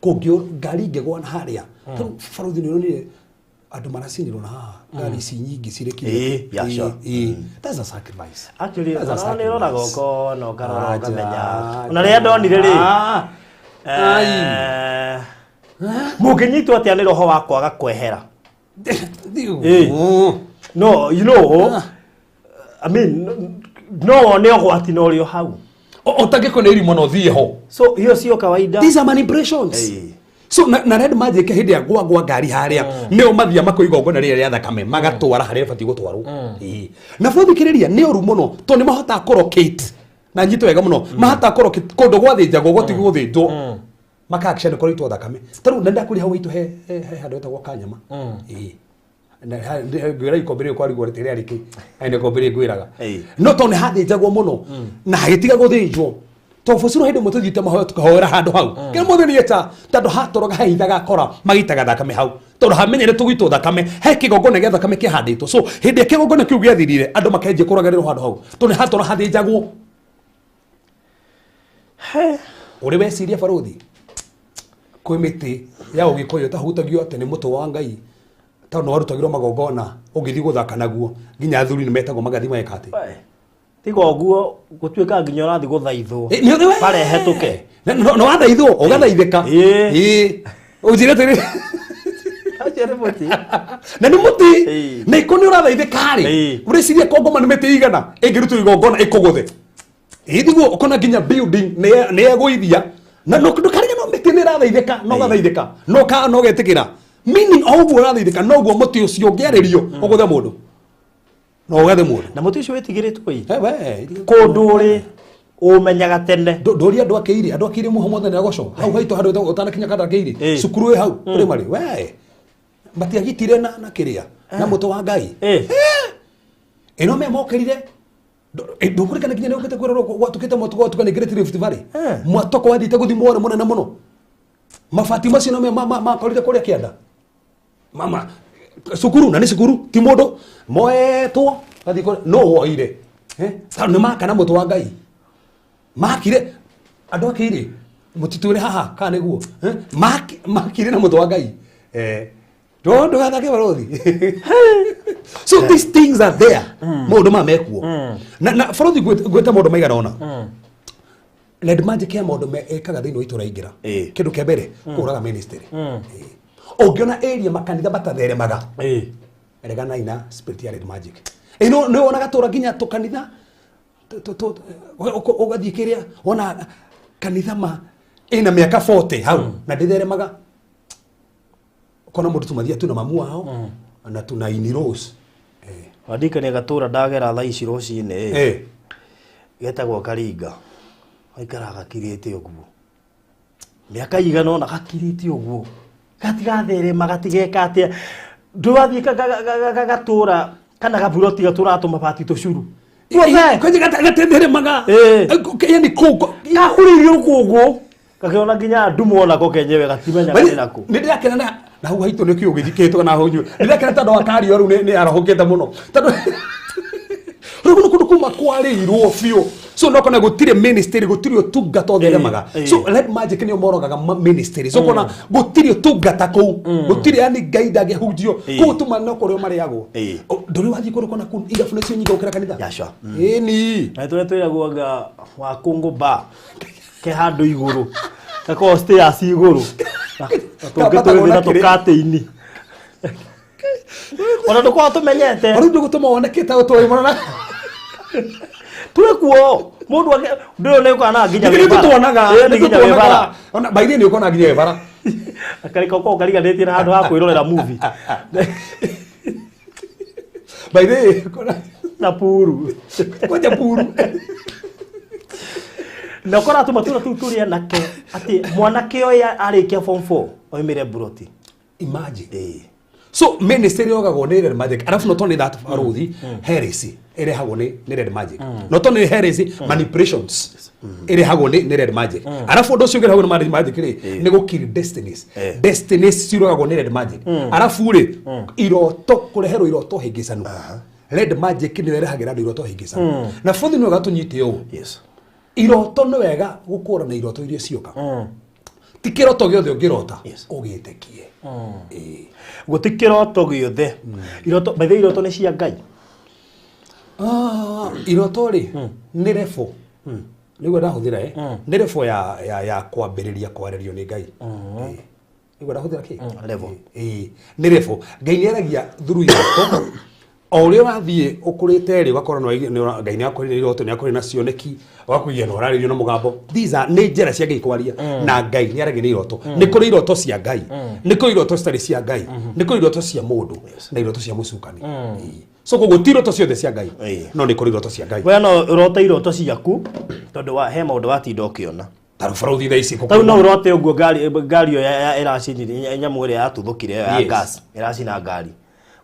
Speaker 2: Kũngĩ ngari ingĩgwa na harĩa tarĩu barothi nĩ ũronire andũ maracinirwo na haha ngari ici nyingĩ cirĩ
Speaker 3: kinya.
Speaker 2: That's a sacrifice.
Speaker 3: Actually nĩ ũroraga ũkona ũkarora ũkamenya ona rĩrĩa ndonire rĩ mũngĩnyitwo atĩa nĩ roho wa kwaga kwehera. No you know I mean no wone ũgwati na ũrĩ o hau
Speaker 2: ũtangĩkwo nĩ irimũ no ũthiĩ ho.
Speaker 3: So hiyo sio kawaida.
Speaker 2: These are manipulations. So na Red Magic hĩndĩ ya gwagwa ngari harĩa nĩo mathia makũ igongona rĩrĩa rĩa thakame magatwara harĩa ĩbatiĩ gũtwarwo. Na bũthikĩrĩria nĩ ũru mũno tondũ nĩ mahotaga kũrocate na nyito wega mũno mahotaga kũrocate kũndũ gwathĩnjagwo gũtigwo gũthĩnjwo maka action kũrĩtwo thakame tarĩu na ndakwĩra hau waitũ he handũ hetagwo Kanyama. Ngwĩra ikombe rĩu kwarigwo rĩrĩa rĩkĩ nĩ ikombe rĩu ngwĩraga no tondũ nĩ hathĩnjagwo mũno na hagĩtiga gũthĩnjwo tondũ bũcirwo hĩndĩ ĩmwe tũthiĩte mahoya tũkahoera handũ hau kĩrĩa mũthĩ nĩ eta tondũ hatũraga hehithaga kora magĩitaga thakame hau tondũ hamenyere tũgũitwo thakame he kĩgongona gĩa thakame kĩhandĩtwo so hĩndĩ ĩrĩa kĩgongona kĩu gĩathirire andũ makenjia kũragarĩrwo handũ hau tondũ nĩ hatũra hathĩnjagwo. Ũrĩ weciria barothi kwĩ mĩtĩ ya ũgĩkũyũ ĩtahutagio atĩ nĩ mũtĩ wa Ngai tondũ nĩ warutagĩrwo magongona ũngĩthiĩ gũthaka naguo nginya athuri nĩ metagwo magathiĩ mageka atĩ
Speaker 3: tiga ũguo gũtuĩka nginya ũrathiĩ gũthaithwo bare hetũke
Speaker 2: no wathaithwo ũgathaithĩka ũnjĩre atĩrĩ
Speaker 3: acio nĩ mũtĩ
Speaker 2: na nĩ mũtĩ na iko nĩ ũrathaithĩka rĩ ũreciria kongoma nĩ mĩtĩ igana ĩngĩrutwo igongona ĩkũgũthe ĩthiguo ũkona nginya building nĩ egũithia na ndũkarige no mĩtĩ nĩ ĩrathaithĩka no gathaithĩka no ka no getĩkĩra meaning o ũguo ũrathaithĩka noguo mũtĩ ũcio ũngĩarĩrio ũgũthe mũndũ no ũgathe mũndũ
Speaker 3: na mũtĩ ũcio wĩtigĩrĩtwo ĩ kũndũ ũrĩ Umenyaga tene.
Speaker 2: Ndoria andu akeire andu akeire muho mothe na goco hau haito handu utanakinya kanda keire cukuru ĩ hau kuri mari we matiagitire na kiria na muto wa Ngai ino me mokirire ndukurikana nginya niukite kwirorwo gwatukite mwatoko watukana Great Rift Valley mwatoko wathiite guthimwo wari munene muno mabati macio no me makorire kuria kianda mama cukuru na ni cukuru ti mundu moetwo gathii kuria no woire ni makana muto wa Ngai makire andu akeire mutitwire haha kana niguo makire na muto wa Ngai ndugathake barothi. So these things are there. Maundu ma mekuo na barothi gweta maundu maigana ona red magic ya maundu ekaga thiini wa itura ingira kindu kia mbere kuraga ministry. Ungiona area makanitha matatheremaga regana ina spirit ya red magic ino ni wonaga tura nginya tukanitha ugathii kiria wona kanitha ma ina miaka 40 hau na nditheremaga kona mundu tumathia tuna mamu wao na tuna iniros.
Speaker 3: Wandika ni gatura ndagera thaa ici rucini getagwo Karinga aikaraga gakirite uguo miaka igana ona gakirite uguo gatigatherema gatigeka atia ndwathie gatura kana gaburoti gatura tumabati tucuru
Speaker 2: kwenye gatetheremaga yani kuu
Speaker 3: kahuririo rukungu gakiona nginya ndumo onako kenyewe gatimenyaga nĩ nakũ.
Speaker 2: Nĩ ndĩrakena na hau haitũ nĩ kĩũ gĩthikĩtwo na hau nyue nĩ ndĩrakena tondũ wa Kario rĩu nĩ arahũkĩte mũno tondũ rĩu nĩ kũndũ kuma kwarĩirwo biũ. So no kona gũtirĩ ministry gũtirĩ ũtungata ũtheremaga. So red magic nĩo morogaga ministry. So kona gũtirĩ ũtungata kũu gũtirĩ yani Ngai ndangĩhunjio kũu tuma no kũrĩa marĩagwo ndũrĩ wathiĩ kũndũ kona kũu irabu nĩcio nyingĩ gũkĩra kanitha. Ĩni
Speaker 3: na tũrĩa twĩragwo anga wa Kũngũ bar ke handũ igũrũ gakoragwo stairs igũrũ na tũngĩ twĩthĩ na tũkatĩ-inĩ ona ndũkoragwo tũmenyete
Speaker 2: rĩu ndũgũtũma wone kĩta ũtũĩ mũno na
Speaker 3: twĩkuo mũndũ ndũyũ nĩ ũkona nginya
Speaker 2: wĩ bara nĩtũtuonaga ona by the way nĩ ũkona nginya wĩ bara
Speaker 3: akarika ũkorwo kariganĩtie na handũ ha kwĩrorera movie
Speaker 2: by the way
Speaker 3: na puru
Speaker 2: kwanja puru
Speaker 3: na ũkora tũmatũra tũu tũrĩ anake atĩ mwanake ũyũ arĩkia form 4 oimire buroti.
Speaker 2: Imagine. So ministry yogagwo nĩ red magic arafu not only that barothi heresy ĩrehagwo nĩ red magic not only heresy manipulations ĩrehagwo nĩ red magic arafu ũndũ ũcio ũngĩrehagwo nĩ red magic rĩ nĩ gũkill destinies destinies cirogagwo nĩ red magic arafu rĩ iroto kũreherwo iroto hĩngĩcanu red magic nĩyo ĩrehagĩra andũ iroto hĩngĩcanu na bothi nĩ wega tũnyite ũũ. Iroto nĩ wega gũkũra na iroto iria cioka ti kĩroto gĩothe ũngĩrota ũgĩtĩkie.
Speaker 3: Gũti kĩroto gĩothe iroto by the way iroto nĩ cia Ngai.
Speaker 2: Iroto rĩ nĩ refo nĩguo ndahũthĩra nĩ refo ya kwambĩrĩria kwarĩrio nĩ Ngai nĩguo ndahũthĩra kĩ nĩ refo Ngai nĩ aragia through iroto o ũrĩa ũrathiĩ ũkũrĩte rĩ ũgakora Ngai nĩ akũrĩire iroto nĩ akũrĩire na cioneki ũgakũigua nĩ ũrarĩrio na mũgambo. These are nĩ njĩra cia Ngai kwaria na Ngai nĩ aragia nĩ iroto. Nĩ kũrĩ iroto cia Ngai nĩ kũrĩ iroto citarĩ cia Ngai nĩ kũrĩ iroto cia mũndũ na iroto cia mũcukani. So koguo ti iroto ciothe cia Ngai no nĩ kũrĩ iroto cia Ngai.
Speaker 3: We no ũrote iroto ciaku tondũ wa he maũndũ watinda ũkĩona
Speaker 2: tarũ barothi thaa ici
Speaker 3: tau no ũrote ũguo ngari ĩyo ĩracinire nyamũ ĩrĩa yatuthũkire ya gas ĩracina ngari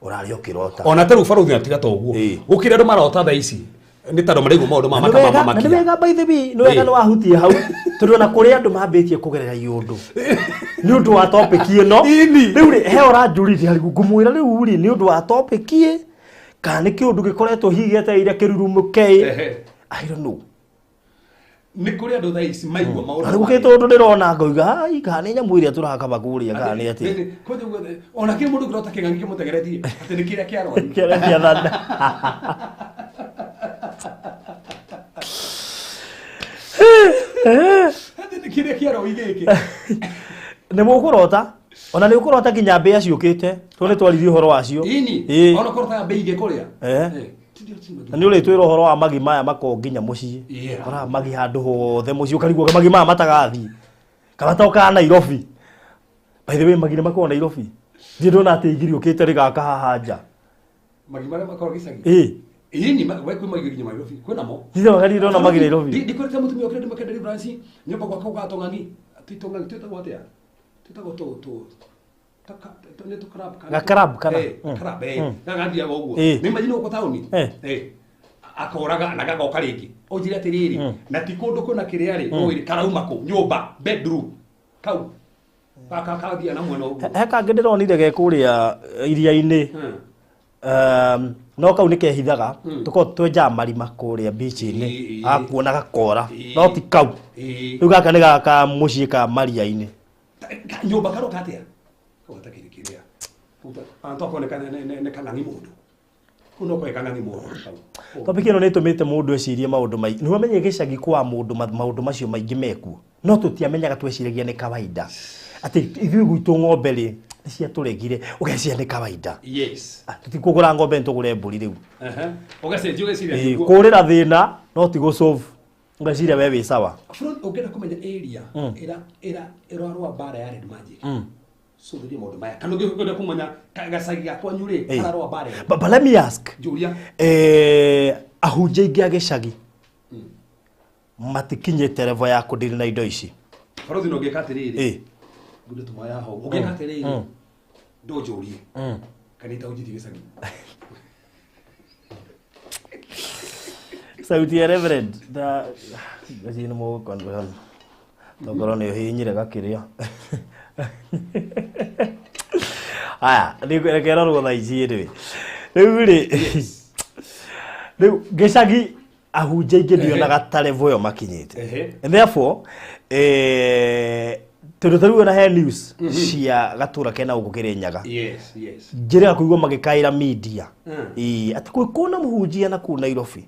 Speaker 3: ũrarĩ ũkĩrota
Speaker 2: ona tarĩu barothi na tiga ta ũguo gũkĩrĩ andũ marota thaa ici nĩ tondũ maraigua maũndũ ma makamamakia.
Speaker 3: Nĩ wega by the way nĩ wega nĩ wahutia hau tondũ ona kũrĩ andũ mambĩtie kũgerera iũndũ nĩ ũndũ wa topic ĩno rĩu rĩ he ũranjũririe harĩ ngũmwĩra rĩu rĩ nĩ ũndũ wa topic ĩ kana nĩ kĩũndũ gĩkoretwo hihi gĩetereire kĩrurumũke I don't know.
Speaker 2: Nĩ kũrĩ andũ thaa ici maigua maũndũ
Speaker 3: rĩu gũkĩte ũndũ ndĩrona ngauga ai kana nĩ nyamũ ĩrĩa tũrakaba kũrĩa kana nĩ atĩ
Speaker 2: ona kĩrĩ mũndũ kĩrota kĩng'ang'i kĩmũtengeretie atĩ nĩ kĩrĩa kĩarwaru
Speaker 3: kĩrĩa kĩathana.
Speaker 2: Atĩ nĩ kĩrĩa kĩarwaru gĩkĩ
Speaker 3: nĩ mũkũrota ona nĩ ũkũrota nginya mbĩa ciũkĩte tondũ nĩ twaririe ũhoro wacio.
Speaker 2: Ĩni ona ũkũrotaga mbĩa igĩkũrĩa
Speaker 3: Na nĩ ũrĩtwĩra ũhoro wa magi maya makoragwo nginya mũciĩ ũkoraga magi handũ hothe mũciĩ ũkarigwo magi maya matagathiĩ kana matokaga Nairobi. By the way magi nĩ makoragwo Nairobi ndirĩ ndona atĩ igiri ũkĩte rĩgaka haha nja
Speaker 2: magi marĩa makoragwo gĩcagi. Ĩni we kwĩ magiri nginya Nairobi kwĩna mo.
Speaker 3: Thitha wakati ndona magiri Nairobi.
Speaker 2: Ndikorete mũtumia okire ndĩmwĩke deliverance nyũmba gwakwa gatong'ang'i. Titong'ang'i twĩtagwo atĩa? Twĩtagwo tũ tũ nĩ tũ crab kana.
Speaker 3: Ga crab kana?
Speaker 2: Eh, crab eh. Gagathiaga ũguo. Nĩ imagine gũkũ taũni. Akoraga na gagoka rĩngĩ. Ũnjĩre atĩrĩrĩ, na ti kũndũ kwĩna kĩrĩa rĩ, ũĩ karauma kũ? Nyũmba, bedroom. Kau. Gaka kathia na mwena ũguo.
Speaker 3: He kangĩ ndĩronire ge kũrĩa iria-inĩ. No kau nĩ kehithaga tũkorwo twenjaga marima kũrĩa beach-inĩ agakuona gakora no ti kau. Rĩu gaka nĩ gaka mũciĩ ka maria-inĩ.
Speaker 2: Nyũmba karoka atĩa? Kau gatakĩrĩ kĩrĩa. Ona tokoneka nĩ kang'ang'i mũndũ. Kau no koe kang'ang'i mũndũ kau.
Speaker 3: Topic ĩno nĩ ĩtũmĩte mũndũ ecirie maũndũ maingĩ. Nĩ wamenye gĩcagi kwa mũndũ maũndũ macio maingĩ mekuo. No tũtiamenyaga, tweciragia nĩ kawaida. Atĩ ithuĩ gwitũ ng'ombe rĩ nĩ ciatũregire, ũgeciria nĩ kawaida. Tũtikũgũra ng'ombe, nĩ tũgũre mbũri rĩu.
Speaker 2: Ũgacenjia ũgeciria nĩguo.
Speaker 3: Kũrĩra thĩna no ti gũsolve. Ũgeciria we wĩ sawa.
Speaker 2: Bro, ũngĩenda kũmenya area ĩra ĩra ĩrarũa mbara ya Red Magic. Cũthĩria maũndũ maya. Kana ũngĩenda kũmenya gacagi ga kwanyu rĩ, kararũa mbara ĩrĩkũ?
Speaker 3: But let me ask.
Speaker 2: Njũria.
Speaker 3: Ahunjia aingĩ a gĩcagi matikinyĩte level ya kũndiri na indo ici.
Speaker 2: Barothi no ũngĩka atĩrĩrĩ. Ngũndũ tũmoya ho. Ũngĩka atĩrĩrĩ. Ndũnjũrie. Kana itaũnjithie gĩcagi.
Speaker 3: Sauti ya Reverend da gaci nĩ mũgũkondwo tokorwo nĩ ũhihinyire gakĩrĩa. Aya, reke rorwo thaa ici rĩ. Rĩu rĩ, rĩu gĩcagi ahunjia aingĩ ndionaga ta level ĩyo makinyĩte. And therefore, tondũ ta rĩu ona he news cia gatũra kena gũkũ Kĩrĩnyaga.
Speaker 2: Yes.
Speaker 3: Njĩra ya kũigua magĩkaĩra media. Ĩĩ, atĩ kwĩ kũna mũhunjia na kũu Nairobi.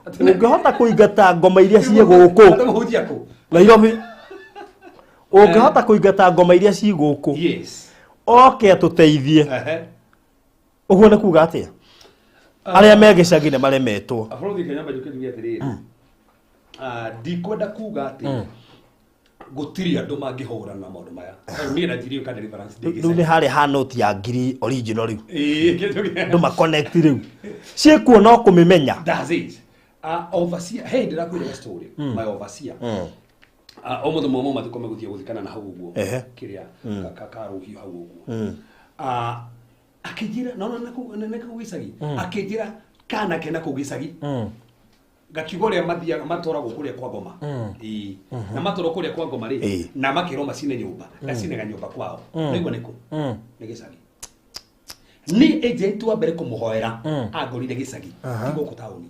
Speaker 3: Ũngĩhota kũingata ngoma iria ciĩ gũkũ.
Speaker 2: Atĩ mũhunjia kũ?
Speaker 3: Nairobi. Ũngĩhota kũingata ngoma iria ciĩ gũkũ. Oke atũteithie. Ũguo nĩ kuga atĩa? Arĩa me gĩcagi nĩ maremetwo.
Speaker 2: Abrothi Kenya nyamba njuke njuge atĩrĩrĩ. Ndikwenda kuga atĩ gũtirĩ andũ mangĩhũrana na maũndũ maya. Tondũ niĩ na njiri ka deliverance ndĩ
Speaker 3: Rĩu nĩ
Speaker 2: gĩcagi.
Speaker 3: harĩa ha noti ya ngiri original rĩu.
Speaker 2: Ĩĩ, kĩndũ kĩa-
Speaker 3: Andũ ma connect rĩu. Ciĩkuo no kũmĩmenya.
Speaker 2: That's it. Overseer, hey, ndĩrakwĩra story. My overseer. Ũmũthĩ mwa mathiko megũthiĩ gũthikana na hau ũguo. Kĩrĩa ka rũhiũ hau ũguo. Akĩnjĩra, no, no, na kũu gĩcagi. Akĩnjĩra kana kena kũu gĩcagi. Gakiuga ũrĩa mathiaga matwaragwo kũrĩa kwa ngoma. Ĩĩ. Na matwarwo kũrĩa kwa ngoma rĩ, na makerwo macine nyũmba. Gacinaga nyũmba kwao. Ũraigua nĩ kũ? Nĩ gĩcagi. Ni agent wa mbere kũmũhoera angorire gĩcagi. Ti gũkũ taũni.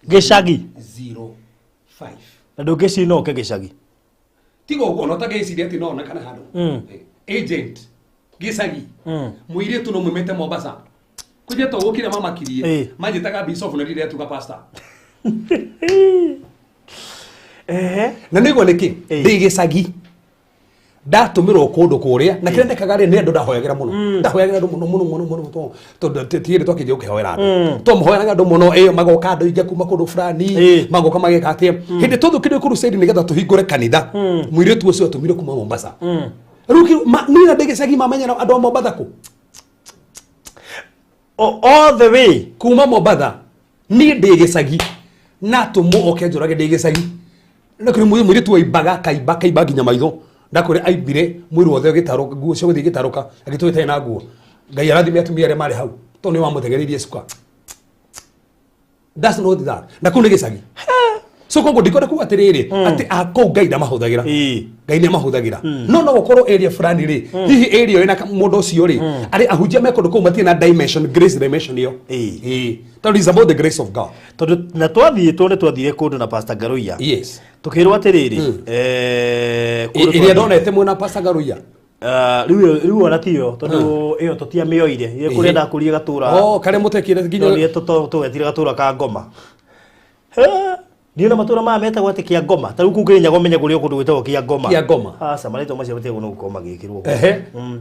Speaker 3: Gĩcagi.
Speaker 2: 05.
Speaker 3: Na ndũngĩcina ũke gĩcagi.
Speaker 2: Tiga ũguo, ona ũtangĩciria atĩ no onekane handũ. Agent gĩcagi. Mũirĩtu no mumĩte Mombasa. Kũnjia to gũkire mamakirie. Manjĩtaga bishop na rĩrĩa tuga pastor. Na nĩguo nĩkĩ? Ndĩ gĩcagi. Ndatũmĩrwo kũndũ kũrĩa na kĩrĩa ndekaga rĩ nĩ andũ ndahoyagĩra mũno. Ndahoyagĩra andũ mũno mũno mũno mũno tondũ ti hĩndĩ twakĩnjia gũkĩhoera andũ. Twamũhoyagĩra andũ mũno, magoka andũ aingĩ kuma kũndũ fulani, magoka mageka atĩa. Hĩndĩ twathũkire crusade nĩgetha tũhingũre kanitha, mũirĩtu ũcio atũmire kuma Mombasa. Rĩu niĩ na ndĩ gĩcagi mamenyera andũ a Mombasa kũ?
Speaker 3: All the way.
Speaker 2: Kuma Mombasa. Niĩ ndĩ gĩcagi. Na tũmũ oke njũrage ndĩ gĩcagi. Na kũrĩ mũirĩtu waimbaga, akaimba, akaimba nginya maitho. Ndakwĩra aimbire mwĩrĩ wothe ũgĩtarũka, nguo cia gũthiĩ igĩtarũka, agĩtũra ĩtarĩ na nguo. Ngai arathime atumia arĩa marĩ hau, tondũ nĩ wamũthegereirie cuka. That's not that. Na kũu nĩ gĩcagi. So koguo ndikwenda kuga atĩrĩrĩ, atĩ a kũu Ngai ndamahũthagĩra. Ngai nĩ amahũthagĩra. No no gũkorwo area fulani rĩ, hihi area ĩna mũndũ ũcio rĩ, arĩ ahunjia me kũndũ kũu matirĩ na dimension, grace dimension ĩyo. Tondũ it's about the grace of God.
Speaker 3: Tondũ na twathiĩtwo nĩ twathire kũndũ na Pastor Ngaruiya. Tũkĩrwo atĩrĩrĩ, kũndũ
Speaker 2: Ĩrĩa
Speaker 3: twathiĩ.
Speaker 2: ndonete mwena Pastor Ngaruiya.
Speaker 3: Rĩu ona tiyo, tondũ ĩyo tũtiamĩoire. Ĩrĩa kũrĩa ndakũrire gatũra.
Speaker 2: Oh, karĩa mũtekire nginya
Speaker 3: Nonire tũgetire gatũra ka ngoma. He, niĩ na matũra maya metagwo atĩ kĩa ngoma. Ta rĩu kũu Kĩrĩnyaga ũmenye kũrĩ o kũndũ gwĩtagwo kĩa ngoma.
Speaker 2: Kĩa ngoma.
Speaker 3: Aca, marĩtwa macio matiagĩrĩirwo nĩ gũkorwo magĩkĩrwo kũu.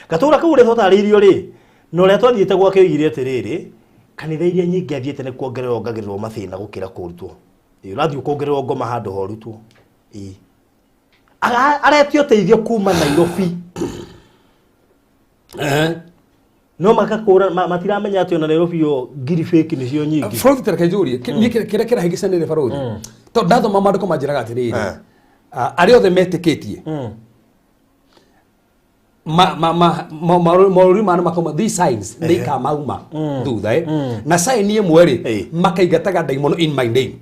Speaker 3: Gatũra kau ũrĩa twatarĩirio rĩ, na ũrĩa twathiĩte gwake oigire atĩrĩrĩ, kanitha iria nyingĩ athiĩte nĩ kuongererwo ongagĩrĩrwo mathĩna gũkĩra kũrutwo. Ĩĩ, ũrathiĩ ũkongererwo ngoma handũ ha ũrutwo. Ĩĩ. Aretio ũteithio kuma Nairobi. No makakũra matiramenya atĩ ona Nairobi yo ngiri fake nĩcio nyingĩ.
Speaker 2: Bũrũri tareke njũrie, niĩ kĩrĩa kĩrahĩngĩcanĩre barũthi, tondũ ndathoma maandĩko manjĩraga atĩrĩrĩ, arĩa othe metĩkĩtie maũrũri mana makauma, these signs nĩ ikamauma thutha, na sign ĩmwe rĩ, makaingataga ndaimono in my name.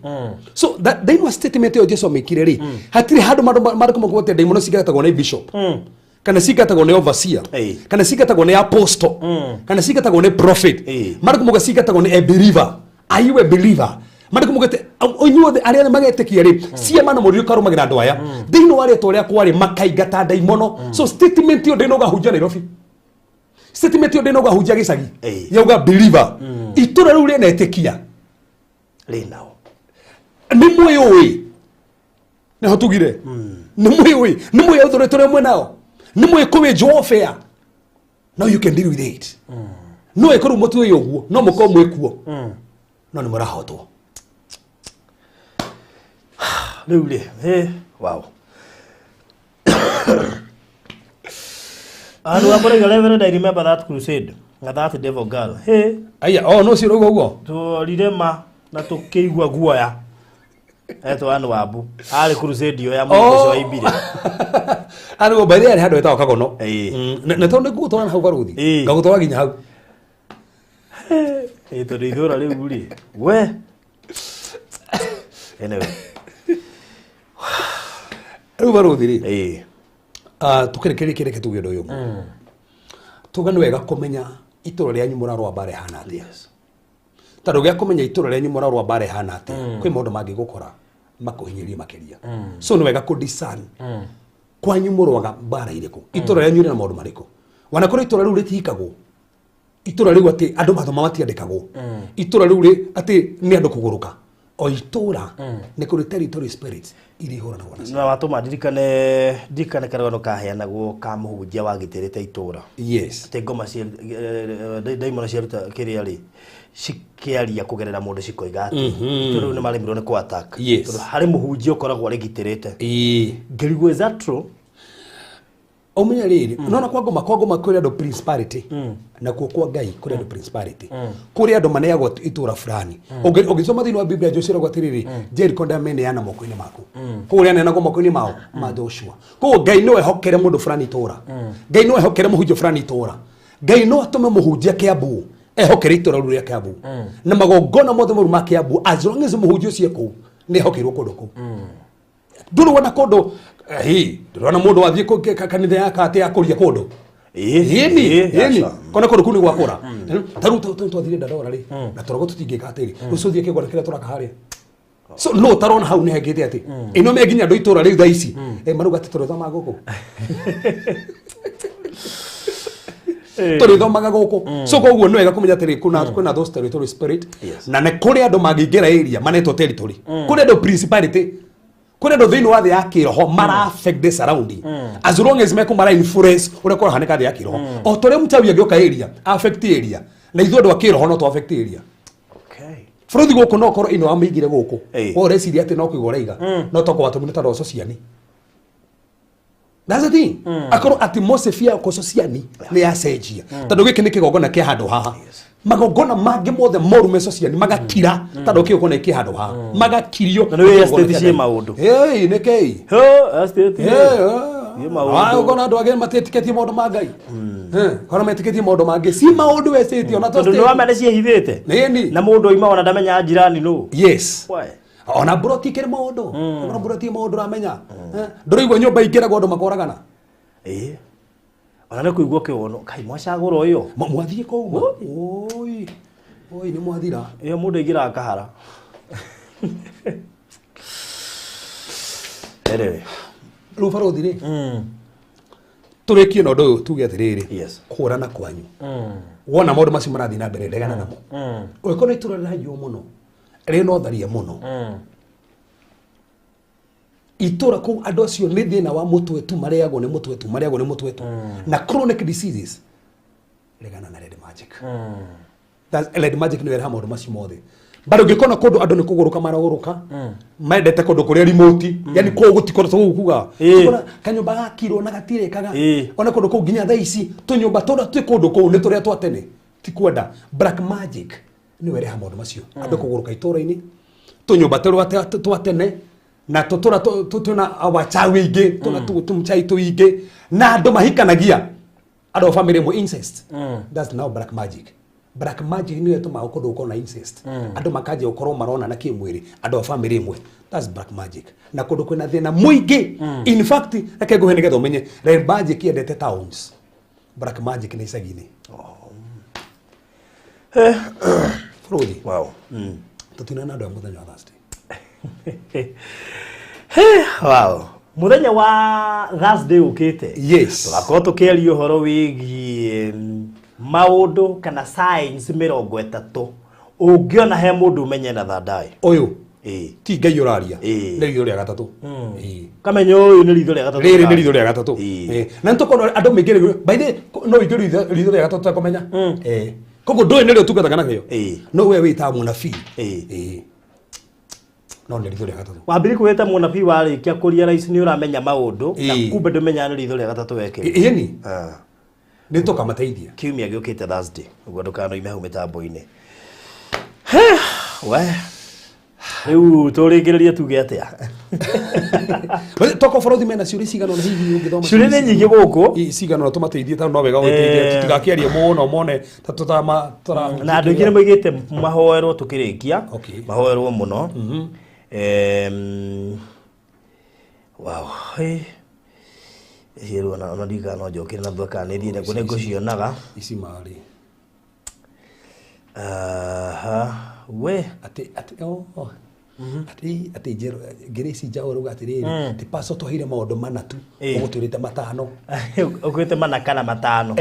Speaker 2: So that thĩinĩ wa statement ĩyo Jesu amĩkire rĩ, hatirĩ handũ maandĩko makuga atĩ ndaimono cingatagwo nĩ bishop, kana cingatagwo nĩ overseer, kana cingatagwo nĩ apostle, kana cingatagwo nĩ prophet. Maandĩko mauga cingatagwo nĩ a believer. Are you a believer? Maandĩko mauga atĩ inyuothe arĩa magetĩkia rĩ, ciama na mũriũ karũmagĩra andũ aya thĩinĩ wa rĩtwa rĩakwa rĩ, makaingata ndaimono. So statement ĩyo ndĩnũgahunjia Nairobi, statement ĩyo ndĩnũgahunjia gĩcagi, yauga believer, itũra rĩu rĩnetĩkia
Speaker 3: rĩnao.
Speaker 2: Nĩ mwĩũĩ, nĩho tugire nĩ mwĩũĩ, nĩ mwĩũĩ ũthũrĩte ũrĩa mwenao, nĩ mwĩĩ kũwĩnjwo warfare. Now you can deal with it. No ĩkorwo mũtuĩ ũguo, no mũkorwo mwĩkuo, no nĩ mũrahotwo.
Speaker 3: Rĩu rĩ, wow. Andũ a Mũraiga, Reverend, I remember that crusade na that devil girl. Hey,
Speaker 2: aya o no cio ũguo ũguo.
Speaker 3: Tuorire ma na tũkĩigua guoya. Etwo Ann Wambu. Arĩ crusade ĩyo ya mũndũ ũcio waimbire.
Speaker 2: Andũ by the way, handũ hetagwo Kagono. Na tondũ nĩngũgũtwara hau barũthi, ngagũtwara nginya hau.
Speaker 3: Ĩĩ, tondũ itũũra rĩu rĩ, we. Anyway.
Speaker 2: Rĩu barũthi rĩ, tũkĩrĩkĩrĩrie kĩrĩke tuge ũndũ ũyũ ũmwe. Tuge nĩ wega kũmenya itũũra rĩanyu mũrarũa mbara ĩhana atĩa, tondũ gĩa kũmenya itũũra rĩanyu mũrarũa mbara ĩhana atĩa, kwĩ maũndũ mangĩgũkora makũhinyĩrie makĩria. So nĩ wega kũ discern kwanyu mũrũaga mbara irĩkũ, itũũra rĩanyu rĩna maũndũ marĩkũ. Wanakorwo itũũra rĩu rĩtihikagwo, itũũra rĩu atĩ andũ mathoma matiandĩkagwo, itũũra rĩu rĩ atĩ nĩ andũ kũgũrũka, o itũũra nĩ kũrĩ territory spirits iria ihũranagwo nacio.
Speaker 3: Na watũma ndirikane karũgano kaheanagwo ka mũhunjia wagitĩrĩte itũũra. Atĩ ngoma cia ndaimono ciaruta kĩrĩa rĩ, cikĩaria kũgerera mũndũ, cikoiga atĩ itũũra rĩu nĩ maremirwo nĩ kũ attack. Tondũ harĩ mũhunjia ũkoragwo arĩgitĩrĩte. Ngĩrigwo, is that true?
Speaker 2: Ũmenye rĩrĩ, nona kwa ngoma kũrĩ andũ principality, nakuo kwa Ngai kũrĩ andũ principality, kũrĩ andũ maneagwo itũũra fulani. Ũngĩsoma thĩinĩ wa Biblia, Joshua eragwo atĩrĩrĩ, Jericho ndameneana moko-inĩ maku, koguo rĩaneanagwo moko-inĩ mao ma Joshua. Koguo Ngai no ehokere mũndũ fulani itũũra, Ngai no ehokere mũhunjia fulani itũũra, Ngai no atũme mũhunjia Kĩambu ehokere itũũra rĩu rĩa Kĩambu na magongona mothe moru ma Kĩambu, as long as mũhunjia ũcio e kũu, nĩ ehokeirwo kũndũ kũu. Ndũrĩ wona kũndũ, hi ndũrona mũndũ wathiĩ kanitha ya atĩ akũria kũndũ? Ĩni ĩni, kona kũndũ kũu nĩ gwakũra. Ta rĩu twathire Dandora rĩ, na tũrago tũtingĩka atĩrĩ, rũciũ thiĩ kĩgongona kĩrĩa tũraka harĩa. So no ũtarona hau nĩ hengĩte atĩ ĩno me nginya andũ itũra rĩu thaa ici, marauga atĩ tũrĩthomaga gũkũ, tũrĩthomaga gũkũ. So koguo nĩ wega kũmenya atĩrĩ, kwĩna those territory spirit, na nĩ kũrĩ andũ mangĩingĩra area manetwo territory, kũrĩ andũ principality, kũrĩ andũ thĩinĩ wa thĩ ya kĩroho mara affect the surrounding, as long as mekũmara influence ũrĩa kũrahanĩka thĩ ya kĩroho. O ta ũrĩa mũchawi angĩũka area affect area, na ithuĩ andũ a kĩroho no tũ affect area. Bũrũri gũkũ no korwo ĩno wamĩigire gũkũ, we ũreciria atĩ no kũiga ũraiga, no toko watũmire tondũ Sociani. That's the thing. Akorwo atmosphere ya Sociani nĩ yacenjia, tondũ gĩkĩ nĩ kĩgongona kĩa handũ haha, magongona mangĩ mothe moru me Sociani magakira, tondũ kĩgongona kĩ handũ haha magakirio.
Speaker 3: Na nĩ wĩ estate ciĩ maũndũ.
Speaker 2: Hey, nĩ kĩi?
Speaker 3: Ho, estate. Ciĩ maũndũ.
Speaker 2: Ũkona andũ angĩ matiĩtĩkĩtie maũndũ ma Ngai. Kona metĩkĩtie maũndũ mangĩ si maũndũ estate ona
Speaker 3: to. Tondũ nĩ wama nĩ ciĩhithĩte.
Speaker 2: Nĩni.
Speaker 3: Na mũndũ oima ona ndamenyaga njirani nũ. Why?
Speaker 2: Ona mburoti ikĩrĩ maũndũ, ona mburoti maũndũ ũramenya. Ndũraigua nyũmba ingĩragwo andũ makoragana?
Speaker 3: Ĩĩ. Ona nĩ kũigua kĩwono. Kai mwacagũra ũyũ.
Speaker 2: Mwathiĩ kũu, oi oi, nĩ mwathira.
Speaker 3: Ĩyo mũndũ aingĩraga kahara. Anyway.
Speaker 2: Rĩu barũthi rĩ, tũrĩkie na ũndũ ũyũ, tuge atĩrĩrĩ, kũrana kwanyu, wona maũndũ macio marathiĩ na mbere, regana namo. Ũngĩkorwo nĩ itũra rĩraiywo mũno, rĩna ũtharia mũno itũra kũu, andũ acio nĩ thĩna wa mũtwe tu marĩagwo, nĩ mũtwe tu marĩagwo, nĩ mũtwe tu na chronic diseases, regana na red magic. That's red magic nĩyo ĩrehaga maũndũ macio mothe. Bado ngikona kundu andu ni kuguruka maraguruka mendete kundu kuria remote yani kuu gutikorwo tugukuga tukona kanyumba gakirwo na gatirekaga ona kundu kuu nginya thaa ici tunyumba turia twi kundu kuu ni turia twa tene ti kwenda black magic ni wereha maundu macio andu kuguruka itura-ini tunyumba turia twa tene na tutura tuna awachawi ingi tuna tumchai tuingi na andu mahikanagia andu a family mu incest. That's now black magic. Black magic ni wetu kundu gukorwo na incest. Andu makaje gukorwo marona na kimwiri andu a family imwe. That's black magic. Na kundu kwina thina muingi. In fact reke nguhe nigetha umenye red magic yendete towns. Black magic ni icagi-inĩ. Frodi.
Speaker 1: Wow.
Speaker 2: Tutinana andu a muthenya wa Thursday.
Speaker 3: Wow. Muthenya wa Thursday ukite.
Speaker 2: Yes.
Speaker 3: Tugakorwo tukiaria uhoro wigie maundu kana signs 30 ungiona he mundu umenye na thandai
Speaker 2: uyu ti Ngai uraria ni ritho ria gatatu
Speaker 3: kamenya uyu ni ritho ria gatatu
Speaker 2: riri ni ritho ria gatatu na nitukorwo andu maingi by the no ingi ritho ria gatatu takumenya koguo ndui ni rio tungataga nakio no we witaga munabii no ni ritho ria gatatu
Speaker 3: wambiri kwita munabii warikia kuria rais ni uramenya maundu na kumbe ndumenya ni ritho ria gatatu wekire
Speaker 2: ĩni nä tå kamateithia
Speaker 3: kiumia gä å kä te Thursday ũguo ndũkanoime hau mĩtambo-inĩ we rĩu tũrĩngĩrĩrie tuge atĩa
Speaker 2: toko borothi mena ciũria cigana ũna hihi ũngĩthoma
Speaker 3: ciũria nĩ nyingĩ gũkũ
Speaker 2: cigana ũna tũmateithie tondũ no wega gũteithia tũtigakĩarie mũno mone ta tũtama
Speaker 3: na andũ aingĩ nĩ moigĩte mahoerwo tũkĩrĩkia mahoerwo mũno wow Hero na ndika no njokire na thutha kana nĩ thiĩte kũ nĩngũcionaga
Speaker 2: ici marĩ
Speaker 3: aha we
Speaker 2: atĩ atĩ oh atĩ atĩ njero Grace Njau rauga atĩrĩrĩ atĩ pastor twaheire maũndũ mana tu ũgũtwĩrĩte matano
Speaker 3: ũkwĩte mana kana matano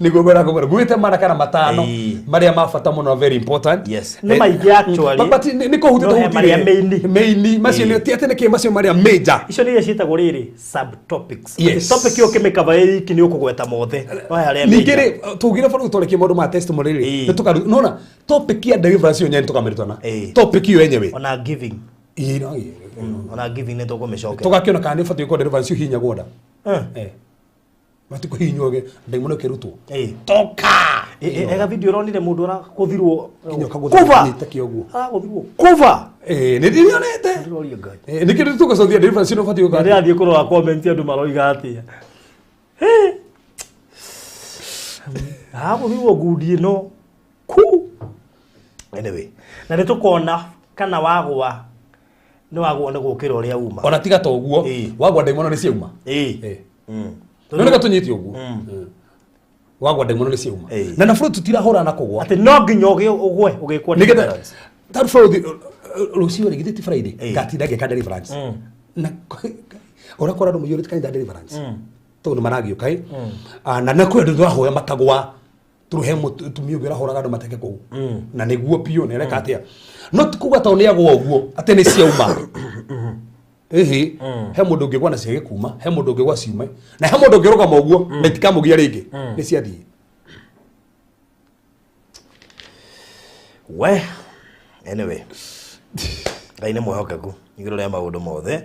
Speaker 2: nĩguo ngwenda kũmwĩra ngwĩte mana kana matano marĩa ma bata mũno very important.
Speaker 3: Yes nĩ maingĩ actually
Speaker 2: but nĩ kũhutĩte
Speaker 3: marĩa main
Speaker 2: main macio nĩ ti atĩ nĩ kĩ macio marĩa major
Speaker 3: icio nĩ iria ciĩtagwo rĩrĩ subtopics.
Speaker 2: Yes.
Speaker 3: Topic ĩyo ũkĩmĩkaba ĩ iki nĩ ũkũgweta mothe no he harĩa
Speaker 2: ningĩ rĩ tugire bado tũrekie maũndũ ma testimony rĩ nĩ tũkaru nona topic ya deliverance yo nyene tũkamĩrutana topic iyo yenyewe
Speaker 3: ona giving ona giving nĩ tũkũmĩcokera
Speaker 2: tũgakiona kana nĩ ũbatiĩ gũkorwo deliverance ũhihinyagwo nda matikũhihinywo ndaimono ĩkĩrutwo toka
Speaker 3: ega video ũronire mũndũ ũrakũthirwo
Speaker 2: nginya ũkagũtha kĩoguo
Speaker 3: aragũthirwo kuva
Speaker 2: nĩ ndĩrionete nĩkĩo tũgũcothia deliverance nĩ ũbatiĩ gũka
Speaker 3: ndĩrathiĩ kũrora comment andũ maroiga atĩa aragũthirwo ngundi ĩno ku anyway na nĩ tũkona kana wagwa nĩ wagwa nĩ gũkĩra ũrĩa uma
Speaker 2: ona tiga to ũguo wagwa ndaimono nĩ ciauma no nĩga tũnyite ũguo wagwa ndaimono nĩ ciauma na bũrũri tũtirahũra na kũgwa
Speaker 3: atĩ no nginya ũgwe ũgĩkwo
Speaker 2: nĩgetha tarũ bũrũri rũciũ rĩ githĩ ti Friday ngatinda ngĩka deliverance na ũrakora andũ maiyũrĩte kanitha deliverance tondũ nĩ maragĩũka na nĩ kwĩ andũ tũrahoya matagwa tũrũhe mũtumia ũngĩ ũrahũraga andũ mateke kũu na nĩguo biũ nĩ areka atĩa no ti kuga tondũ nĩ agwa ũguo atĩ nĩ ciauma ĩhĩ he mũndũ ũngĩgwa na ciage kuma he mũndũ ũngĩgwa ciume na he mũndũ ũngĩrũgama ũguo na itikamũgia rĩngĩ nĩ ciathiĩ
Speaker 1: we anyway Ngai nĩ mwĩhokeku igũrũ rĩa maũndũ mothe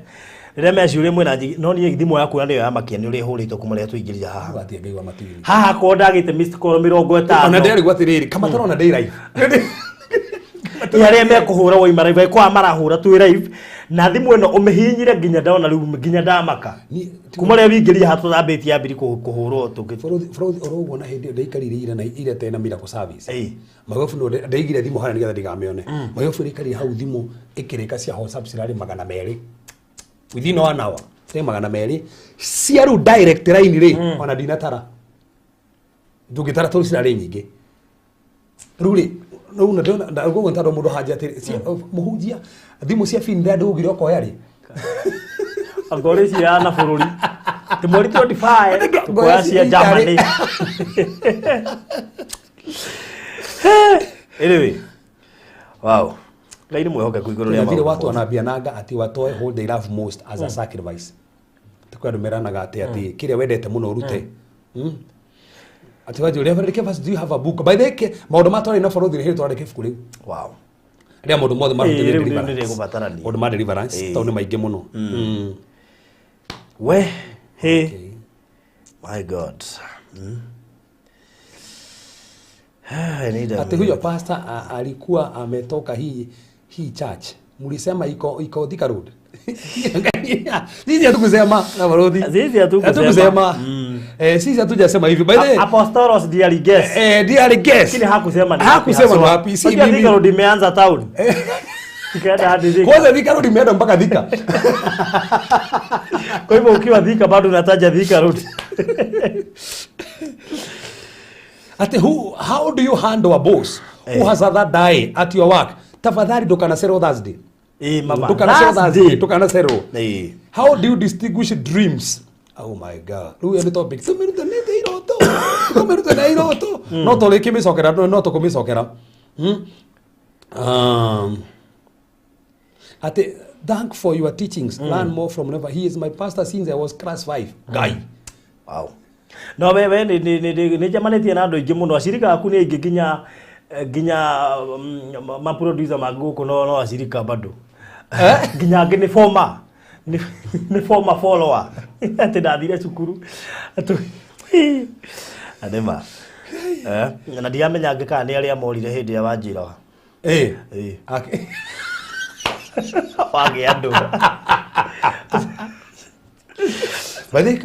Speaker 3: rĩrĩa meciũria mwĩna no niĩ thimũ yaku na nĩyo yamakia nĩ ũrĩa ĩhũrĩtwo kuma rĩrĩa tũingĩrire haha
Speaker 2: atĩ Ngai wa matuinĩ
Speaker 3: haha korwo ndagĩte missed call 50
Speaker 2: ona ndĩrarigwo atĩrĩrĩ kamatara ona ndĩ live
Speaker 3: arĩa mekũhũra waima live kwa marahũra twĩ live na thimũ ĩno ũmĩhihinyire nginya ndona rĩu nginya ndamaka kuma rĩrĩa wingĩrire haha tũthambĩtie yambiri kũhũrwo tũngĩ
Speaker 2: bũrũri oro ũguo na hĩndĩ ĩyo ndaikarire ira na ira tena miracle service magobu no ndaigire thimũ harĩa nĩgetha ndigamĩone magobu ĩraikarire hau thimũ ĩkĩrĩka cia WhatsApp cirarĩ 200 within 1 hour cirarĩ 200 cia rĩu direct line rĩ ona ndinatara ndũngĩtara tondũ cirarĩ nyingĩ rĩu rĩ rĩu na ndĩrona ũguo tondũ mũndũ hanja atĩrĩ mũhunjia thimũ cia Finland ugire ũkoya rĩ
Speaker 3: angorĩ cia na bũrũri ti mweri 25 tukoya cia Germany
Speaker 1: anyway wow Ngai nĩ mwĩhokeku igũrũ rĩa
Speaker 2: maũndũ watu wanaambianaga atĩ watoe hold they love most as a sacrifice tukwĩ andũ meranaga atĩ atĩ kĩrĩa wendete mũno ũrute atĩ wanjũria Reverend Kefas do you have a book by the way maũndũ ma twarĩ na bũrũri nĩ hĩndĩ tũrandĩka ibuku rĩu
Speaker 1: wow
Speaker 2: Rĩa maũndũ mothe
Speaker 3: Ĩĩ,
Speaker 2: marutĩte
Speaker 3: rĩu nĩ
Speaker 2: deliverance.
Speaker 3: rĩgũbatarania.
Speaker 2: Maũndũ ma deliverance tondũ nĩ maingĩ mũno.
Speaker 3: We he my God. I need a
Speaker 2: Ati huyo pastor alikuwa ametoka hii church. Mlisema iko Thika Road. Sisi hatukusema na Barothi.
Speaker 3: Sisi hatukusema.
Speaker 2: Hatukusema. Eh, sisi hatujasema hivi. By the way,
Speaker 3: Apostolos dear guest.
Speaker 2: eh, dear guest.
Speaker 3: Lakini hakusema ni wapi
Speaker 2: Hakusema ni
Speaker 3: haswa.
Speaker 2: wapi. Si
Speaker 3: Unajua
Speaker 2: mimi.
Speaker 3: Thika Road imeanza town. Ikaenda hadi Thika.
Speaker 2: Kwanza Thika Road imeenda mpaka Thika.
Speaker 3: Kwa hivyo ukiwa Thika bado unataja Thika Road.
Speaker 2: Ati how do you handle a boss who has other day at your work? Tafadhali ndukanacerwo Thursday.
Speaker 3: Eh, mama.
Speaker 2: Ndukanacerwo Thursday,
Speaker 3: Thursday.
Speaker 2: ndukanacerwo.
Speaker 3: Eh.
Speaker 2: How do you distinguish dreams? Oh my God. Rĩu ĩyo nĩ topic. Tũmĩrutanĩte iroto. Tũmĩrute na iroto. No tũrĩkĩmĩcokera, no tũkũmĩcokera. Ati thank for your teachings. Learn more from never. He is my pastor since I was class 5. Guy.
Speaker 3: Wow. No we nĩ njamanĩtie na andũ aingĩ mũno acirika aku nĩ aingĩ nginya nginya ma producer mangĩ gũkũ no acirika bado nginya angĩ nĩ former nĩ former follower atĩ ndathire cukuru nĩma na ndiramenya angĩ kana nĩ arĩa morire hĩndĩ ĩrĩa wanjĩra
Speaker 2: Eh.
Speaker 3: Eh.
Speaker 2: Okay.
Speaker 3: wagĩa andũ
Speaker 2: By the way,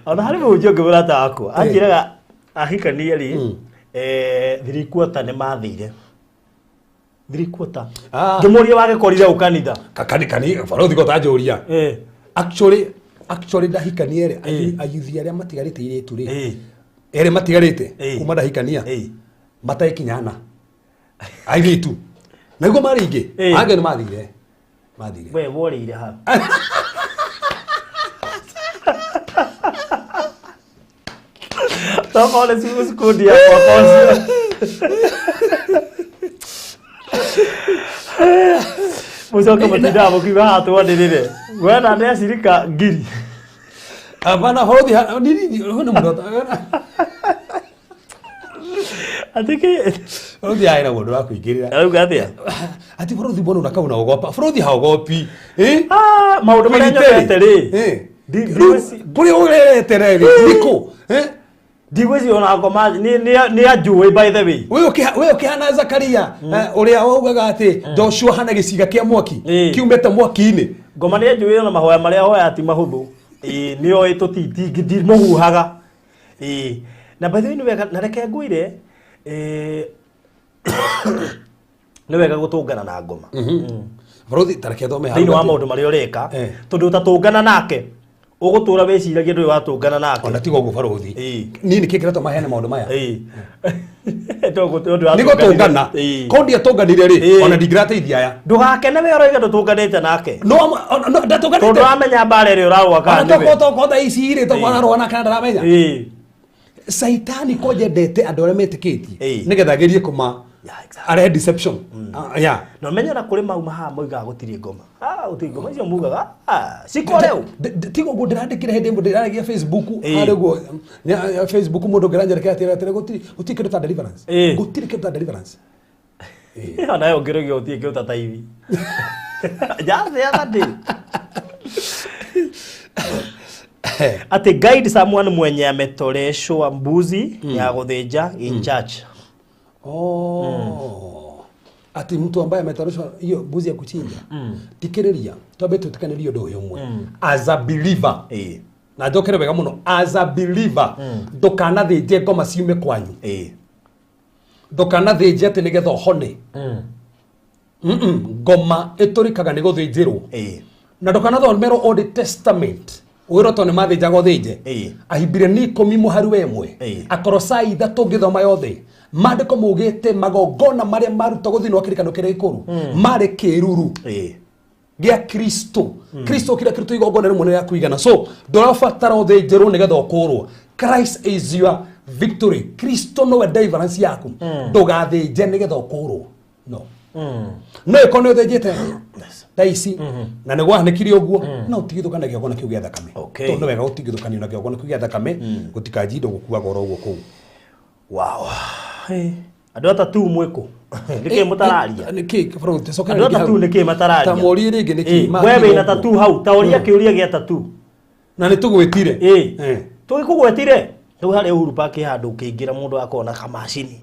Speaker 3: ona harĩ mũhunjia ũngĩ mũrata wakwa anjĩraga ahikania rĩ 3/4 nĩ mathire 3/4
Speaker 2: Ah.
Speaker 3: ngĩmũria wagĩkorire ũ kanitha
Speaker 2: kani barothi ko tanjũria.
Speaker 3: Eh.
Speaker 2: Actually ndahikanie rĩ ayuthi arĩa matigarĩte irĩtu rĩ
Speaker 3: Eh.
Speaker 2: erĩ matigarĩte
Speaker 3: Eh.
Speaker 2: kuma ndahikania
Speaker 3: Eh.
Speaker 2: matakinyana airĩtu naguo marĩ aingĩ
Speaker 3: Eh.
Speaker 2: angĩ nĩ mathire mathire
Speaker 3: we worĩire ha tokorwo nĩ cikundi ya mwaka ũcio mũcoke mũtindaga mũkiuga haha twanĩrĩre wena nĩ acirika ngiri
Speaker 2: hapana barothi nini huyu nĩ mũndũ
Speaker 3: atĩkĩ
Speaker 2: barothi arĩ na mũndũ wa kũingĩrĩra
Speaker 3: arauga atĩa
Speaker 2: ati barothi mbona unakaa unaogopa barothi haogopi eh
Speaker 3: Ah, maũndũ marĩa nyonete rĩ
Speaker 2: Eh.
Speaker 3: Ndi-
Speaker 2: Rĩu, kũrĩa ũrerete rĩ nĩkũ Eh?
Speaker 3: ndigwĩciria ona ngoma nĩ anjũĩ by the way
Speaker 2: we ũkĩhana Zakaria ũrĩa waugaga atĩ Joshua hana gĩciga kĩa mwaki
Speaker 3: Eh.
Speaker 2: kiumĩte mwaki-inĩ
Speaker 3: ngoma nĩ anjũĩ ona mahoya marĩa hoya ti mahũthũ ĩĩ nĩ oĩ tũtindimũhuhaga ĩĩ na by the way nĩ wega na reke ngwĩre nĩ wega gũtũngana na ngoma
Speaker 2: barothi tareke thome
Speaker 3: thĩinĩ wa maũndũ marĩa ũreka
Speaker 2: Eh.
Speaker 3: tondũ ũtatũngana nake ũgũtũra wĩciragia ndũrĩ watũngana nake
Speaker 2: ona tiga ũguo barothi
Speaker 3: Ĩĩ.
Speaker 2: niĩ nĩkĩ kĩratũma heane maũndũ maya
Speaker 3: Ĩĩ. Tondũ
Speaker 2: nĩ gũtũngana
Speaker 3: Ĩĩ.
Speaker 2: ko ndiatũnganire rĩ
Speaker 3: Ĩĩ.
Speaker 2: ona ndingĩrateithia aya
Speaker 3: ndũgakene we ũroiga ndũtũnganĩte nake
Speaker 2: no no,
Speaker 3: tondũ
Speaker 2: ndatũnganĩte
Speaker 3: amenya mbara ĩrĩa ũrarũa
Speaker 2: ona
Speaker 3: kana nĩwe
Speaker 2: tokorwo tokorwo thaa ici rĩ tokorwo ararũa na kana ndaramenya
Speaker 3: Ĩĩ.
Speaker 2: Saitani ko njendete andũ arĩa metĩkĩtie
Speaker 3: Ĩĩ.
Speaker 2: nĩgetha agerie kũma
Speaker 3: Yeah, exactly.
Speaker 2: arehe deception. Ah, yeah.
Speaker 3: Na ũmenye ona kũrĩ mauma haha moigaga gũtirĩ ngoma. Ah, gũtirĩ ngoma icio mugaga. Ah, cikore ũ.
Speaker 2: Tiga ũguo ndĩrandĩkire hĩndĩ ĩmwe ndĩraragia Facebook
Speaker 3: Ĩĩ.
Speaker 2: harĩ ũguo Facebook mũndũ ũngĩranjĩra atĩrĩ atĩrĩ gũtirĩ gũtirĩ kĩndũ ta deliverance
Speaker 3: Ĩĩ.
Speaker 2: gũtirĩ kĩndũ ta deliverance.
Speaker 3: Ona yo ngĩrũgia gũtirĩ kĩndũ ta taithi. Just the other day. Ati guide someone mwenye ametoreshwa mbuzi ya gũthĩnja in church.
Speaker 2: Oh. Ati mtu ambaye ametarishwa hiyo mbuzi ya kuchinja. Tikĩrĩria twambe twĩtĩkanĩrie ũndũ ũyũ ũmwe as a believer
Speaker 3: Ĩĩ.
Speaker 2: na njokere wega mũno as a believer ndũkanathĩnje ngoma ciume kwanyu
Speaker 3: Ĩĩ.
Speaker 2: ndũkanathĩnje atĩ nĩgetha ũhone. Ngoma ĩtũrĩkaga nĩ gũthĩnjĩrwo
Speaker 3: Ĩĩ.
Speaker 2: na ndũkanathomerwo Old Testament wĩrwo tondũ nĩ mathĩnjaga ũthĩnje
Speaker 3: Ĩĩ.
Speaker 2: Ahibirania 10 mũhari wa 1
Speaker 3: Ĩĩ.
Speaker 2: Akorosai 3 ũngĩthoma yothe maandĩko maugĩte magongona marĩa marutagwo thĩinĩ wa kĩrĩkanĩro kĩrĩa gĩkũrũ marĩ kĩruru
Speaker 3: Ĩĩ.
Speaker 2: gĩa Kristo. Kristo kĩrĩa kĩrutwo igongona rĩmwe nĩ rĩa kũigana so ndũrabatara ũthĩnjĩrwo nĩgetha ũkũrwo. Christ is your victory. Kristo nowe deliverance yaku. Ndũgathĩnje nĩgetha ũkũrwo no no ĩkorwo nĩ ũthĩnjĩte thaa ici na nĩ gwahanĩkire ũguo no ũtigithũkane kĩgongona kĩu gĩa thakame.
Speaker 3: Okay.
Speaker 2: Tondũ nĩ wega gũtigithũkanio na kĩgongona kĩu gĩa thakame gũtikanjie indo gũkua goro ũguo kũu.
Speaker 3: Wow. Hey. Andũ atatũ mwĩkũ. Nĩkĩ mũtararia?
Speaker 2: Nĩkĩ bro tũcoke
Speaker 3: Andũ a tattoo nĩkĩ matararia?
Speaker 2: Ta morie rĩngĩ nĩkĩ
Speaker 3: We wĩna tattoo hau, ta ũria kĩũria gĩa tattoo.
Speaker 2: Na nĩ tũgwĩtire.
Speaker 3: Tũgĩkũgwetire. Rĩu harĩa Uhuru Park handũ ũkĩingĩra mũndũ akona kamacini.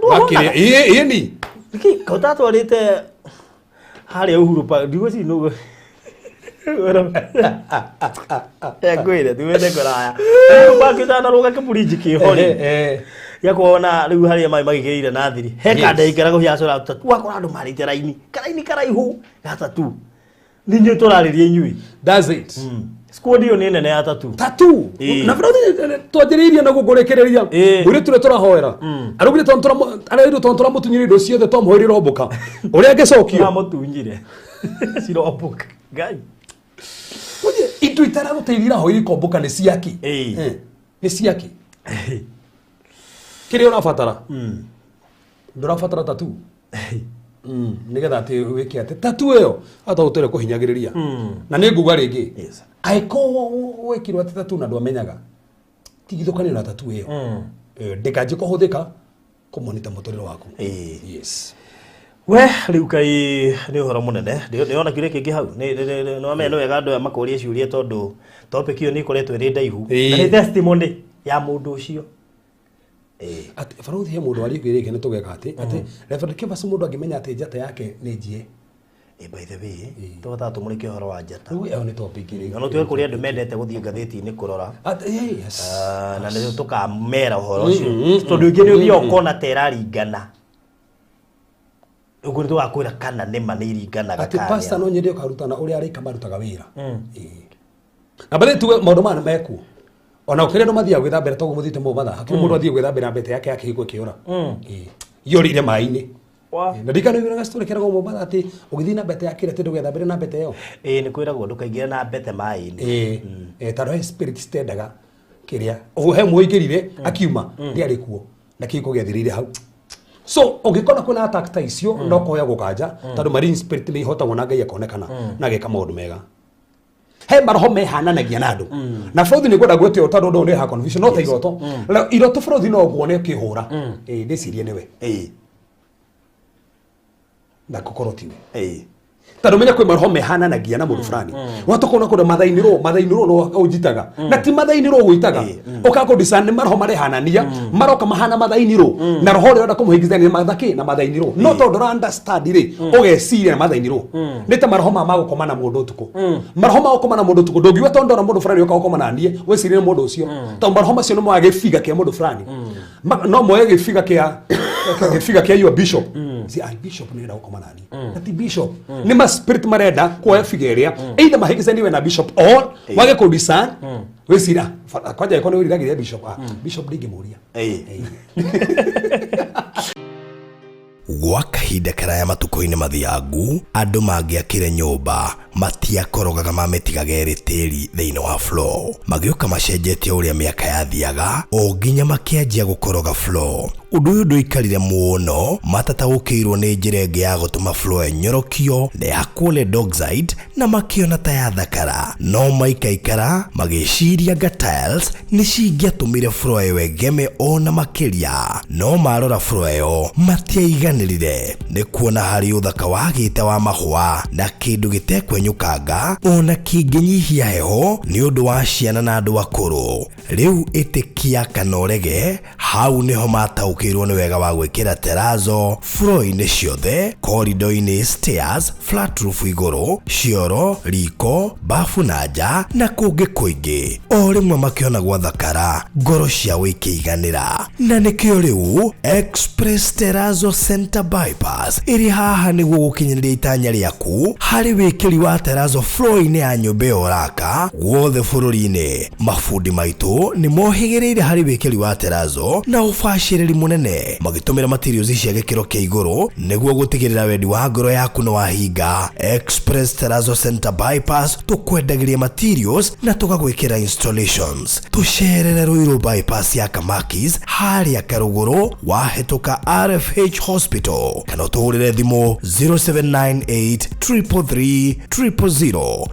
Speaker 2: Makĩria ĩĩ ni.
Speaker 3: Nĩkĩ ũtatwarĩte harĩa Uhuru Park ndigwĩciria nũ ngwĩre tuwende kũraya. Uhuru Park ũtanarũga kĩburinji kĩho rĩ. Gĩakuona rĩu harĩa maĩ magĩkĩrĩire na thiri. He kandege karagũhia tattoo wakora andũ marĩte raini. Karaini karaihu ga tattoo. Nĩ inyuĩ tũrarĩria inyuĩ.
Speaker 2: That's it.
Speaker 3: Squad ĩyo nĩ nene ya tattoo.
Speaker 2: Tattoo. Na bro twanjĩrĩirie na gũkũrĩkĩrĩria. Mũirĩtu ũrĩa tũrahoera. Araugire tondũ tũramũtunyire indo ciothe twamũhoire iromboka. Ũrĩa angĩcokio.
Speaker 3: Tũramũtunyire. Ciromboka. Ngai.
Speaker 2: Indo itaragũteithia irahoire ikomboka nĩ ciaki. Nĩ ciaki. Kĩrĩa ũrabatara. Ndũrabatara tattoo. Nĩgetha atĩ wĩke atĩ tattoo ĩyo ata ũtũre kũhinyagĩrĩria. Na nĩ nguga rĩngĩ. Angĩkorwo wekirwo atĩ tattoo na ndwamenyaga, tigithũkanio na tattoo ĩyo. Ndĩkanjie kũhũthĩka kũmonita mũtũrĩre waku. Yes.
Speaker 3: We rĩu kai nĩ ũhoro mũnene. Ndĩrona kĩũria kĩngĩ hau. Nĩ wamenya nĩ wega andũ aya makũrie ciũria tondũ topic ĩyo nĩ ĩkoretwo ĩrĩ ndaihu. Na nĩ testimony ya mũndũ ũcio.
Speaker 2: Atĩ barũthi he mũndũ waria kĩũria gĩkĩ nĩ tũgeka atĩ atĩ Reverend Kevas mũndũ angĩmenya atĩ njata yake nĩ njie.
Speaker 3: By the way, tũhotaga tũmũrĩke ũhoro wa njata.
Speaker 2: Rĩu ĩyo nĩ topic ĩrĩ.
Speaker 3: Na tuwe kũrĩ andũ mendete gũthiĩ ngathĩti-inĩ kũrora.
Speaker 2: Yes.
Speaker 3: Na nĩ tũkamera ũhoro ũcio. Tondũ ingĩ nĩ ũthiaga ũkona ta ĩraringana. Ũguo nĩ tũgakwĩra kana nĩma nĩ iringanaga.
Speaker 2: Atĩ pastor no nyende ũkarutana ũrĩa araika marutaga wĩra. Na mbere tuge maũndũ maya mekuo. Ona ũkĩrĩa andũ mathiaga gwĩthambĩra toguo mũthiĩte Mombatha, hakĩrĩ mũndũ athiĩ gwĩthambĩra mbete yake ya kĩhiko ĩkĩũra. Yorĩire maĩ-inĩ. Na ndikana wĩra story kĩragwo Mombatha atĩ ũgĩthiĩ na mbete ya kĩrĩa atĩ ndũgethambĩre na mbete ĩyo.
Speaker 3: Nĩ kwĩragwo ndũkaingĩre na mbete maĩ-inĩ.
Speaker 2: Tondũ he spirit citendaga kĩrĩa. Ũguo he mũingĩrire akiuma ndĩarĩ kuo na kĩhiko gĩathirĩire hau. So ũngĩkona kwĩna attack ta icio no kũhoya gũkanja tondũ marine spirit nĩ ihotagwo na Ngai akonekana na ageka maũndũ mega. He maroho mehananagia na andũ. Na bũrũthi nĩ ngwenda gwĩte tondũ ũndũ ũyũ nĩ ha confusion no ta iroto. Iroto bũrũthi no nguone ũkĩhũra. Ndĩcirie nĩwe. Na gũkorwo tiwe. Tondũ menya kwĩ maroho mehananagia na mũndũ fulani. Watokona kũndũ mathainĩrwo no ũnjitaga. Na ti mathainĩrwo ũgwĩtaga. Ũkakũndicana nĩ maroho marehanania, maroka mahana mathainĩrwo. Na roho ũrĩa ũrenda kũmũhĩngithania nĩ mathakĩ na mathainĩrwo. No tondũ ndũra understand rĩ, ũgeciria na mathainĩrwo. Nĩ ta maroho ma magũkoma na mũndũ ũtukũ. Maroho ma gũkoma na mũndũ ũtukũ ndũngiuga tondũ ndona mũndũ fulani ũka gũkoma na niĩ, wĩcirie nĩ mũndũ ũcio. Tondũ maroho macio nĩ moya gĩbiga kĩa mũndũ fulani. No moye gĩbiga kĩa gĩbiga kĩa your bishop. Si ai bishop nĩ enda gũkoma na niĩ. Na ti bishop. Nĩ ma spirit marenda kuoya biga ĩrĩa. Either mahĩngĩcanie we na bishop or wage kũ discern. Wĩcira kwanja ĩkorwo nĩ wĩriragĩria bishop. Bishop ndingĩmũria.
Speaker 1: Gwa kahinda karaya matukũ-inĩ mathiangu, andũ mangĩakire nyũmba matiakorogaga mamĩtigaga ĩrĩ tĩri thĩinĩ wa floor. Magĩũka macenjetie ũrĩa mĩaka yathiaga o nginya makĩanjia gũkoroga floor. Ũndũ ũyũ ndũikarire mũno, matataũkĩirwo nĩ njĩra ĩngĩ ya gũtũma floor ĩnyorokio na ĩhakwo lead oxide na makĩona ta yathakara. No maikaikara magĩciria nga tiles nĩ cingĩatũmire floor ĩyo ĩgeme ona makĩria. No marora floor ĩyo matiaiganĩrire nĩ kuona harĩ ũthaka wagĩte wa mahũa na kĩndũ gĩtekwenyũkanga ona kĩngĩnyihia heho nĩ ũndũ wa ciana na andũ akũrũ. Rĩu ĩtĩkia kana ũrege, hau nĩho mataũkĩirwo nĩ wega wa gwĩkĩra terrazzo floor-inĩ ciothe, corridor-inĩ, stairs, flat roof igũrũ, cioro, riko, bafu na nja na kũngĩ kũingĩ. O rĩmwe makĩona gwathakara, ngoro ciao ikĩiganĩra. Na nĩkĩo rĩu Express Terrazzo Center Bypass ĩrĩ haha nĩguo gũkinyanĩria itanya rĩaku harĩ wĩkĩri wa terrazzo floor-inĩ ya nyũmba ĩyo ũraka guothe bũrũri-inĩ. Mabundi maitũ nĩ mohĩgĩrĩire harĩ wĩkĩri wa terrazzo na ũbacĩrĩri mũnene magĩtũmĩra materials cia gĩkĩro kĩa igũrũ nĩguo gũtigĩrĩra wendi wa ngoro yaku nĩ wahinga. Express Terrazzo Center Bypass tũkwendagĩria materials na tũgagwĩkĩra installations. Tũcerere Ruiru Bypass ya Kamakis harĩa Karũgũrũ wahĩtũka RFH Hospital kana ũtũhũrĩre thimũ 0798 333 000.